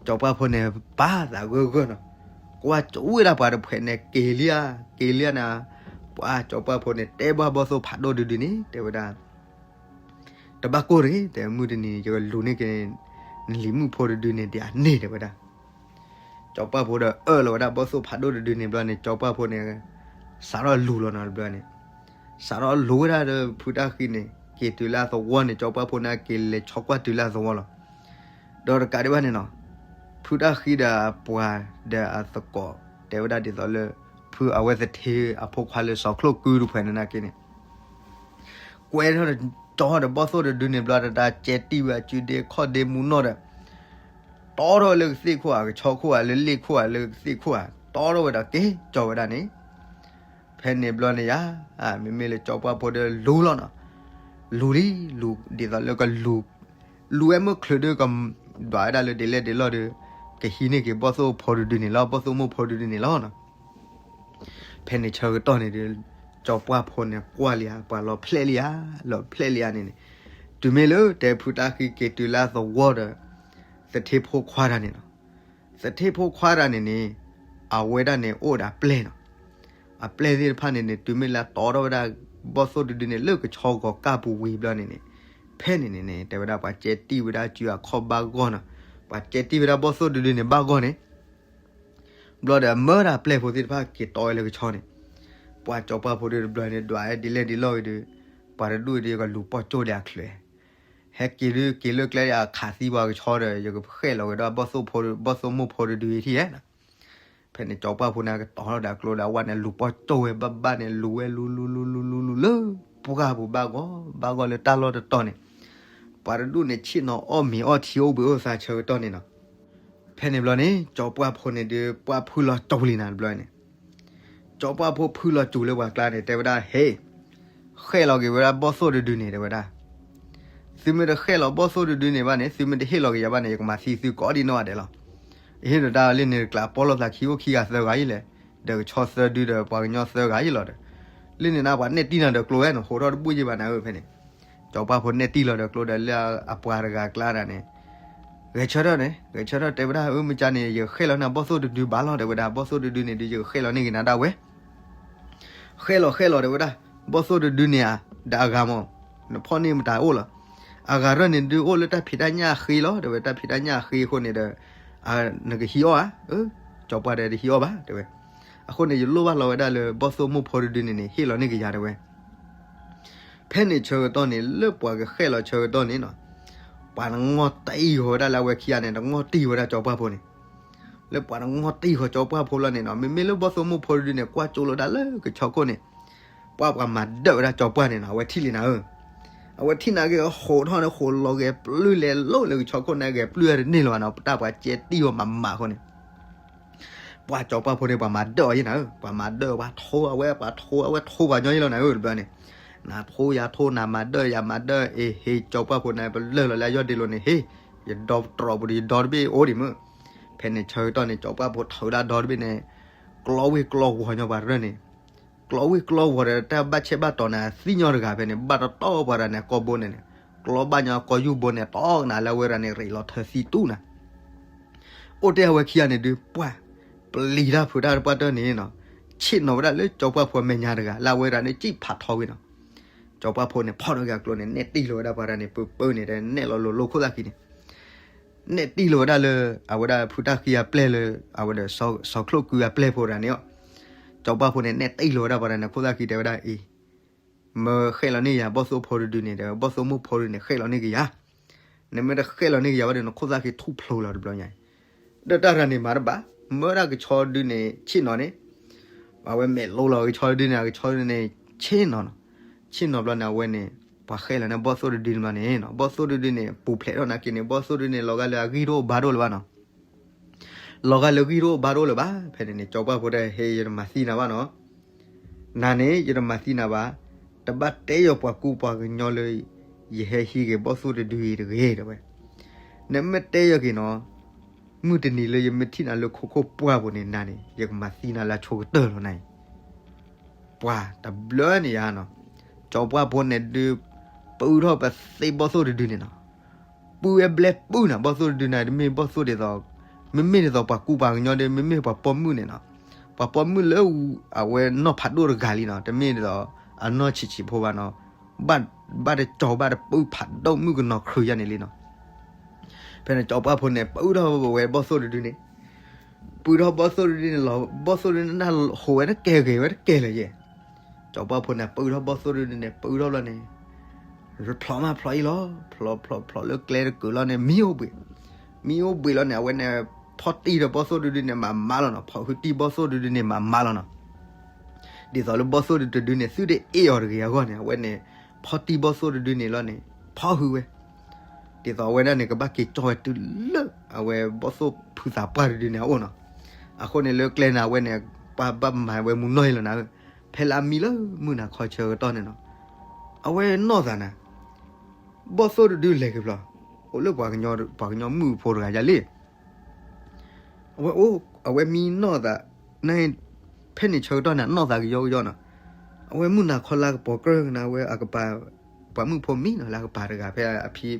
ကၠီပှၢ်ဖိန့ၣ် ပာ်သးဂၢၢ်ဂၢၢ်နီၤ, ကွၢ်ကၠီဝဲဒၣ်ပှၤတဖှဲးန့ၣ် က့ၤလံဧါ က့ၤလံဧါန့ၣ်, ပှၤကၠီပှၢ်ဖိန့ၣ် တဲဘၣ်ဘီၣ်သိၣ်ဖးဒိၣ်တဒုန့ၣ် တဲဝဲဒၣ် တဘၣ်ကိၢ်တဂ့ၤ, တဲမုၢ်တနံၤ ယကလူၤန့ၢ်က့ၤ နလံၤမုၣ်ဖိတဒုန့ၣ် ဒ်အန့ၣ် တဲဝဲဒၣ်. ကၠီပှၢ်ဖိဒီးအၢၣ်လီၤဝဲဒၣ်ဘီၣ်သိၣ်ဖးဒိၣ်တဒုန့ၣ်ဘျီန့ၣ် ကၠီပှၢ်ဖိန့ၣ် စးထီၣ်လူၤလီၤနီၤတဘျီန့ၣ်, စးထီၣ်လူၤဝဲဒၣ်ဒီးဖုတၢ်ဃံန့ၣ် က့ၤတုၤလၢအသဝီန့ၣ် ကၠီပှၢ်ဖိန့ၣ် က့ၤလဲၤဆီကွၢ်တုၤလၢအသဝီလီၤ. ဒီးတကးဒံးဘၣ်န့ၣ်နီၤ, ဖုတၢ်ဃံဒီးအပှၤဒီးအသကိး တဲဝဲဒၣ်ဒ်သိးလၢ ဖုအဝဲသထ့အဖိခွါလၢစီၤချိၣ်ကုတဖှဲးန့ၣ်နာ်က့န့ၣ် ကွဲထီၣ်ဒီးကၠီဒီးဘီၣ်သိၣ်တဒုန့ၣ်ဘျီဒီး တၢ်ကဲတံၢ်ဝဲအစုဒ့ခီၣ်ဒ့မူနီၣ်ဒီး တီထီၣ်ဝဲလၢကသ့ၣ်ခိၣ်ဧါ ကဆီခိၣ်ဧါ လၢလ့ၣ်ခိၣ်ဧါ လၢကသ့ၣ်ခိၣ်ဧါ တီထီၣ်ဝဲဒီးက့ၤကၠီဝဲဒၣ်န့ၣ်, ဖဲန့ၣ်ဘျီန့ၣ်ယါ, မ့မ့ၢ်လၢကၠီပှၢ်ဖိဒီးလူၤလီၤနီၤ, လူၤလံ, လူၤဒ်သိးလၢကလူၤ, လူၤဝဲမုၢ်ချုးဒုးက ဒွးဝဲဒၣ်လၢဒ်လဲၣ်ဒ်လဲၣ်ဒီး ကဟံးန့ၢ်က့ၤဘီၣ်သိၣ်ဖိတဒုန့ၣ်လီၤ, ဘီၣ်သိၣ်မိၢ်ဖိတဒုန့ၣ်လီၤနီၤ. ဖဲန့ၣ်ဆၢကတီၢ်န့ၣ်ဒီး ကၠီပှၢ်ဖိန့ၣ်ကွၢ်လံဧါ ပှၤလီၤဖျဲၣ်လံဧါ, လီၤဖျဲၣ်လံဧါန့ၣ်န့ၣ်, တုၤမ့ၢ်လၢတဲဖုတၢ်ဃံက့ၤတုၤလၢအသဝီဒီး သထ့ဖိခွါတၢ်န့ၣ်နီၤ, သထ့ဖိခွါတၢ်န့ၣ်န့ၣ် အဝဲဒၣ်န့ၣ်အိၣ်ဒီးအပျဲၢ်နီၤ, အပျဲၢ်သ့ၣ်တဖၣ်န့ၣ်န့ၣ် တုၤမ့ၢ်လၢတီထီၣ်ဝဲဒၣ် ဘီၣ်သိၣ်တဒုန့ၣ် လၢကဆီဂီၤကၢ်ပူၤဝံၤဘျီန့ၣ်န့ၣ်, ဖဲန့ၣ်န့ၣ်န့ၣ် တဲဝဲဒၣ်ပှၤကဲတံၢ်ဝဲဒၣ်စုအခီၣ်ဘၣ်ဂီၢ်နီၤ, ပှၤကဲတံၢ်ဝဲဒၣ်ဘီၣ်သိၣ်တဒုန့ၣ်ဘၣ်ဂီၢ်န့ၣ် ဘျီဒီးအမၢဒၣ်ပျဲၢ်ဖိသ့ၣ်တဖၣ်က့ၤတီဝဲလၢကဆီန့ၣ်, ပှၤကၠီပှၢ်ဖိဒီးတဘျီန့ၣ် ဒွးဝဲဒ်လဲၣ်ဒ်လဲၣ်ဝံၤဒီး ပှၤတဒူၣ်အံၤဒီးယကလူၤပိာ်ကၠိၣ်ဒီးအချုး, ဟဲက့ၤဒုးက့ၤလၢကျဲဒီးအခးသံပှၤကဆီဒီး ယကဖှဲၣ်လီၤက့ၤဒီးဘီၣ်သိၣ်ဖိ ဘီၣ်သိၣ်မိၢ်ဖိတဒုအံၤထံၣ်ဧါ. ဖဲန့ၣ်ကၠီပှၢ်ဖိန့ၣ်ကတီၤထီၣ်ဒီးကျိဒီးအဝဲန့ၣ် လူၤပိာ်ကၠိၣ်ဝဲဘၣ်ဘၣ်န့ၣ် လူၤဝဲလူၤလူၤလူၤလူၤလူၤလူၤလၢ ပှၢ်ပူၤဘၣ်ဂီၢ် ဘၣ်ဂီၢ်လၢတၢ်လီၢ်တတီၤန့ၣ်, ပှၤတဒူၣ်န့ၣ်ဆ့ၣ်နီၤအီၣ်မ့ၤအီထံအိၣ်ဘှံးအိၣ်သါဆၢကတီၢ်န့ၣ်နီၤ. ဖဲန့ၣ်ဘျီန့ၣ် ကၠီပှၢ်ဖိန့ၣ်ဒုး ပှၢ်ဖုၣ်လီၤကၠိလံနၤတဘျီန့ၣ်, ကၠီပှၢ်ဖိဖုၣ်လီၤကၠိလၢပှၤကျါန့ၣ် တဲဝဲဒၣ် ဟ့ၣ်, ဃဲၣ်လီၤက့ၤဝဲဒၣ်ဘီၣ်သိၣ်တဒုန့ၣ် တဲဝဲဒၣ်. သုမ့ၢ်တဃဲၣ်လီၤဘီၣ်သိၣ်တဒုန့ၣ်ဘၣ်န့ၣ် သုမ့ၢ်တဟ့ၣ်လီၤက့ၤယၤဘၣ်န့ၣ် ယကမၤသံသုကိးဒံနီၢ်ဂၤဒဲးလီၤ. ယဟ့ၣ်ဒီးတၢ်လၢန့ၣ်တကျါ ပီၣ်လိာ်သးခံအိၣ်ခံဂၤသၢဂၤအံၤလဲၣ်, ဒီးကဆီသၢဒုဒီးပှၤကညီသၢဂၤအံၤလီၤဒီး, လၢန့ၣ်န့ၣ် ပှၤနဲၣ်တံၢ်နၤဒီးကျိဝဲန့ၣ် ဟိးထီၣ်တဘူၣ်ယံၤဘၣ်နၤဧၢ ဖဲန့ၣ် ကၠီပှၢ်ဖိနဲၣ်တံၢ်လီၤဒီးကျိဒီးလၢအပှၤတဂၤကျါဒၣ်န့ၣ်, ဂဲၤဆၢထၢၣ်န့ၣ် ဂဲၤဆၢထၢၣ်တဲဝဲဒၣ် အၢ မ့ၢ်ကါန့ၣ် ယဃဲၣ်လီၤန့ၣ် ဘီၣ်သိၣ်တဒုဘၣ်လီၤ တဲဝဲဒၣ် ဘီၣ်သိၣ်တဒုန့ၣ်ဒုး ယဃဲၣ်လီၤန့ၢ်က့ၤနၤဒၣ်ဝဲ ဃဲၣ်လီၤဃဲၣ်လီၤတဲဝဲဒၣ်, ဘီၣ်သိၣ်တဒုန့ၣ်ဧါ, ဒီးအဂၤမး, နဖီၣ်န့ၢ်မတၤအိၣ်လီၤ. အဂၤရၢၢ်န့ၣ်ဒုးအိၣ်လၢတၢ်ဖံးတၢ်ညၣ်အဃ့လီၤ တဲဝဲ တၢ်ဖံးတၢ်ညၣ်အဃ့အဃိန့ၣ်ဒီး, နကဟံးအီၣ်ဧါ, ကၠီပှၢ်ဒီးတဟံးအီၣ်ဘၣ် တဲဝဲ. အဃိန့ၣ် ယလိၣ်ဘၣ်လီၤဝဲဒၣ်လၢဘီၣ်သိၣ်မိၢ်ဖိတဒုန့ၣ်န့ၣ် ဟ့ၣ်လီၤန့ၢ်က့ၤယၤတဲဝဲ. ဖဲန့ၣ်ဆၢကတီၢ်န့ၣ် လၢပှၤကဃဲၣ်လီၤဆၢကတီၢ်န့ၣ်နီၤ, ပှၤတငီၢ်တံၢ်ဃီၤဝဲဒၣ်လၢအဝဲခံဂၤန့ၣ် တငီၢ်တံၢ်ဃီၤဝဲဒၣ်ကၠီပှၢ်ဖိန့ၣ်, လၢပှၤတငီၢ်တံၢ်ဃီၤကၠီပှၢ်ဖိလီၤန့ၣ်နီၤ မ့မ့ၢ်လၢဘီၣ်သိၣ်မိၢ်ဖိတဒုန့ၣ် ကွၢ်ကၠိလိာ်ဝဲဒၣ်လၢကဆီခိၣ်န့ၣ်, ပှၤပှၤမၤဒၢးဝဲဒၣ်ကၠီပှၢ်န့ၣ်နီၤ အဝဲထံၣ်လံနၤဧၢ အဝဲထံၣ်နာ်က့ ဟိးထီၣ်န့ၣ် ဟိးလီၤဂဲၤပျုၢ်လဲၤလိာ်လၢကဆီခိၣ်န့ၣ် ဂဲၤပျုၢ်တန့ၢ်လၢၤဘၣ်နီၤ တၢ်ပှၤကဲတံၢ်ဝဲမးမးအဃိန့ၣ်, ပှၤကၠီပှၢ်ဖိန့ၣ် ပှၤမၤဒၢးအီၤယဲနၤဧၢ, ပှၤမၤဒၢး ပှၤထိအဝဲ ပှၤထိအဝဲထိပှၤညီယဲလီၤနၤဧၢ တဘျီန့ၣ်, နၤထိယၤထိ နၤမၤဒၢးယၤမၤဒၢး အ့ၣ် ဟ့ၣ် ကၠီပှၢ်ဖိန့ၣ် ပလၢၢ်လီၤလၢအယီၢ်ဒ့လိၤန့ၣ် ဟ့ၣ်, ယဒီတြီပူၤဒီး ယဒီတဘ့ၣ်အိၣ်ဒံးမုၢ်, ဖဲန့ၣ်ဆၢကတီၢ်န့ၣ် ကၠီပှၢ်ဖိထုးဒၣ်ဒီတဘ့ၣ်န့ၣ်, ကျီဝ့ၢ်ကျီဝီၤညီပှၤရၢၢ်န့ၣ် ကျီဝ့ၢ်ကျီဝီၤဒီး တၢ်ဘၣ်ဆဲးဘၣ်တီၤန့ၣ် သံညီတဂၤဖဲန့ၣ် ဘၣ်တတီပှၤတဂၤန့ၣ် အကီၢ်ဘိန့ၣ်န့ၣ်, ကျီဘၣ်ညီအကီၢ်ယူၢ်ဘိန့ၣ် တီကနၤလၢအဝဲတဂၤန့ၣ် ရ့းလီၤထၢသံတူၢ်နၤ, အိၣ်တဲအဝဲခံဂၤန့ၣ်ဒုး ပှၢ်, ပျံၤတၢ်ဖုးတၢ်တပှၢ်တၢၢ်န့ၣ်နီၤ, ဆ့ၣ်နီၤဝဲဒၣ်လၢကၠီပှၢ်ဖိအမဲာ်ညါတဂၤ လၢအဝဲတဂၤန့ၣ် စံၣ်ဖးထီဝံၤနီၤ, ကၠီပှၢ်ဖိန့ၣ် ဖီၣ်ထီၣ်က့ၤအကျိန့ၣ် နဲၣ်တံၢ်လီၤဝဲဒၣ်ပှၤတဂၤန့ၣ် ပၢပၢန့ၣ် နဲၣ်လီၤလိၤလိၤခိၣ်သၣ်ခံန့ၣ် နဲၣ်တံၢ်လီၤဝဲဒၣ်လၢ အဝဲဒၣ်ဖုတၢ်ဃံအပျဲၢ်လၢ အဝဲဒီး စီၤချိၣ်ကုအပျဲၢ်ဖိတဂၤန့ၣ်အီၤ, ကၠီပှၢ်ဖိန့ၣ် နဲၣ်တံၢ်လီၤဝဲဒၣ်ပှၤတဂၤန့ၣ် ခိၣ်သၣ်ခံတဲဝဲဒၣ်အံၤ, မ့ၢ်ဃဲၣ်လီၤန့ၢ်ယၤဘီၣ်သိၣ်ဖိတဒုန့ၣ် တဲဝဲ ဘီၣ်သိၣ်မိၢ်ဖိတဒုန့ၣ် ဃဲၣ်လီၤန့ၢ်က့ၤယၤ, နမ့ၢ်တဃဲၣ်လီၤန့ၢ်က့ၤယၤဘၣ်ဒီး နခိၣ်သၣ်ခံထူၣ်ဖျိလီၤတဘျီညါအံၤ, ဒီးတၢ်တဂၤန့ၣ်မၤတဘၣ်, မ့ၢ်ဝဲဒၣ်ကဆီဒုန့ၣ် ဆ့ၣ်နီၤန့ၣ် အဝဲမဲာ်လိလီၤကဆီဒုန့ၣ် အကဆီဒုန့ၣ် ဆ့ၣ်နီၤနီၤ, ဆ့ၣ်နီၤဘျီန့ၣ် အဝဲန့ၣ် ပှၤဃဲလီၤန့ၣ် ဘီၣ်သိၣ်တဒုန့ၣ်ဘျီန့ၣ်နီၤ, ဘီၣ်သိၣ်တဒုန့ၣ် ပူၤဖျဲးထီၣ်နာ်က့န့ၣ် ဘီၣ်သိၣ်တဒုန့ၣ် လီၤဂာ်လၢအဂံၢ်တအိၣ်ဘါတအိၣ်လၢၤဘၣ်နီၤ. လီၤဂာ်လၢဂံၢ်တအိၣ်ဘါတအိၣ်လၢၤဘၣ်. ဖဲန့ၣ်န့ၣ် ကၠီပှၢ်ဖိတဲ ဟ့ ယတမၤသံနၤဘၣ်နီၤ. နၤန့ၣ် ယတမၤသံနၤဘၣ်. တဘၣ်တဲယီၤပှၤကူပှၤကညီလၢ ယဟဲဟံးက့ၤဘီၣ်သိၣ်တဒုအံၤတဂ့ၤ တဲဝဲ. နမ့ၢ်တဲယီၤက့ၤနီၤ, မုၢ်တနံၤလၢယမ့ၢ်ထံၣ်နၤလၢခိခိၣ်ပှၢ်ပူၤန့ၣ် နၤန့ၣ် ယကမၤသံနၤလၢအဆိကတၢၢ်လီၤနၤအံၤ. ပှၤတဘျီန့ၣ်ယါနီၤ, ကၠီပှၢ်ဖိန့ၣ်ဒုး ပုထီၣ်ပသ့ဘီၣ်သိၣ်တဒုန့ၣ်နီၤ. ပုဝဲဘျဲပုနၤ ဘီၣ်သိၣ်တဒုန့ၣ် တမ့ၢ်ဘီၣ်သိၣ်ဒ်သိး, မ့မ့ၢ်ဒ်သိးပှၤကူပှၤကညီဒီး မ့မ့ၢ်ပှၤပိာ်မုၣ်န့ၣ်နီၤ. ပှၤပိာ်မုၣ်လၢ အဝဲနီၢ်ဖးဒိၣ်တဂၤလံနီၤ, တမ့ၢ်ဒ်သိး အနီၢ်ဆံးဆံးဖိဘၣ်နီၤ. ဘၣ်, ဘၣ်တကၠီၤဘၣ်တပုၢ်ဖးဒိၣ်မုၣ်ကနီၤခရံာ်ယါန့ၣ်လံနီၤ. ဖဲန့ၣ်ကၠီပှၢ်ဖိန့ၣ် ပုထီၣ်ဝဲဘီၣ်သိၣ်တဒုန့ၣ်, ပုထီၣ်ဘီၣ်သိၣ်တဒုန့ၣ်လီၤ, ဘီၣ်သိၣ်တဒုန့ၣ် ဟူးဝဲတကဲဂ့ၤဝဲတကဲလၢၤယဲၢ်. ကၠီပှၢ်ဖိန့ၣ် ပုထီၣ်ဘီၣ်သိၣ်တဒုန့ၣ် ပုထီၣ်ဘျီန့ၣ် ဖျိးမးဖျိးအံၤလီၤ, ဖျိးဖျိးဖျိးလၢကျဲတကုာ်လီၤန့ၣ် မံအိၣ်ဘှံး, မံအိၣ်ဘှံးလီၤန့ၣ် အဝဲန့ၣ် ဖီၣ်တံၢ်ဒီးဘီၣ်သိၣ်တဒုန့ၣ် မၤမါလီၤနီၤ, ဖီၣ်ဟုတံၢ်ဘီၣ်သိၣ်တဒုန့ၣ် မၤမါလီၤနီၤ. ဒ်သိးလၢဘီၣ်သိၣ်တဒုန့ၣ် သုတအ့ၣ်အီၤတဂ့ၤအဂီၢ်န့ၣ် အဝဲန့ၣ် ဖီၣ်တံၢ်ဘီၣ်သိၣ်တဒုန့ၣ်လီၤန့ၣ် ဖီၣ်ဟုဝဲ. ဒ်သိးအဝဲဒၣ်န့ၣ် ကဘၣ်က့ၤကၠီဝဲတုၤလၢ အဝဲဘီၣ်သိၣ်ဖုသးပှၢ်တဒုန့ၣ်အအိၣ်နီၤ. အဃိန့ၣ်လၢကျဲန့ၣ် အဝဲန့ၣ် ပှၤဘၣ်မၤဝဲမုၢ်နီၢ်အံၤလီၤနၤ, ဖဲလၢအမံလၢမုၢ်နၤခီဆၢကတီၢ်န့ၣ်နီၤ, အဝဲနီၢ်သးနၤ, ဘီၣ်သိၣ်တဒုလဲၤက့ၤဘျီ, အိၣ်လၢပှၤကညီ, ပှၤကညီမုၣ်ဖိတဂၤယါလံ အဝဲအိၣ်, အဝဲမံနီၢ်သး, ဖဲန့ၣ်ဆၢကတီၢ်န့ၣ် အနီၢ်သးကယီကယီနီၤ. အဝဲမုၢ်နၤခီလၢကပီၤကြၢၢ်ကနၤ အဝဲအကပၤ, ပှၤမုၣ်ဖိမံနီၤ လၢအကပၤတဂၤ ဖဲအဖံ,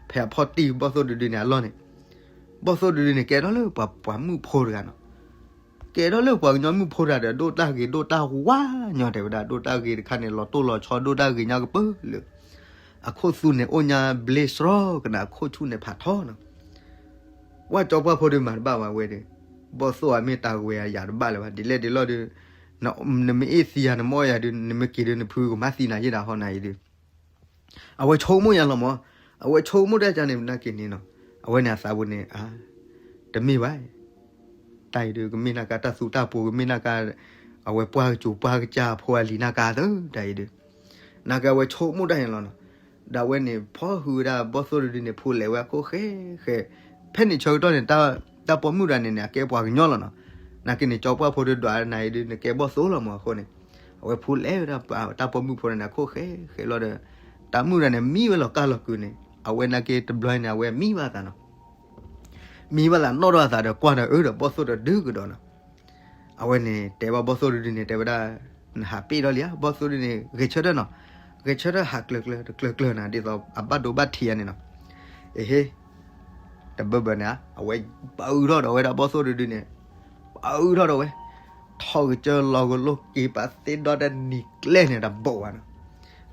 ဖဲအဖီၣ်တံၢ်ဘီၣ်သိၣ်တဒုန့ၣ်အလီၢ်န့ၣ်, ဘီၣ်သိၣ်တဒုန့ၣ် ကဲထီၣ်လၢပှၤ, ပှၤမုၣ်ဖိတဂၤနီၤ. ကဲထီၣ်လၢပှၤကညီမုၣ်ဖိတဂၤဒီး ဒိၣ်တၢ်ဂ့ၤဒိၣ်တၢ်ဝါညီတဲဝဲဒၣ်, ဒိၣ်တၢ်ဂ့ၤတခါန့ၣ် လီၤတိၢ်လီၤဆီ ဒိၣ်တၢ်ဂ့ၤညါကပၢၢ်လၢ, အခိၣ်သူန့ၣ်အိၣ်ညါဘျ့စရီကနၤ အခိၣ်ဆူၣ်န့ၣ်ဖးထီနီၤ. ဝဲကၠီပှၢ်ဖိဒီးမၤတဘၣ်ဝဲဝဲဒီး, ဘီၣ်သိၣ်အမ့ၢ်တၢ်ဝဲအယၤတဘၣ်လၢၤဘၣ်, ဒ်လဲၣ်ဒ်လဲၣ်ဒီး, နမ့ၢ်အ့ၣ်သံယၤ နမ့ၢ်အီၣ်ယၤဒီး နမ့ၢ်က့ၤဒီးနဖုကမၤသံနၤယဲဒၣ်ဟီနၤအံၤဒီး အဝဲဆိကမိၣ်ယါလီၤမး, အဝဲဆိကမိၣ်တၢ်ကန့ၣ် နာ်က့န့ၣ်နီၤ, အဝဲန့ၣ်အသးပူၤန့ၣ်, တမ့ၢ်ဘၣ်, တၢ်အံၤဒီး ကမ့ၢ်နာ်က့တၢ်သူတၢ်ပှိၤ ကမ့ၢ်နာ်က့, အဝဲပှၢ်ကစူၤပှၢ်ကစၢ်ဖိအလံၤနာ်က့သၢ တၢ်အံၤဒီး, နာ်က့အဝဲဆိကမိၣ်တၢ်န့ၣ်လီၤနီၤ. ဒီးအဝဲန့ၣ် ဖီၣ်ဟုဝဲဒၣ်ဘီၣ်သိၣ်တဒုန့ၣ် ဖိလဲၤဝဲအခိၣ်ဃဲဃဲ, ဖဲန့ၣ်ဆၢကတီၢ်န့ၣ် တၢ်ပိာ်မုၣ်တဂၤန့ၣ်န့ၣ် အကဲပှၤကညီလီၤနီၤ. နာ်က့န့ၣ် ကၠီပှၢ်ဖိဒီးဒွးနၤအံၤဒီး နကဲဘီၣ်သိၣ်လီၤမးအဃိန့ၣ်, အဝဲဖိလဲၤဝဲဒၣ်တၢ်ပိာ်မုၣ်ဖိန့ၣ်န့ၣ် အခိၣ်ဃဲဃဲလီၤဒီး, တၢ်မုၣ်တဂၤန့ၣ် မံဝဲလီၤကၢ်လီၤကုာ်န့ၣ်, အဝဲနာ်က့တဘျီန့ၣ် အဝဲမံဘၣ်သးနီၤ. မံဘၣ်သးနီၣ်ထီၣ်အသးဒီးကွၢ်ဒီးအၢဒီးဘီၣ်သိၣ်တဒုကဒီးနီၤ. အဝဲန့ၣ် တဲဘၣ်ဘီၣ်သိၣ်တဒုန့ၣ် တဲဝဲဒၣ်, နဟးပ့ၢ်ထီၣ်လံဧါ, ဘီၣ်သိၣ်တဒုန့ၣ် ဂဲၤဆၢထၢၣ်နီၤ, ဂဲၤဆၢထၢၣ်ဟးကျၢၤကျၢၤတကျၢၤကျၢၤနၤ ဒ်သိးအဘၣ်ဒိဘၣ်ထံးယါန့ၣ်နီၤ. အဟ့ တဘၢဘၢန့ၣ်ဧါ, အဝဲပအုထီၣ်ဒီးဝဲဒၣ်ဘီၣ်သိၣ်တဒုန့ၣ်, ပအုထီၣ်ဒီးဝဲ, ထီၣ်ကစၢၢ်လီၤကလိက့ၤပာ်သ့ဒီတနံၤကျဲန့ၣ်တဘိးဘၣ်နီၤ.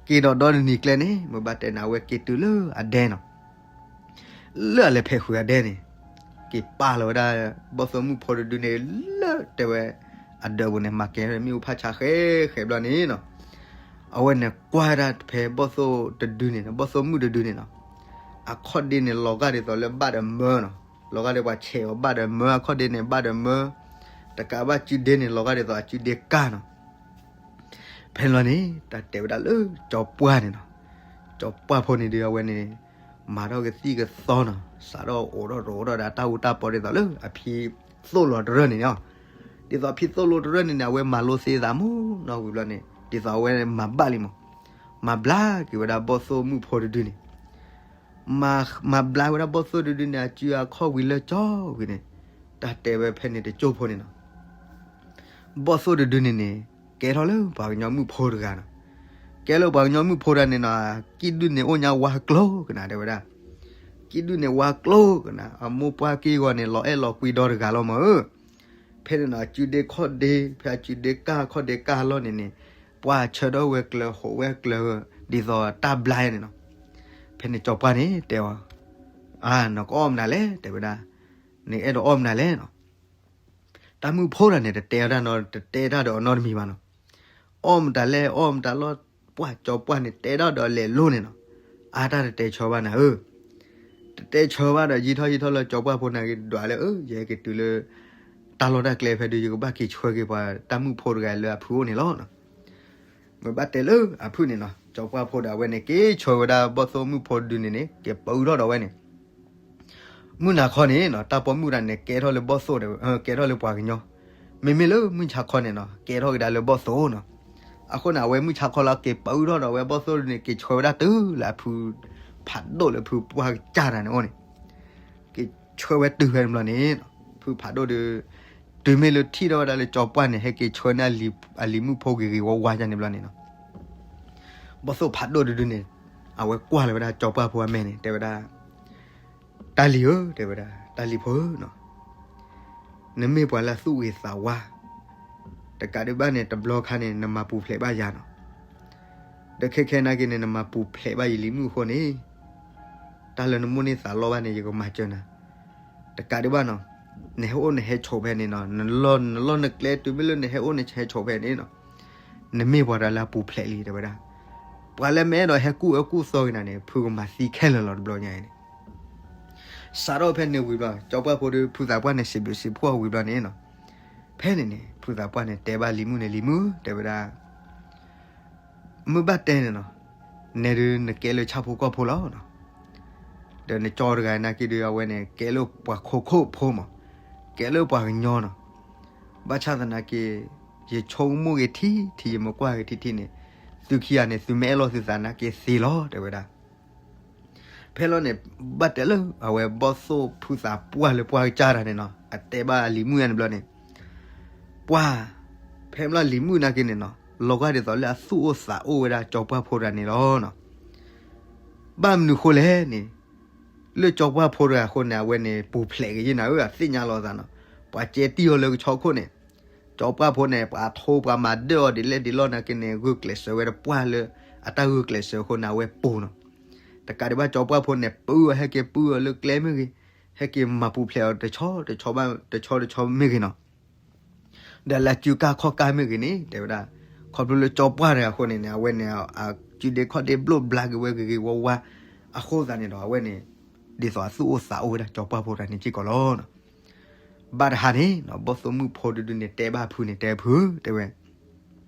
က့ၤဒီးဒီတနံၤကျဲန့ၣ် မ့ၢ်ဘၣ်တဲန့ၣ် အဝဲက့ၤတုၤလၢအဒဲနီၤ. လၢအလဲၤဖဲးဃုာ်အဒဲန့ၣ်, က့ၤပာ်လီၤဝဲဒၣ် ဘီၣ်သိၣ်မုၣ်ဖိတဒုန့ၣ် လၢတဲဝဲ အဒၢးပူၤန့ၣ် မၤကဲၤမ့ၣ်အူဖးဆါဃဲဃဲဘျီန့ၣ်နီၤ. အဝဲန့ၣ်ကွၢ်ဝဲဒၣ်ဖဲဘီၣ်သိၣ်တဒုန့ၣ်, ဘီၣ်သိၣ်မုၣ်တဒုန့ၣ်နီၤ, အခီၣ်ဒ့န့ၣ် လီၤဂာ်ဒ်သိးလၢဘၣ်ဒီးမၢနီၤ, လီၤဂာ်ဒီးပှၤဆဲးအီၤဘၣ်ဒီးမၢ, အခီၣ်ဒ့န့ၣ် ဘၣ်ဒီးမၢ, တကးဘၣ်စုဒ့န့ၣ် လီၤဂာ်ဒ်သိးအစုဒ့ကၢ်နီၤ. ဖဲန့ၣ်လီၤန့ၣ် တၢ်တဲဝဲဒၣ်လၢကၠီပှၢ်န့ၣ်နီၤ, ကၠီပှၢ်ဖိန့ၣ်ဒီး အဝဲန့ၣ် မၤထီၣ်ကသံၣ်ကသီနီၤ, စးထီၣ်အိးထီၣ်တအိးထီၣ်ဒီး တၢ်အူတၢ်ပီဒ်သိးလၢအဖံသိၣ်လိာ်တရၢၣ်န့ၣ်လီၤ. ဒ်သိးအဖံသိၣ်လိာ်တရၢၣ်န့ၣ်န့ၣ် အဝဲမၤလိသ့အသးမုၢ်နီၢ်ဝံၤဘျီန့ၣ် ဒ်သိးအဝဲမၤဘၣ်လံမး, မၤဘျါက့ၤဝဲဒၣ်ဘီၣ်သိၣ်မုၣ်ဖိတဒုန့ၣ် မၤဘျါဝဲဒၣ်ဘီၣ်သိၣ်တဒုန့ၣ် အစုအခီၣ်ဝံၤလၢကၠီဝံၤန့ၣ်, တၢ်တဲဝဲဖဲန့ၣ်တကၠိၢ်ဖိန့ၣ်နီၤ, ဘီၣ်သိၣ်တဒုန့ၣ်န့ၣ် ကဲထီၣ်လၢပှၤကညီမုၣ်ဖိတဂၤနီၤ. ကဲလၢပှၤကညီမုၣ်ဖိတဂၤန့ၣ်နီၤ, ကံၣ်ဒုၣ်န့ၣ်အိၣ်ညါဝါကျိၤကနၤ တဲဝဲဒၣ်, ကံၣ်ဒုၣ်န့ၣ်ဝါကျိၤကနၤ, အမိၢ်ပှၢ်က့ၢ်ဂီၤန့ၣ် လီၤအဲၣ်လီၤကွံဒီတဂၤလီၤမးဧၢ. ဖဲန့ၣ်နီၤ အစုဒ့ခီၣ်ဒ့, ဖဲအစုဒ့ကၢ်ခီၣ်ဒ့ကၢ်လီၢ်န့ၣ်န့ၣ်, ပှၤဆၢထၢၣ်ဝဲကျၢၤ ဟိးဝဲကျၢၤ ဒ်သိးတၢ်ဘျါန့ၣ်နီၤ. ဖဲန့ၣ်ကၠီပှၢ်န့ၣ်တဲအီၤ, အါ နကအီၣ်မနုၤလဲၣ် တဲဝဲဒၣ်, နအဲၣ်ဒိးအီၣ်မနုၤလဲၣ်နီၤ. တၢ်မုၣ်ဖိတဂၤန့ၣ် တတဲဝဲဒၣ်နီၤ, တတဲတၢ်ဒီးအီၤနီတမံၤဘၣ်နီၤ. အီၣ်မတၤလဲၣ် အီၣ်မတၤလီၤ, ပှၢ်ကၠီပှၢ်န့ၣ် တဲဒၣ်ဒီးလဲၤလိၤန့ၣ်နီၤ. အါတၢ်တတဲဆၢဘၣ်နၤဧၢ, တတဲဆၢဘၣ်ဒီး ယံာ်ထီၣ်ယံာ်ထီၣ်လၢကၠီပှၢ်ဖိန့ၣ်က့ၤဒွးလၢ အၢ ယဟဲက့ၤတုၤလၢ တၢ်လီၢ်တၢ်ကျဲဖဲဒုး ယကဘၣ်က့ၤဆှၢက့ၤပှၤတၢ်မုၣ်ဖိတဂၤလၢအဖုအိၣ်န့ၣ်လီၤ. မ့ၢ်ဘၣ်တဲလၢအဖုန့ၣ်နီၤ, ကၠီပှၢ်ဖိဒီးအဝဲန့ၣ် က့ၤဆှၢဝဲဒၣ်ဘီၣ်သိၣ်မုၣ်ဖိတဒုန့ၣ်န့ၣ် က့ၤပၢထီၣ်ဒီးဝဲန့ၣ် မုၢ်နၤခီန့ၣ်နီၤ တၢ်ပိာ်မုၣ်တဂၤန့ၣ် ကဲထီၣ်လၢဘီၣ်သိၣ်ဒီး ကဲထီၣ်လၢပှၤကညီ, မ့မ့ၢ်လၢမုၢ်ဆါခီန့ၣ်နီၤ ကဲထီၣ်ကဒါလၢဘီၣ်သိၣ်နီၤ. အဃိန့ၣ် အဝဲမုၢ်ဆါခီလီၤ က့ၤပၢထီၣ်ဒီးဝဲဘီၣ်သိၣ်ဒုန့ၣ် က့ၤဆှၢဝဲဒၣ်တုၤလၢအဖု ဖးဒိၣ်လၢဖုပှၢ်ကစၢ်တဂၤန့ၣ်အိၣ်န့ၣ် က့ၤဆှၢဝဲတုၤဖဲန့ၣ်ဘျီန့ၣ် ဖုဖးဒိၣ်ဒီး တုၤမ့ၢ်လၢထံၣ်ထီၣ်ဝဲဒၣ်လၢကၠီပှၢ်န့ၣ် ဟဲက့ၤဆှၢန့ၢ်အလံၤမုၣ်ဖိဂ့ၤဂ့ၤဝါဝါယါန့ၣ်ဘျီန့ၣ်နီၤ ဘီၣ်သိၣ်ဖးဒိၣ်တဒုန့ၣ် အဝဲကွၢ်လီၤဝဲဒၣ်ကၠီပှၢ်ဖိအမဲာ်န့ၣ် တဲဝဲဒၣ်, တၢ်လံၤဧၢ, တဲဝဲဒၣ်, တၢ်လံၤဖိဧၢနီၤ, နမ့ၢ်ပှၤလၢအသူၣ်ဂ့ၤသးဝါ, တကးဒံးဘၣ်န့ၣ် တဘျီခါန့ၣ် နမၤပူၤဖျဲးဘၣ်ယၤနီၤ, ဒီးခဲခဲနာ်က့န့ၣ် နမၤပူၤဖျဲးဘၣ်ယလံၤမုၣ်အဃိန့ၣ် တၢ်လၢနမိၣ်န့ၢ်သးလီဘၣ်န့ၣ် ယကမၤစၢၤနၤ, တကးဒံးဘၣ်နီၤ, နဟဲအိၣ်နဟဲဆိးဖဲန့ၣ်နီၤ, နလီၢ်နလီၢ်နကျဲတုၤမ့ၢ်လၢနဟဲအိၣ်နဟဲဆိးဖဲန့ၣ်နီၤ, နမ့ၢ်ပှၤတဂၤလၢအပူၤဖျဲးလံ တဲဝဲဒၣ်, ပှၤလၢမ့ၢ်အဲၣ်ဒိးဟဲကူၣ်အၢကူၣ်သီက့ၤနၤန့ၣ် ဖုကမၤသံခဲလၢာ်လီၤတဘျီညါအံၤန့ၣ် စးထီၣ်ဖဲန့ၣ်ဝံၤဘျီ ကၠီပှၢ်ဖိဒီးဖုသးပှၢ်န့ၣ် စံးဘျုးစံးဖှိၣ်ဝံၤဘျီန့ၣ်နီၤ, ဖဲန့ၣ်န့ၣ် ဖုသးပှၢ်န့ၣ် တဲဘၣ်လံၤမုၣ်န့ၣ် လံၤမုၣ် တဲဝဲဒၣ်, မ့ၢ်ဘၣ်တဲန့ၣ်နီၤ, နဲဒုးနကဲလၢဆၣ်ဖိကီၢ်ဖိလီၤနီၤ, ဒီးနကၠီတဂၤနာ်က့ဒီး အဝဲန့ၣ် ကဲလၢပှၤခိခိၣ်ဖိမး, ကဲလၢပှၤကညီနီၤ, ဘၣ်ဆၣ်သနာ်က့ ယဆိကမိၣ်ဂ့ၤထံထံ ယမ့ၢ်ကွၢ်ဂ့ၤထံထံန့ၣ် သုခံဂၤန့ၣ် သုမ့ၢ်အဲၣ်လိာ်သုသးနာ်က့သ့လီၤ တဲဝဲဒၣ် ဖဲလီၤန့ၣ် ဘၣ်တဲလၢ အဝဲဘီၣ်သိၣ်ဖုသးပှၢ်လၢပှၢ်ကစၢ်တဂၤန့ၣ်နီၤ အတဲဘၣ်အလံၤမုၣ်ယါန့ၣ်ဘျီန့ၣ်, ပှၢ်, ဖဲမ့ၢ်လၢလံၤမုၣ်နာ်က့န့ၣ်နီၤ လီၤဂာ်ဒ်သိးလၢအသူၣ်အိၣ်သးအိၣ်ဝဲဒၣ်ကၠီပှၢ်ဖိတဂၤန့ၣ်လီၤနီၤ, ဘၣ်မနုၤဃိလဲၣ်န့ၣ်, လၢကၠီပှၢ်ဖိတဂၤအဃိန့ၣ် အဝဲန့ၣ် ပူၤဖျဲးက့ၤယဲနၤဧၢ အသ့ၣ်ညါလီၤအသးနီၤ, ပှၤကဲတံၢ်အီၤလၢကဆီခိၣ်န့ၣ် ကၠီပှၢ်ဖိန့ၣ် ပှၤထိပှၤမၤဒၢၣ်အီၤဒ်လဲၣ်ဒ်လဲၣ်နာ်က့န့ၣ် ဂုာ်ကျဲးစၢးဝဲတပှၢ်လၢ အတၢ်ဂုာ်ကျဲးစၢးအဃိန့ၣ် အဝဲပူၤနီၤ, တကးဒံးဘၣ်ကၠီပှၢ်ဖိန့ၣ် ပုၢ်အီၤ ဟဲက့ၤပုၢ်အီၤလၢကျဲမ့ၢ်ဂ့ၤ, ဟဲက့ၤမၤပူၤဖျဲးအီၤတဆီတဆီဘၣ် တဆီတဆီမ့ၢ်ဂ့ၤနီၤ, ဒီးလၢအစုကါခီၣ်ကါမ့ၢ်ဂ့ၤန့ၣ် တဲဝဲဒၣ်, ခီဖျိလၢကၠီပှၢ်တဂၤအဃိန့ၣ်န့ၣ် အဝဲန့ၣ် အစုဒ့ခီၣ်ဒ့ဘျိၣ်ဘျါက့ၤဝဲဂ့ၤဂ့ၤဝါဝါ, အဃိသတးန့ၣ်ဒီး အဝဲန့ၣ် ဒ်သိးအသူၣ်အိၣ်သးအိၣ်ဝဲဒၣ်ကၠီပှၢ်ဖိတဂၤန့ၣ်စ့ၢ်ကီးလီၤ. ဘၣ်တဟါန့ၣ် ဘီၣ်သိၣ်မုၣ်ဖိတဒုန့ၣ် တဲဘၣ်ဖုန့ၣ် တဲဖု တဲဝဲ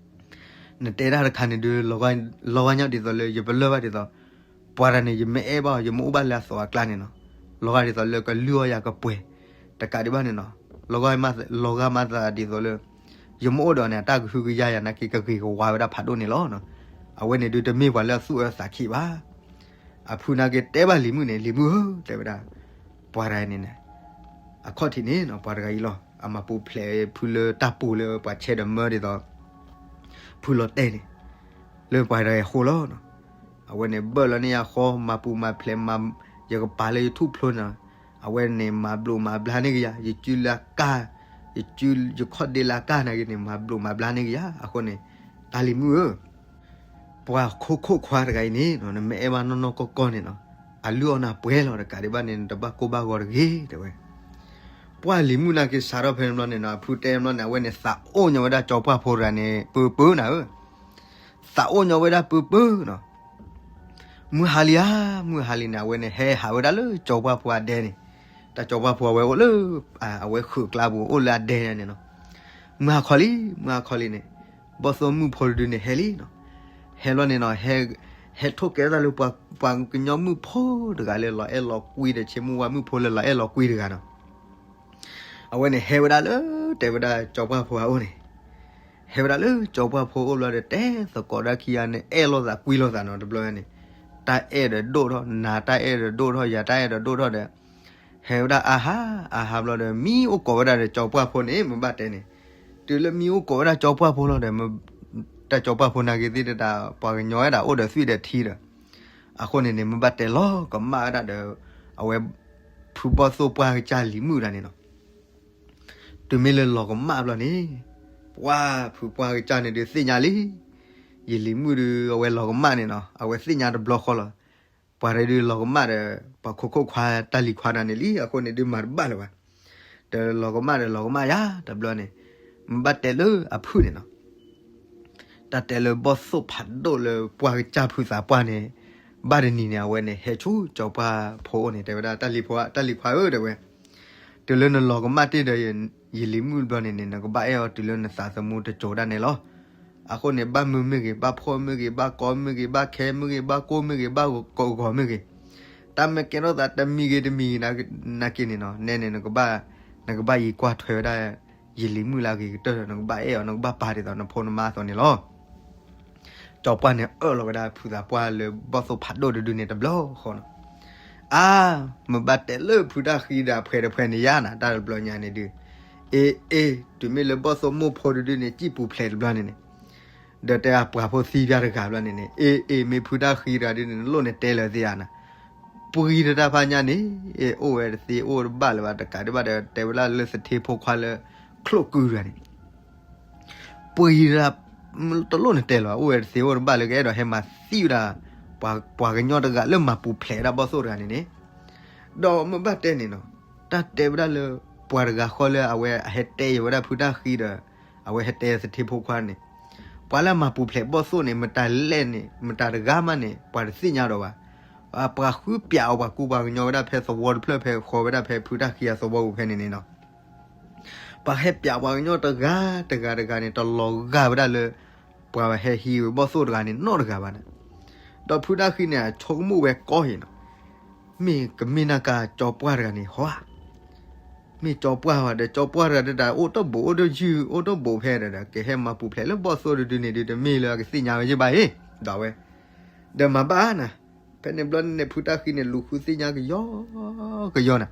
နတဲတၢ်တခါန့ၣ်ဒုး လီၤဂာ်ညီဒ်သိးလၢ ယပလၢၢ်ဘၣ်ဒ်သိး ပှၤတဂၤန့ၣ် ယမ့ၢ်အဲၣ်ဘၣ်အီၤ ယမ့ၢ်အိၣ်ဘၣ်လၢအသိးအကျါန့ၣ်နီၤ, လီၤဂာ်ဒ်သိးလၢကလုၢ်အီၣ်ယၤကပှဲၤ, တကးဒံးဘၣ်န့ၣ်နီၤ, လီၤဂာ်မးသးဒ်သိးလၢ ယမ့ၢ်အိၣ်ဒီးန့ၣ် အတၢ်ကဟုကယာ်ယၤနာ်က့ ကဂ့ၤကဝါဝဲဒၣ်ဖးဒိၣ်န့ၣ်လီၤ. အဝဲန့ၣ်ဒုးတမ့ၢ်ပှၤလၢအသူၣ်အၢသးခံဘၣ်. အဖုနာ်က့တဲဘၣ်လံၤမုၣ်န့ၣ် လံၤမုၣ်ဧၢ တဲဝဲဒၣ်, ပှၤတဂၤန့ၣ်န့ၣ် အခီၣ်ထံးန့ၣ်နီၤ ပှၤတဂၤအံၤလီၤ. အမၤပူၤဖျဲးဖုလၢတၢ်ပူၤလၢပှၤဆဲးဒီးမၢဒ်သိး ဖုလီၤတဲာ်န့ၣ် လၢပှၤတဂၤအံၤအဃိလီၤ. အဝဲန့ၣ်ဘၣ်လီၤန့ၢ်ယၤဃီ မၤပူၤမၤဖျဲး ယကပာ်လၢယထူၣ်ဖျိန့ၣ်, အဝဲန့ၣ်မၤဘျိးမၤဘျါန့ၢ်ကယၤ, ယစုလၢအကၢ်, ယစု ယခီၣ်ဒ့လၢအကၢ်နာ်က့န့ၣ် မၤဘျိးမၤဘျါန့ၢ်ကယၤ. အဃိန့ၣ် တၢ်လံၤမုၣ်ဧၢ ပှၤခိခိၣ်ခွါတဂၤအံၤန့ၣ် နမ့ၢ်အဲၣ်ဘၣ်နီၢ်နီၢ်ကီၢ်ကီၢ်န့ၣ်နီၤ, အလုၢ်အီၣ်နၤပှဲၤလီၤ. တကးဒံးဘၣ်န့ၣ် နတဘၣ်ကိၢ်ဘၣ်ဂီၤတဂ့ၤ တဲဝဲ. ပှၢ်လံၤမုၣ်နာ်က့စးထီၣ်ဖဲန့ၣ်ဘျီန့ၣ်နီၤ အဖုတဲဘျီန့ၣ် အဝဲန့ၣ်သးအိၣ်ညီဝဲဒၣ်ကၠီပှၢ်ဖိတဂၤန့ၣ် ပၢပၢနၤဧၢ, သးအိၣ်ညီဝဲဒၣ်ပၢပၢနီၤ. မုၢ်ဟါလံဧါ, မုၢ်ဟါလံန့ၣ် အဝဲန့ၣ်ဟဲဟးဝဲဒၣ်လၢကၠီပှၢ်ဖိအဒဲန့ၣ်, တၢ်ကၠီပှၢ်ဖိအဝဲအိၣ်လၢ အဝဲဃုာ်ကျါပူၤအိၣ်လၢအဒဲန့ၣ်နီၤ. မုၢ်ဟါခီလံ, မုၢ်ဟါခီလံန့ၣ် ဘီၣ်သိၣ်မုၣ်ဖိတဒုန့ၣ်ဟဲလံနီၤ. ဟဲဘျီန့ၣ်နီၤ ဟဲထိၣ်ကဲထီၣ်သးလၢပှၤကညီမုၣ်ဖိတဂၤလၢလီၤအဲၣ်လီၤကွံဒီး ဆ့မုၢ်ဝါမုၣ်ဖိလၢလီၤအဲၣ်လီၤကွံတဂၤနီၤ. အဝဲန့ၣ်ဟဲဝဲဒၣ်လၢ တဲဝဲဒၣ်ကၠီပှၢ်ဖိအအိၣ်န့ၣ်, ဟဲဝဲဒၣ်လၢကၠီပှၢ်ဖိအအိၣ်ဘျီဒီး တဲသကိးဒၣ်ခံဂၤန့ၣ် အဲၣ်လိာ်သးကွံလိာ်သးနီၤ တဘျီန့ၣ်, တၢ်အဲၣ်ဒီးဒိၣ်ထီၣ် နၤတၢ်အဲၣ်ဒီးဒိၣ်ထီၣ် ယၤတၢ်အဲၣ်ဒီးဒိၣ်ထီၣ်ဒီး ဟဲဝဲဒၣ်အါဟါ အါဟါဘျီဒီး မံအိၣ်ကိးဝဲဒၣ်ဒီးကၠီပှၢ်ဖိန့ၣ် မ့ၢ်ဘၣ်တဲန့ၣ်, တုၤလၢမံအိၣ်ကိးဝဲဒၣ်ကၠီပှၢ်ဖိလီၤဒီး တၢ်ကၠီပှၢ်ဖိနာ်က့သ့ၣ်တဒၣ် ပှၤကညီဝဲဒၣ်အိၣ်ဒီးသွံၣ်ဒီးထံဒီး အဃိန့ၣ်န့ၣ် မ့ၢ်ဘၣ်တဲလီၤကမၣ်ဝဲဒၣ်ဒီး အဝဲ ဖုဘီၣ်သိၣ်ပှၢ်ကစၢ်လံၤမုၣ်တဂၤန့ၣ်နီၤ. တုၤမ့ၢ်လၢလီၤကမၣ်ဘျီန့ၣ် ပှၢ်ဖုပှၢ်ကစၢ်န့ၣ်ဒုးသ့ၣ်ညါလံ, ယလံၤမုၣ်ဒုး အဝဲလီၤကမၣ်န့ၣ်နီၤ အဝဲသ့ၣ်ညါတဘျီဃီလီၤ. ပှၤတဒုးလီၤကမၣ်ဒီး ပှၤခိခိၣ်ခွါတၢ်လံၤခွါတဂၤန့ၣ်လံ အဃိန့ၣ်ဒုးမၤတဘၣ်လၢၤဘၣ်. ဒီးလီၤကမၣ်ဒီးလီၤကမၣ်ယၤတဘျီန့ၣ် မ့ၢ်ဘၣ်တဲလၢအဖုၣ်န့ၣ်နီၤ. တၢ်တဲလၢဘီၣ်သိၣ်ဖးဒိၣ်လၢပှၢ်ကစၢ်ဖုသးပှၢ်န့ၣ် ဘၣ်တနံၤန့ၣ် အဝဲန့ၣ် ဟဲဆူကၠီပှၢ်ဖိအအိၣ်န့ၣ် တဲဝဲဒၣ် တၢ်လံၤဖိ တၢ်လံၤခွါဧၢ တဲဝဲ, တုၤလၢနလီၤကမၣ်တ့ၢ်ဒီးယလံၤမုၣ်တဘျီန့ၣ်န့ၣ် နကဘၣ်အဲၣ်အီၤတုၤလၢနသးသမူတစိၤဒၣ်န့ၣ်လီၤ. အဃိန့ၣ် ဘၣ်မုာ်မ့ၢ်ဂ့ၤ, ဘၣ်ဖှီၣ်မ့ၢ်ဂ့ၤ, ဘၣ်ကီမ့ၢ်ဂ့ၤ, ဘၣ်ခဲမ့ၢ်ဂ့ၤ, ဘၣ်ကိၢ်မ့ၢ်ဂ့ၤ, ဘၣ်ကဂီၤမ့ၢ်ဂ့ၤ, တၢ်မ့ၢ်ကဲထီၣ်သးတမံၤဂ့ၤတမံၤဂ့ၤနာ်က့န့ၣ်နီၤ, နဲန့ၣ် နကဘၣ်, နကဘၣ်ယံၤကွၢ်ထွဲဝဲဒၣ် ယလံၤမုၣ်လၢအဂ့ၤကတၢၢ်ဒီး နကဘၣ်အဲၣ်အီၤ, နကဘၣ်ပာ်ဒ်သိးနဖိနမါအသိးန့ၣ်လီၤ. ကၠီပှၢ်န့ၣ်အၢၣ်လီၤဝဲဒၣ်ဖုသးပှၢ်လၢဘီၣ်သိၣ်ဖးဒိၣ်တဒုန့ၣ်တဘျီဃီနီၤ. အါ, မ့ၢ်ဘၣ်တဲလၢဖုတၢ်ဃံဒီးအဖှဲးတဖှဲးန့ၣ်ယါနၤ, တၢ်တဘျီညါန့ၣ်ဒုး, အ့ အ့, တုၤမ့ၢ်လၢဘီၣ်သိၣ်မိၢ်ဖိတဒုန့ၣ် စံၣ်ပူၤဖျဲးတဘျီန့ၣ်န့ၣ်, ဒီးတဲအပှၤဖိသံပျၢ်တဂၤဘျီန့ၣ်န့ၣ်, အ့ အ့, မ့ၢ်ဖုတၢ်ဃံတဂၤဒုန့ၣ် နလိၣ်န့ၣ်တဲလၢၤသ့ဧါနၤ. ပှံတၢ်တၢ်ဖးညါန့ၣ်, အ့ အိၣ်ဝဲတသ့အိၣ်တဘၣ်လၢၤဘၣ်, တကးဒံးဘၣ်ဒီး တဲဝဲဒၣ်လၢသထ့ဖိခွါလၢ ချိၣ်ကုတဂၤန့ၣ် ပှံတၢ်, တလိၣ်န့ၣ်တဲလၢၤဘၣ်, အိၣ်ဝဲတသ့အိၣ်တဘၣ်လၢကအဲၣ်ဒိးဟဲမၤသံဝဲဒၣ် ပှၤကညီတဂၤလၢမၤပူၤဖျဲးဝဲဒၣ်ဘီၣ်သိၣ်တဂၤန့ၣ်န့ၣ်, ဒီးမ့ၢ်ဘၣ်တဲန့ၣ်နီၤ, တၢ်တဲဝဲဒၣ်လၢ ပှၤတဂၤဃီလၢအဝဲအဟဲတဲယံၤဝဲဒၣ်ဖုတၢ်ဃံဒီး အဝဲဟဲတဲသထ့ဖိခွါန့ၣ်, ပှၤလၢအမၤပူၤဖျဲးဘီၣ်သိၣ်န့ၣ် မတၤလဲၣ်န့ၣ် မတၤတဂၤမးန့ၣ် ပှၤတသ့ၣ်ညါဒီးဘၣ်. ပှၤဃုပၠးအီၤ ပှၤကူပှၤကညီဝဲဒၣ်ဖဲသဝီတဖျၢၣ် ဖဲဃီဝဲဒၣ်ဖဲဖုတၢ်ဃံအသဝီပူၤဖဲန့ၣ်န့ၣ်နီၤ, ပှၤဟဲပၠးပှၤကညီတဂၤတဂၤတဂၤန့ၣ် တလီၤဂာ်ဝဲဒၣ်လၢ ပှၤဟဲဟံးဝဲဘီၣ်သိၣ်တဂၤန့ၣ်နီတဂၤဘၣ်န့ၣ်. ဒီးဖုတၢ်ဃံန့ၣ် အဆိကမိၣ်ဝဲကီအံၤနီၤ, မ့ၢ်ကမ့ၢ်နာ်က့ကၠီပှၢ်တဂၤန့ၣ်ဟီဧါ, မ့ၢ်ကၠီပှၢ်ဧါဒီး ကၠီပှၢ်တဂၤဒၣ် အိၣ်တဘိးအိၣ်တယုၢ် အိၣ်တဘိးဖဲဒီး ကဟဲမၤပူၤဖျဲးလၢဘီၣ်သိၣ်တဒုန့ၣ်ဒုး တမ့ၢ်လၢအကသ့ၣ်ညါဝဲယဲၢ်ဘၣ်အံၤ, ဒီးဝဲ ဒီးမၤဘၣ်နၤ, ဖဲန့ၣ်ဘျီန့ၣ် ဖုတၢ်ဃံန့ၣ် လူၤဃုသ့ၣ်ညါကယီကယီနၤ,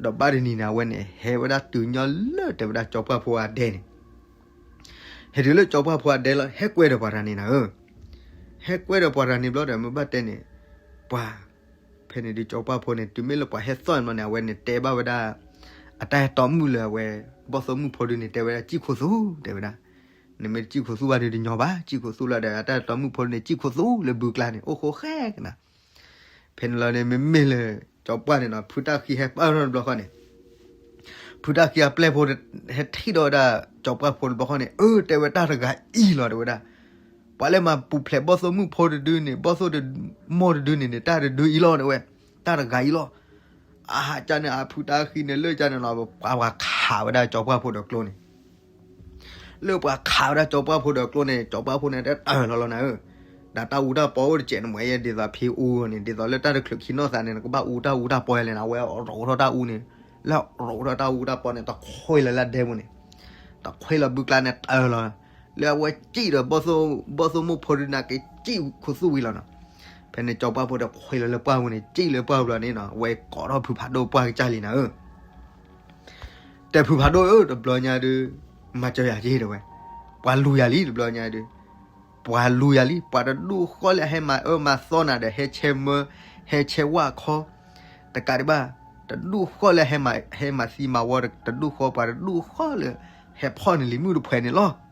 ဒီးဘၣ်တနံၤန့ၣ် အဝဲန့ၣ် ဟဲဝဲဒၣ်တုၤညီလၢတဲဝဲဒၣ်ကၠီပှၢ်ဖိအဒဲန့ၣ်, ဟဲတုၤလၢကၠီပှၢ်ဖိအဒဲလီၤ ဟဲကွဲဒီးပှၤတဂၤန့ၣ်နၤဧၢ, ဟဲကွဲဒီးပှၤတဂၤန့ၣ်ဘျီဒီး မ့ၢ်ဘၣ်တဲန့ၣ်, ပှၤ ဖဲန့ၣ်ဒုးကၠီပှၢ်ဖိန့ၣ် တုၤမ့ၢ်လၢပှၤဟဲသီၣ်န့ၣ်ဘျီန့ၣ် အဝဲန့ၣ်တဲဘၣ်ဝဲဒၣ် အတၢ်အဲၣ်တီမုၣ်လၢအဝဲ ဘီၣ်သိၣ်မုၣ်ဖိဒုန့ၣ် တဲဝဲဒၣ် စံၣ်ခိၣ်သူ တဲဝဲဒၣ်, နမ့ၢ်တစံၣ်ခိၣ်သူဘၣ်ဒုးတညီဘၣ်, စံၣ်ခိၣ်သူလီၤဒီး အတၢ်အဲၣ်တီမုၣ်ဖိန့ၣ် စံၣ်ခိၣ်သူလၢဘုကျါန့ၣ် အိၣ်ဃိဃဲကနၤ. ဖဲန့ၣ်လီၤန့ၣ် မ့မ့ၢ်လၢ ကၠီပှၢ်န့ၣ်နီၤ ဖုတၢ်ဃံဟဲပၢၢ်ထီၣ်တဘျီဃီန့ၣ် ဖုတၢ်ဃံအပျဲၢ်ဖိ ဟဲထံၣ်ဒီးဝဲဒၣ် ကၠီပှၢ်ဖိတဘျီဃီန့ၣ် အၢ တဲဝဲတၢ်တဂၤအံၤလီၤ တဲဝဲဒၣ်, ပှၤလၢမၤပူၤဖျဲးဘီၣ်သိၣ်မုၣ်ဖိတဒုန့ၣ် ဘီၣ်သိၣ်တမိၢ်တဒုန့ၣ်န့ၣ် တၢ်တဒုအံၤလီၤ တဲဝဲ, တၢ်တဂၤအံၤလီၤ. အဟးကၢန့ၣ် အဖုတၢ်ဃံန့ၣ် လၢကၢန့ၣ်လီၤ ပှၤ ပှၤခးဝဲဒၣ်ကၠီပှၢ်ဖိဒီးကျိန့ၣ် လၢပှၤခးဝဲဒၣ်ကၠီပှၢ်ဖိဒီးကျိန့ၣ် ကၠီပှၢ်ဖိန့ၣ် တတၢၢ်လီၤလီၤနၤဧၢ, ဒီးတၢ်အူတၢ်ပီအိၣ်တစဲးန့ၣ်မး ယဲဒ်သိးဖံအူန့ၣ် ဒ်သိးလၢတၢ်တချုးခံနီၢ်သးန့ၣ် နကဘၣ်အူတၢ်အူတၢ်ပီယဲလဲၣ်နၤ, အဝဲရိးထီၣ်တၢ်အူန့ၣ်, လၢအရိးထီၣ်တၢ်အူတၢ်ပီန့ၣ် တခွဲလီၤလၢအဒဲပူၤန့ၣ်, တခွဲလီၤဘုကျါန့ၣ်တၢၢ်လီၤ, လၢအဝဲစံၣ်ဒီး ဘီၣ်သိၣ်မိၢ်ဖိဒုန့ၣ်က့ စံၣ်ခူသူၣ်ဝံၤလီၤနီၤ. ဖဲန့ၣ်ကၠီပှၢ်ဖိဒီးခွဲလီၤလၢပှၢ်ပူၤန့ၣ် စံၣ်လၢပှၢ်ပူၤလီၤန့ၣ်နီၤ အဝဲကိးထီၣ်ဖုဖးဒိၣ်ပှၢ်ကစၢ်လံနၤဧၢ, တဲဖုဖးဒိၣ်ဧၢ တဘျီညါဒုး မၤစၢၤယၤက့ၤတဲဝဲ, ပှၤလူၤယၤလံတဘျီညါဒုး, ပှၤလူၤယၤလံ ပှၤတဒူၣ်ဃီလၢအဟဲမၤအၢမၤသီနၤဒီး ဟဲဆဲးမၢ ဟဲဆဲးဝၣ်ခီ, တကးဒံးဘၣ် တဒူၣ်ဃီလၢ ဟဲမၤသံမၤဝီ တဒူၣ်ဃီ ပှၤတဒူၣ်ဃီလၢ ဟဲဖီၣ်န့ၢ်လံၤမုၣ်တဖှဲးန့ၣ်လီၤ.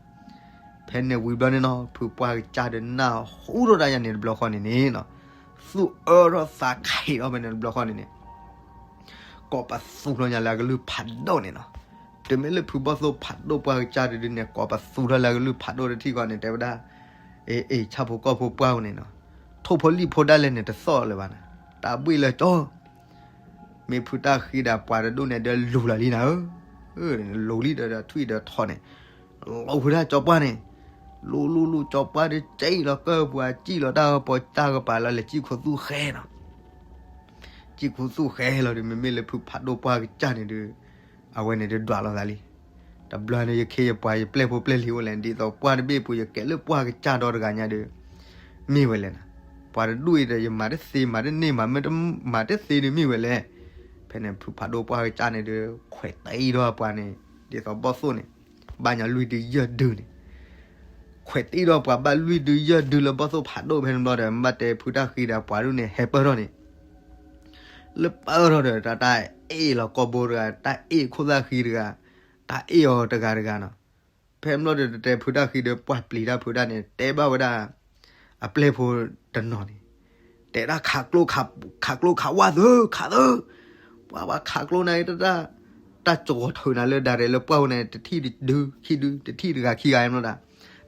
ဖဲန့ၣ်ဝံၤဘျီန့ၣ်နီၤ ဖုပှၢ်ကစၢ်ဒီးနၢ်ဟူထီၣ်ဒၣ်ယၤန့ၣ်တဘျီဃီန့ၣ်န့ၣ်နီၤ, သူၣ်အၢထီၣ်သးခံးထီၣ်ဖဲန့ၣ်တဘျီဃီန့ၣ်န့ၣ် ကိးပသူထီၣ်ညါလၢအကလုၢ်ဖးဒိၣ်န့ၣ်နီၤ. တုၤမ့ၢ်လၢဖုဘီၣ်သိၣ်ဖးဒိၣ်ပှၢ်ကစၢ်တဒုန့ၣ် ကိးပသူထီၣ်လၢအကလုၢ်ဖးဒိၣ်တထံၣ်ဃီန့ၣ် တဲဝဲဒၣ်, အ့ အ့ ဆၣ်ဖိကီၢ်ဖိပှၢ်ပူၤန့ၣ်နီၤ, ထိၣ်ဖိလံၣ်ဖိဒၣ်လဲာ်န့ၣ် တသီၣ်လၢၤဘၣ်နၤ, တၢ်ဘှ့ၣ်လၢကၠီ မ့ၢ်ဖုတၢ်ဃံဒီးပှၤတဒူၣ်န့ၣ်ဒီးလူၤလီၤလံနၤဧၢ, လူၤလံဒီးထွံၣ်ဒီးထီၣ်န့ၣ်, လူၤဝဲဒၣ်ကၠီပှၢ်န့ၣ်, လူၤလူၤလူၤကၠီပှၢ်ဒီးစံၣ်လီၤကၢၢ်ပှၤ စံၣ်လီၤတၢ်ကပီၤတၢ်ကပၤလီၤ လဲၤစံၣ်ခူသူၣ်ဃဲနီၤ. စံၣ်ခူသူၣ်ဃဲလီၤဒီး မ့မ့ၢ်လၢဖုဖးဒိၣ်ပှၢ်ကစၢ်န့ၣ်ဒီး အဝဲန့ၣ်ဒုးဒွးလိာ်သးလံ. တဘျီန့ၣ် ယခ့ယပှၤယပျဲၢ်ဖိပျဲၢ်လံၤအိၣ်လဲၣ် ဒ်သိးပှၢ်တဘ့ၣ်ပူၤ ယကဲလၢပှၢ်ကစၢ်ဒီတဂၤညါဒီး မ့ၢ်ဝဲလဲၣ်နၤ. ပှၤတဒူၣ်အံၤဒီး ယမၤတသ့ မၤတန့ၢ် မၤမ့ၢ်တမၤတသ့ဒီးမ့ၢ်ဝဲလဲၣ်. ဖဲန့ၣ် ဖုဖးဒိၣ်ပှၢ်ကစၢ်န့ၣ်ဒီး ခွဲးတံၢ်ထီၣ်ပှၤန့ၣ် ဒ်သိးဘီၣ်သိၣ်န့ၣ် ဘၣ်ညါလွံၢ်ဒုယဲၢ်ဒုန့ၣ် ခွဲးတံၢ်ထီၣ်ပှၤဘၣ်လွံၢ်ဒုယဲၢ်ဒုလၢဘီၣ်သိၣ်ဖးဒိၣ်ဖဲန့ၣ်ဘျီဒီး မ့ၢ်ဘၣ်တဲဖုတၢ်ဃံဒီးပှၤဒူၣ်န့ၣ် ဟဲပၢၢ်ထီၣ်န့ၣ် လၢပၢၢ်ထီၣ်ဒီး တၢ်တၢ်အ့ၣ်လီၤကီၢ်ဘိတဂၤ တၢ်အ့ၣ်ခိၣ်သၣ်ဃံတဂၤ တၢ်အ့ၣ်အီၤတဂၤတဂၤနီၤ. ဖဲန့ၣ်ဘျီဒီး တတဲဖုတၢ်ဃံဒီးပှၢ်ပျံၤတၢ်ဖုတၢ်န့ၣ် တဲဘၣ်ဝဲဒၣ် အပျဲၢ်ဖိတနီၤန့ၣ် တဲဒၣ်ခးကျိ ခးကျိခးဝၣ်သု ခးသု ပှၤဘၣ်ခးကျိန့ၣ် တၢ် တၢ်ကဝီၤထုးနၤလၢဒၣ်ရဲၣ်လၢပှၢ်ဝဲန့ၣ် တထံၣ်တဒု ခံဒု တထံၣ်တဂၤခံဂၤန့ၣ်လီၤဒၣ်.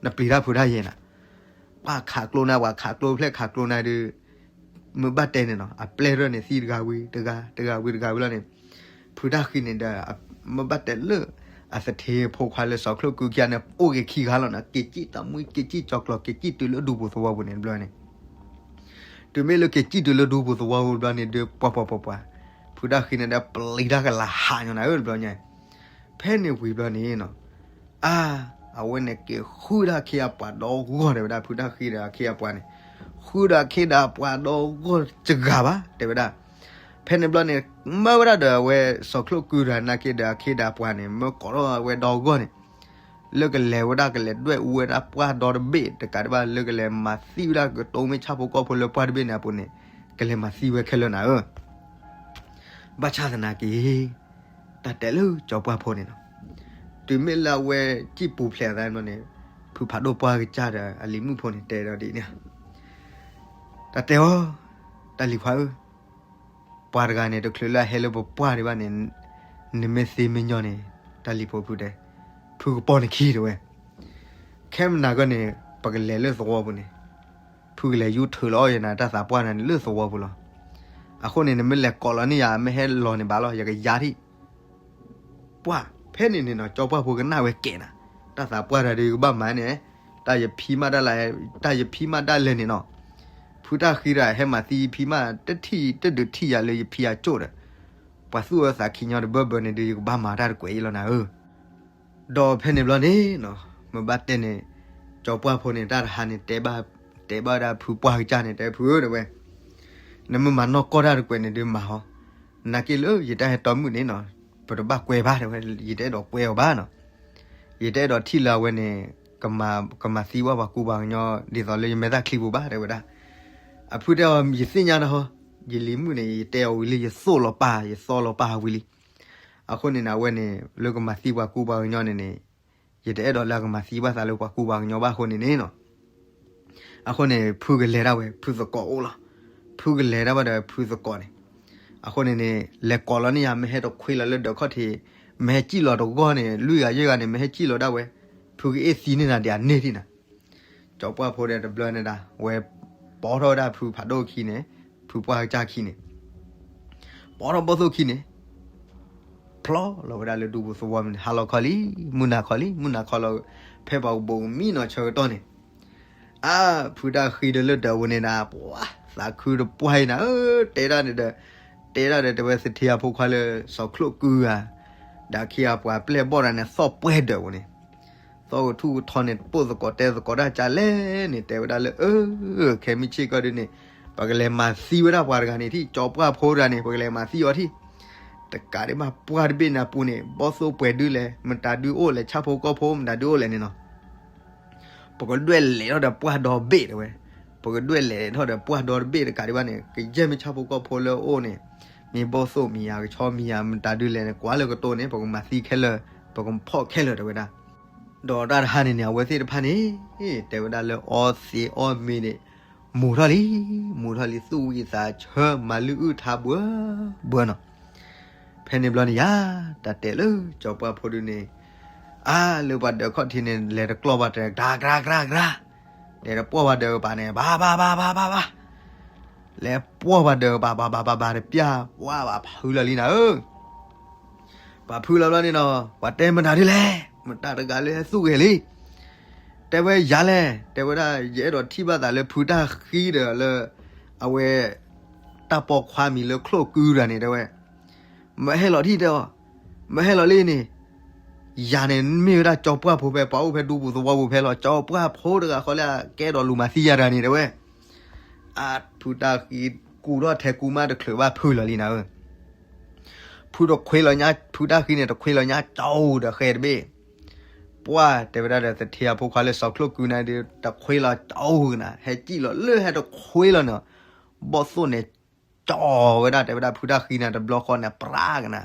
နပျံၤတၢ်ဖုတၢ်ယဲၢ်နၤ ပှၤခးကျိန့ၣ် ပှၤခးကျိဖျဲၣ်ခးကျိန့ၣ်ဒီး မ့ၢ်ဘၣ်တဲန့ၣ်နီၤ အပျဲၢ်ထီၣ်န့ၣ် သံတဂၤဝံၤတဂၤ တဂၤဝံၤတဂၤဝံၤလီၤန့ၣ် ဖုတၢ်ဃံန့ၣ်ဒီး မ့ၢ်ဘၣ်တဲလၢ အသထ့ဖိခွါလၢစီၤချိၣ်ကုခံဂၤန့ၣ် အိၣ်က့ၤခံဂၤလီၤနီၤ, က့ၤစံၣ်တၢ်မှံ က့ၤစံၣ်ကၠီၤကျီၤ က့ၤစံၣ်တုၤလၢဒူပူၤသဝီပူၤန့ၣ်တဘျီန့ၣ်, တုၤမ့ၢ်လၢက့ၤစံၣ်တုၤလၢဒူပူၤသဝီပူၤတဘျီန့ၣ်ဒီး ပှၤပှၤပှၤပှၤ, ဖုတၢ်ဃံန့ၣ်ဒီးပျံၤတၢ်ကလၤဟးညီနၤဧၢတဘျီညါ, ဖဲန့ၣ်ဝံၤတဘျီန့ၣ်နီၤ, အါ, အဝဲန့ၣ်က့ၤဃုဒီးအခ့အပှၤဒီဂီၢ်တဲဝဲဒၣ် ဖုတၢ်ဃံဒီးအခ့အပှၤန့ၣ်, ဃုဒီးအခ့ဒီးအပှၤဒီဂီၢ်တဂၤဘၣ်တဲဝဲဒၣ်, ဖဲန့ၣ်တဘျီန့ၣ်, မၢဝဲဒၣ်ဒီးအဝဲစီၤချိၣ်ကုတဂၤနာ်က့ဒီးအခ့ဒီးအပှၤန့ၣ် မၢကိးထီၣ်အဝဲဒီဂီၢ်န့ၣ်, လၢကလဲၤဝဲဒၣ်ကလဲၤဒွဲၣ်အူဝဲဒၣ်ပှၢ်ဒီတဘ့ၣ်တကးဒံးဘၣ် လၢကလဲၤမၤသံဝဲဒၣ်ကတိၤမ့ၢ်ဆၣ်ဖိကီၢ်ဖိလၢပှၢ်တဘ့ၣ်န့ၣ်အပူၤန့ၣ်, ကလဲၤမၤသံဝဲခဲလၢာ်နၤဧၢ ဘၣ်ဆၣ်သနာ်က့, တၢ်တဲလၢစီၤပှၢ်ဖိန့ၣ်နီၤ, တုၤမ့ၢ်လၢအဝဲစံၣ်ပူၤဖျဲးအသးန့ၣ်, ဖုဖးဒိၣ်ပှၢ်ကစၢ်ဒီးအလံၤမုၣ်ဖိန့ၣ်တဲဒီးဒ်န့ၣ်, တၢ်တဲအီၤ, တၢ်လံၤခွါဧၢ, ပှၤတဂၤန့ၣ် တချုးလၢအဟဲလၢပပှၢ်ဒံးဘၣ်န့ၣ်, နမ့ၢ်သ့မ့ၢ်ညီန့ၣ်, တၢ်လံၤဖိဖုတဲ, ဖုကပိာ်နခံတဲဝဲ, ခဲမနၤကီၢ်န့ၣ် ပကလဲၤလၢသဝီပူၤန့ၣ်, ဖုကလဲၤယူၤထုးလီၤအီၣ်ယနၤတၢ်သးပှၢ်နၤန့ၣ်လၢသဝီပူၤလီၤ. အဃိန့ၣ် နမ့ၢ်လဲၤကိးလီၤန့ၢ်ယၤ မ့ၢ်ဟဲလီၤန့ၣ်ဘၣ်လီၤ ယကယါထံၣ် ပှၢ်, ဖဲန့ၣ်န့ၣ်နီၤ စီၤပှၢ်ဖိကနၣ်ဝဲကဲးနၤ, တၢ်သးပှၢ်တၢ်ဒီးယကဘၣ်မၤန့ၣ်, တၢ်ယဖံးမးတၢ်လဲၣ်, တၢ်ယဖံးမးတၢ်လဲၣ်န့ၣ်နီၤ, ဖုတၢ်ဃံဒီးဟဲမၤသံယဖံးမး တထံၣ်တဒုးထံၣ်ယၤလၢယဖံးယၤကၠိၣ်ဒီး, ပှၤသူၣ်အၢသးခံညီတဘၢဘၢန့ၣ်ဒီး ယကဘၣ်မၤတၢ်တကွဲးအံၤလီၤနၤဧၢ ဒီးဖဲန့ၣ်ဘျီန့ၣ်နီၤ, မ့ၢ်ဘၣ်တဲန့ၣ်, စီၤပှၢ်ဖိန့ၣ် တၢ်တဟါန့ၣ် တဲဘၣ်ဝဲဒၣ်ဖုပှၢ်ကစၢ်န့ၣ် တဲဖုဧၢတဲဝဲ, နမ့ၢ်မၤနီၢ်ကီၢ်တၢ်တကွဲးန့ၣ်ဒီးမၤဟီ, နာ်က့လၢယတၢ်ဟဲတီမုၣ်န့ၣ်နီၤ, ပတဘၣ်ကွဲဘၣ်တဲဝဲ, ယတအဲၣ်ဒိးကွဲအီၤဘၣ်နီၤ, ယတအဲၣ်ဒိးထံၣ်လၢအဝဲန့ၣ်, ကမၤသံဘၣ်ပှၤကူပှၤကညီ ဒ်သိးလၢယမဲာ်သၣ်ချံပူၤဘၣ်တဲဝဲဒၣ်, အဖုတဲအီၤ ယသ့ၣ်ညါနၤဟီ, ယလံၤမုၣ်န့ၣ် ယတဲအီၤဝံၤလံ ယသိၣ်လီၤပာ် ယသီလီၤပာ်ဝံၤလံ အဃိန့ၣ်န့ၣ် အဝဲန့ၣ် လၢကမၤသံပှၤကူပှၤကညီန့ၣ်န့ၣ်, ယတအဲၣ်ဒိးလၢအကမၤသံဘၣ်သးလၢပှၤကူပှၤကညီဘၣ်အဃိန့ၣ်န့ၣ်နီၤ, အဃိန့ၣ် ဖုကလဲၤဒၣ်ဝဲ ဖုသကိးအိၣ်လီၤ, ဖုကလဲၤဒၣ်ဝဲဒီးဖုသကိးန့ၣ်, အဃိန့ၣ်န့ၣ် လဲၤကိးလီၤန့ၢ်ယၤ မ့ၢ်ဟဲတခွ့လီၤလၢဒၢးခီၣ်ထံး, မ့ၢ်ဟဲစံၣ်လီၤတဂီၢ်န့ၣ် လွံၢ်ဂၤယဲၢ်ဂၤန့ၣ် မ့ၢ်ဟဲစံၣ်လီၤဒၣ်ဝဲ, ဖုကအ့ၣ်သံန့ၢ်နၤဒံးအန့ၢ်ထံၣ်နၤ စီၤပှၢ်ဖိဒီးတဘျီန့ၣ်ဒၣ် ဝဲပိာ်ထီၣ်ဝဲဒၣ်ဖုဖးဒိၣ်ခံန့ၣ်, ဖုပှၢ်ကစၢ်ခံန့ၣ်, ပိာ်ထီၣ်ဘီၣ်သိၣ်ခံန့ၣ်, ဖျီလီၤဝဲဒၣ်လၢဒူပူၤသဝီမ့ၢ်န့ၣ် ဟါလီၤခီလံ, မုၢ်နၤခီလံ, မုၢ်နၤခီလီၤ, ဖဲပှၤကဘိးကမံနီၤဆၢကတီၢ်န့ၣ်, အါ, ဖုတၢ်ဃံဒီးလၢဒၢးပူၤန့ၣ်ဒၣ် ပှၤသးခုတပှၢ်အံၤနၤဧၢ, တဲဒၣ်န့ၣ်ဒီး, တဲဒၣ်ဒီးတဲဝဲသထ့အဖိခွါလၢစီၤချိၣ်ကုဂၤ, ဒီးခံဂၤပှၤပျဲၢ်ဘီၣ်တၢ်န့ၣ် သီၣ်ပှဲၤဒၢးပူၤန့ၣ် သီၣ်ကထူၣ်ကထီန့ၣ် ပိာ်သကိးတဲသကိးတၢ်ကလဲၣ်န့ၣ် တဲဝဲဒၣ်လၢ အၢ, ခဲမုၢ်ဆ့ၣ်ကီၢ်ဒုန့ၣ်, ပကလဲၤမၤသံဝဲဒၣ်ပှၤတဂၤန့ၣ်ထံၣ်, စီၤပှၢ်ဖိတဂၤန့ၣ် ပကလဲၤမၤသံအီၤထံၣ်, တကးဒံးဘၣ်ပှၢ်တဘ့ၣ်န့ၣ်အပူၤန့ၣ် ဘီၣ်သိၣ်ပှဲၤဒုလဲၣ်, မတၤဒုအိၣ်လဲၣ်, ဆၣ်ဖိကီၢ်ဖိမတၤဒုအိၣ်လဲၣ်န့ၣ်နီၤ ပကဒွဲၣ်လဲၤထီၣ်ဒီးပှၢ်ဒီဘ့ၣ်တဲဝဲ, ပကဒွဲၣ်လဲၤထီၣ်ဒီးပှၢ်ဒီတဘ့ၣ်တကးဒံးဘၣ်န့ၣ် ကယဲၢ်မ့ၢ်ဆၣ်ဖိကီၢ်ဖိလၢအအိၣ်န့ၣ်, မ့ၢ်ဘီၣ်သိၣ်မံၤယၤ ကဆီမံၤယၤ မတၤဒုလဲၣ်န့ၣ် ကွၢ်လၢကတိၤန့ၣ် ပကမၤသံခဲလၢာ်, ပကဖီၣ်ခဲလၢာ်တဲဝဲဒၣ်. ဒီးတၢ်တဟါန့ၣ်န့ၣ် အဝဲသ့ၣ်တဖၣ်န့ၣ် တဲဝဲဒၣ်လၢအီသံးအီမ့ၤန့ၣ် မူၤထီၣ်လံ, မူၤထီၣ်လံ သူၣ်ဝံသးဆၢ မၤလုၢ်အုၣ်ထါဘှၢဘှၢနီၤ. ဖဲန့ၣ်ဘျီန့ၣ်ယၤ တၢ်တဲလၢစီၤပှၢ်ဖိဒုန့ၣ်, အါ လၢပှၤဒၢးခီၣ်ထံးန့ၣ် လဲၤတကျီၢ်ဘၣ်တၢ် ကြၤကြၤကြၤကြၤ, လဲၤတပှီၢ်ပှၤဒၢးကပၤန့ၣ် ဘၣ်ဘၣ်ဘၣ်ဘၣ်ဘၣ်ဘၣ်, လဲၤပှီၢ်ပှၤဒၢးကပၤ ဘၣ်ဘၣ်ဘၣ်ဘၣ်တပျၢ် ပှၢ်ဘၣ်ဖုလီၤလံနၤဧၢ. ပှၤဖုလီၤဘျီန့ၣ်နီၤ ပှၤတဲမတၤဒုလဲၣ်, မတၤတဂၤလၢဟဲသူၣ်ဂဲၤလံ တဲဝဲယၤလဲၣ်, တဲဝဲဒၣ် ယအဲၣ်ဒိးထံၣ်ဘၣ်သးလၢဖုတၢ်ဃံဒီးလၢ အဝဲ တၢ်ပိာ်ခွါမံၤလၢချိၣ်ကုတဂၤန့ၣ် တဲဝဲ, မဟဲလီၤထံၣ်တဲအီၤ, မဟဲလီၤလံန့ၣ်, ယၤန့ၣ်မ့ၢ်ဝဲဒၣ်စီၤပှၢ်ဖိဖဲ ပှၤအိၣ်ဖဲဒူပူၤသဝီပူၤဖဲလီၤ, စီၤပှၢ်ဖိတဂၤဃီလၢအကဲဒိးလူၤမၤသံယၤတဂၤန့ၣ် တဲဝဲ. အါ ဖုတၢ်ဃံ ကူၣ်ထီၣ်ထဲကူမးတချုးဘၣ်ဖုလီၤလံနၤဧၢ. ဖုတခွ့လီၤညါ ဖုတၢ်ဃံန့ၣ် တခွ့လီၤညါကၠီဒီးဃဲတဘ့ၣ်, ပှၢ်တဲဝဲဒၣ်ဒီးသထ့အဖိခွါလၢစီၤချိၣ်ကုန့ၣ်ဒီး တခွ့လီၤကၠီကနၤ ဟဲစံၣ်လီၤလၢဟဲတခွ့လီၤန့ၣ်, ဘီၣ်သိၣ်န့ၣ် ကၠီဝဲဒၣ် တဲဝဲဒၣ်ဖုတၢ်ဃံန့ၣ် တဘျီဃီန့ၣ် ပြးကနၤ,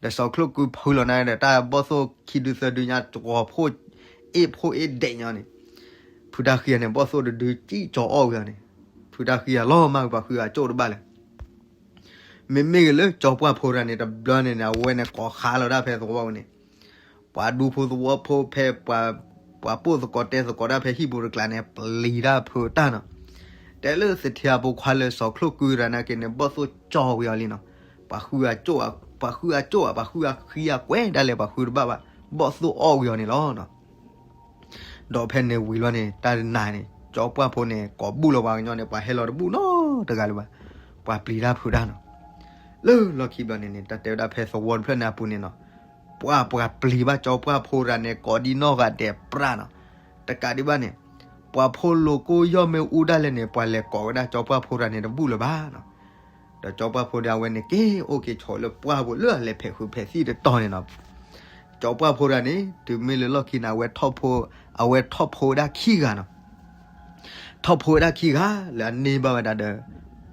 ဒီးစီၤချိၣ်ကုဖုလီၤန့ၣ်ဒီး တၢ်ဘီၣ်သိၣ်ခံဒုသၢဒုညါ တြီၤဖိ အ့ၣ်ဖိအ့ၣ်ဒဲးညီန့ၣ်, ဖုတၢ်ဃံန့ၣ် ဘီၣ်သိၣ်တဒုစံၣ်ကၠီအီၣ်ဝဲန့ၣ်, ဖုတၢ်ဃံအလီၤမၢ်ဝဲပှၤဃုအကၠိၣ်တဘၣ်လၢၤ မ့မ့ၢ်ဂ့ၤလၢစီၤပှၢ်ဖိတဂၤန့ၣ် တဘျီန့ၣ်န့ၣ် အဝဲန့ၣ်ကိးဃးလီၤဒၣ်ဖဲသဝီပူၤန့ၣ်, ပှၤဒူဖိသဝီဖိဖဲ ပှၤပိာ်သကိးတဲသကိးဒၣ်ဖဲဟံၣ်ပူၤတကျးန့ၣ် ပျံၤတၢ်ဖုးတၢ်နီၤ, တဲလၢသထ့အဖိခွါလၢစီၤချိၣ်ကုတဂၤနာ်က့န့ၣ် ဘီၣ်သိၣ်ကၠီဝံၤအီၤလံနီၤ, ပှၤဃုအကၠိၣ် ပှၤဃုအကၠိၣ် ပှၤဃုအဃံအကွဲးဒၣ်လဲာ် ပှၤဃုတဘၣ်ဘၣ် ဘီၣ်သိၣ်အီၣ်ဝံၤအီၤန့ၣ်လီၤ. ဒီးဖဲန့ၣ်ဝံၤလီၤန့ၣ် တၢ်နၤန့ၣ် ကၠီပှၢ်ဖိန့ၣ် ကိးဘူၣ်လီၤပှၤကညီန့ၣ် ပှၤဟဲလီၤတဘူၣ်နီတဂၤလၢၤဘၣ်. ပှၤပျံၤတၢ်ဖုးတၢ်နီၤ. လၢလီၢ်ခံဘျီန့ၣ်န့ၣ် တၢ်တဲဝဲဒၣ်ဖဲသဝီတဖျၢၣ်န့ၣ်အပူၤန့ၣ်နီၤ, ပှၤပှၤပျံၤဘၣ်ကၠီပှၢ်ဖိတဂၤန့ၣ် ကိးဒံနီၢ်ဂၤဒဲးပြးနီၤ. တကးဒံးဘၣ်န့ၣ် ပှၤဖိလိၤကိၢ်ယီၢ်မ့ၢ်အူဒၣ်လဲာ်န့ၣ် ပှၤလဲၤကိးဝဲဒၣ်ကၠီပှၢ်ဖိတဂၤန့ၣ်တဘူၣ်လၢၤဘၣ်နီၤ. ဒီးကၠီပှၢ်ဖိဒီးအဝဲန့ၣ် က့ၤအိၣ်က့ၤဆိးလၢပှၢ်ပူၤလၢအလဲၤဖဲးဃုာ်ဖဲးသံၣ်တတီၤန့ၣ်နီၤ. ကၠီပှၢ်ဖိတဂၤန့ၣ် တုၤမ့ၢ်လၢလီၢ်ခံန့ၣ် အဝဲထီၣ်ဖိ, အဝဲထီၣ်ဖိဝဲဒၣ်ခံဂၤနီၤ. ထီၣ်ဖိဝဲဒၣ်ခံဂၤလၢအန့ၢ်ဘၣ်ဝဲဒၣ်ဒီး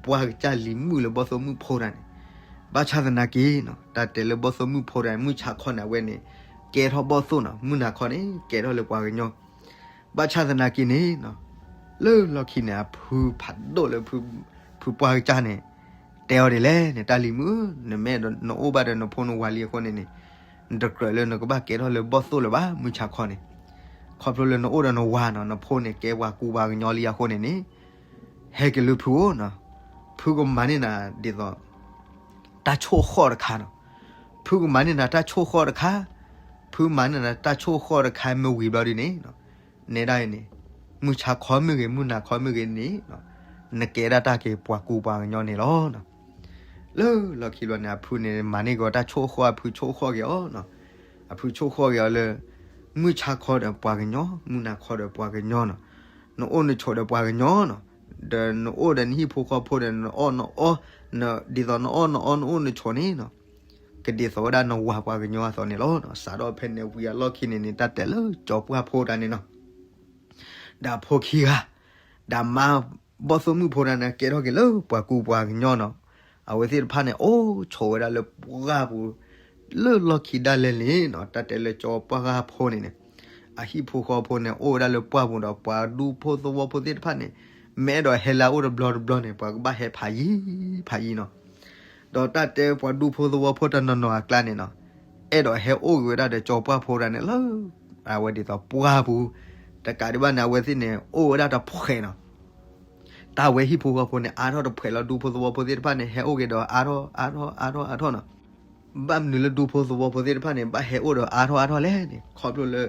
ပှၢ်ကစၢ်လံၤမုၣ်လၢဘီၣ်သိၣ်မုၣ်ဖိတဂၤန့ၣ်. ဘၣ်ဆၣ်သနာ်က့နီၤ တၢ်တဲလၢဘီၣ်သိၣ်မုၣ်ဖိတဂၤန့ၣ် မုၢ်ဆါခီန့ၣ် အဝဲန့ၣ် ကဲထီၣ်ဘီၣ်သိၣ်နီၤ, မုၢ်နၤခီန့ၣ် ကဲထီၣ်လၢပှၤကညီ. ဘၣ်ဆၣ်သနာ်က့န့ၣ်နီၤ လၢလီၢ်ခံန့ၣ် အဖုဖးဒိၣ်လၢ ဖုပှၢ်ကစၢ်န့ၣ် တဲအီၤဒ်လဲၣ်န့ၣ်, တၢ်လံၤမုၣ်ဧၢ, နမ့ၢ်နအိၣ်ဘၣ်ဒီးနဖိနဝၤလံအဃိန့ၣ်န့ၣ် နတကြၢးလၢနကဘၣ်ကဲထီၣ်လၢဘီၣ်သိၣ်လၢၤဘၣ် မုၢ်ဆါခီန့ၣ်. ခီဖျိလၢနအိၣ်ဒီးနဝၤနီၤ, နဖိန့ၣ်ကဲပှၤကူပှၤကညီလံအဃိန့ၣ်န့ၣ် ဟဲက့ၤလၢဖုအိၣ်နီၤ. ဖုကမၤန့ၢ်နၤဒ်သိး တၢ်ဆိၣ်ဃီၣ်တခါနီၤ. ဖုကမၤန့ၢ်နၤတၢ်ဆိၣ်ဃီၣ်တခါ, ဖုမၤန့ၢ်နၤတၢ်ဆိၣ်ဃီၣ်တခါမ့ၢ်ဝံၤဘျီဒ်န့ၣ် နဲဒၣ်အံၤန့ၣ် မုၢ်ဆါခီမ့ၢ်ဂ့ၤ မုၢ်နၤခီမ့ၢ်ဂ့ၤန့ၣ် နကဲဒၣ်တၢ်က့ၤပှၤကူပှၤကညီန့ၣ်လီၤ. လၢလီၢ်ခံဘျီန့ၣ် အဖုန့ၣ် မၤန့ၢ်က့ၤတၢ်ဆိၣ်ဃီၣ် အဖုဆိၣ်ဃီၣ်က့ၤအီၤနီၤ. အဖုဆိၣ်ဃီၣ်က့ၤအီၤလၢ မုၢ်ဆါခီဒီးပှၤကညီ, မုၢ်နၤခီဒီးပှၤကညီနီၤ. နအိၣ်နဆိးဒီးပှၤကညီနီၤ. ဒီးနအိၣ်ဒီးနဟံၣ်ဖိဃီဖိဒီး နအီၣ်နအီ, ဒ်သိးနအီၣ်နအီ နအိၣ်နဆိးန့ၣ်နီၤ ကဒ်သိးဝဲဒၣ်နဝၤပှၤကညီအသိးန့ၣ်လီၤ. စးထီၣ်ဖဲန့ၣ်ဝံၤအလီၢ်ခံန့ၣ်န့ၣ် တၢ်တဲလၢကၠီပှၢ်ဖိတဂၤန့ၣ်နီၤ ဒီးအဖိခံဂၤ, ဒီးမါဘီၣ်သိၣ်မုၣ်ဖိတဂၤန့ၣ် ကဲထီၣ်က့ၤလၢပှၤကူပှၤကညီနီၤ. အဝဲသ့ၣ်တဖၣ်န့ၣ် အိၣ်ဆိးဝဲဒၣ်လၢပှၢ်ပူၤ လၢလီၢ်ခံဒၣ်လဲာ်န့ၣ်နီၤ. တၢ်တဲလၢကၠီပှၢ်ဂၤဖိန့ၣ်န့ၣ် အဟံၣ်ဖိဃီဖိန့ၣ် အိၣ်ဝဲဒၣ်လၢပှၢ်ပူၤဒီး ပှၤဒူဖိသဝီဖိသ့ၣ်တဖၣ်န့ၣ် မ့ၢ်အဲၣ်ဒိးဟဲလၢအအိၣ်တဘျီတဘျီန့ၣ် ပှၤကဘၣ်ဟဲဖးယံၤဖးယံၤနီၤ. ဒီးတၢ်တဲပှၤဒူဖိသဝီဖိတနီၤနီၤအကျါန့ၣ်နီၤ အဲၣ်ဒိးဟဲအိၣ်က့ၤဝဲဒၣ်ဒီးကၠီပှၢ်ဖိတဂၤန့ၣ်လၢ အဝဲဒ်သိးပှၢ်ပူၤ, တကးဒံးဘၣ်န့ၣ် အဝဲသ့ၣ်န့ၣ် အိၣ်ဝဲဒၣ်တဖှဲးနီၤ. တၢ်ဝဲဟံၣ်ဖိဃီဖိန့ၣ် အါထီၣ်တဖှဲးလီၤ ဒူဖိသဝီဖိသ့ၣ်တဖၣ်န့ၣ် ဟဲအိၣ်က့ၤဒီးအါထီၣ်အါထီၣ်အါထီၣ်အါထီၣ်နီၤ. ဘၣ်မနုၤလၢဒူဖိသဝီဖိသ့ၣ်တဖၣ်န့ၣ် ဘၣ်ဟဲအိၣ်ဒီးအါထီၣ်အါထီၣ်လဲၣ်န့ၣ် ခီဖျိလၢ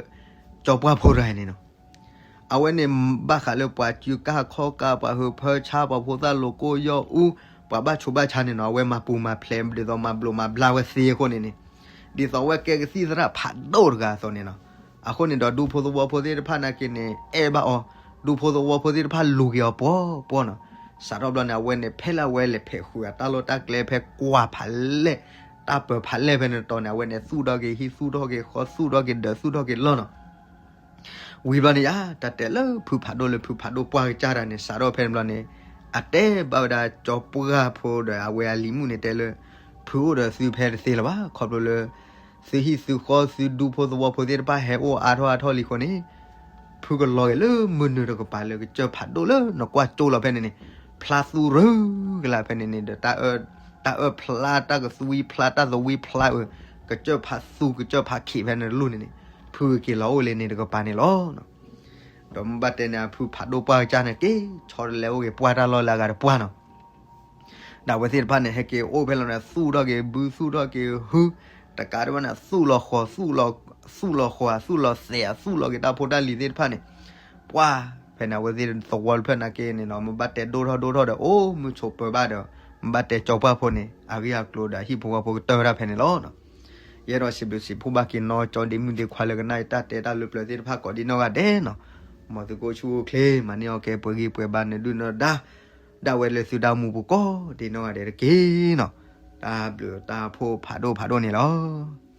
ကၠီပှၢ်ဖိတဂၤန့ၣ်နီၤ အဝဲန့ၣ်ဘၣ်ဃးလၢပှၤစုကၢ်ခီၣ်ကၢ် ပှၤဟုးဖၢဆါ ပှၤဖိသၣ်လိၤကိၢ်ယီၢ်အူ ပှၤဘၣ်ဆိးဘၣ်ဆါန့ၣ်နီၤ အဝဲမၤပူၤမၤဖျဲး ဒ်သိးမၤဘျိးမၤဘျါဝဲသ့အဃိန့ၣ်န့ၣ် ဒ်သိးအဝဲကဲကသံၣ်သရၣ်ဖးဒိၣ်တဂၤအသိးန့ၣ်နီၤ. အဃိန့ၣ်ဒီးဒူဖိသဝီဖိသ့ၣ်တဖၣ်နာ်က့န့ၣ် အဲၣ်ဘၣ်အီၤ, ဒူဖိသဝီဖိသ့ၣ်တဖၣ်လူၤက့ၤအီၤပှီၤပှီၤနီၤ. စးထီၣ်ဘျီန့ၣ် အဝဲန့ၣ် ဖဲလၢအဝဲလဲၤဖဲးဃုာ်အတၢ်လီၢ်တၢ်ကျဲဖဲကွၢ်ဖးလဲၢ် တၢ်ပၢၤဖးလဲၢ်ဖဲန့ၣ်တတီၤန့ၣ် အဝဲန့ၣ် သူၣ်ထီၣ်က့ၤဟံၣ် သူၣ်ထီၣ်က့ၤဃီ သူၣ်ထီၣ်က့ၤဒၢး သူၣ်ထီၣ်က့ၤလီၢ်နီၤ. ဝံၤဘျီန့ၣ်ယါ တၢ်တဲလၢဖုဖးဒိၣ်လၢဖုဖးဒိၣ်ပှၢ်ကစၢ်တဂၤန့ၣ် စးထီၣ်ဖဲန့ၣ်ဘျီန့ၣ် အတဲဘၣ်ဝဲဒၣ်ကၠီပှၢ်ဖိဒီးအဝဲအလံၤမုၣ်န့ၣ်တဲလၢ ဖုအိၣ်ဒီးသုဖဲတသ့လၢၤဘၣ် ခီဖျိလၢ သုဟံၣ်သုဃီ သုဒူဖိသဝီဖိသ့ၣ်တဖၣ်ဟဲအိၣ်အါထီၣ်အါထီၣ်လံအဃိန့ၣ် ဖုကလီၤက့ၤလၢမုၢ်နုာ်တကပၤလၢကစၢၢ်ဖးဒိၣ်လၢနကွၢ်ကၠိလီၤဖဲန့ၣ်န့ၣ် ဖျါသူရူၤကလာ်ဖဲန့ၣ်န့ၣ်ဒီး တၢ်အၢၣ်ဖျါ တၢ်ကသွံဖျါ တၢ်သဝံဖျါအၢ ကစၢၢ်ဖးသူ ကစၢၢ်ဖးခံးဖဲန့ၣ်တလိၣ်န့ၣ်န့ၣ် ဖုက့ၤလီၤအိၣ်လၢန့ၣ်တကပၤန့ၣ်လီၤ. ဒီးမ့ၢ်ဘၣ်တဲန့ၣ် အဖုဖးဒိၣ်ပှၢ်ကစၢ်န့ၣ် က့ၤဆီတလဲအိၣ်က့ၤပှၢ်တၢ်လီၢ်လၢအဂၤတပှၢ်နီၤ. ဒီးအဝဲသ့ၣ်တဖၣ်န့ၣ် ဟဲက့ၤအိၣ်ဖဲလီၤန့ၣ် သူၣ်ထီၣ်က့ၤဘု သူၣ်ထီၣ်က့ၤဟု တကးဒံးဘၣ်န့ၣ် သူၣ်လီၤဃီၤ သူၣ်လီၤဃီၤ သူၣ်လီၤသဲး သူၣ်လီၤက့ၤတၢ်ဖိတၢ်လံၤသ့ၣ်တဖၣ်န့ၣ် ပှၢ်ဖဲန့ၣ် အဝဲသ့ၣ်သဝီတဖျၢၣ်နာ်က့န့ၣ်နီၤ မ့ၢ်ဘၣ်တဲဒိၣ်ထီၣ်ဒိၣ်ထီၣ်ဒီး အိၣ်မုာ်ဆိးပၢၤဘၣ်ဒီး မ့ၢ်ဘၣ်တဲကၠီပှၢ်ဖိန့ၣ် အဂ့ၢ်အကျိၤဒီးအဟံၣ်ဖိဃီဖိကတၢၢ်ဝဲဒၣ်ဖဲန့ၣ်လီၤ. ယအဲၣ်ဒိးစံးဘျုးစံးဖှိၣ်ဘၣ်က့ၤနီၢ် ကၠီဒ့မုၣ်ဒ့ခွါလၢကနၣ်အံၤတၢ်တဲတၢ်လၢပျၢၤသ့ၣ်တဖၣ်ကိးဒံနီၢ်ဂၤဒဲးနီၤ, မ်သုကအိၣ်ဆူၣ်အိၣ်ချ့ မၤန့ၢ်အီၣ်ကဲပှဲၤဂံၢ်ပှဲၤဘါ နဒုၣ်နဒါ ဒၣ်ဝဲလၢသုတၢ်အိၣ်မူပူၤကိးဒံနီၢ်ဂၤဒဲးတက့ၢ်နီၤ. တၢ်ဘျုးတၢ်ဖှိၣ်ဖးဒိၣ်ဖးဒိၣ်န့ၣ်လီၤ.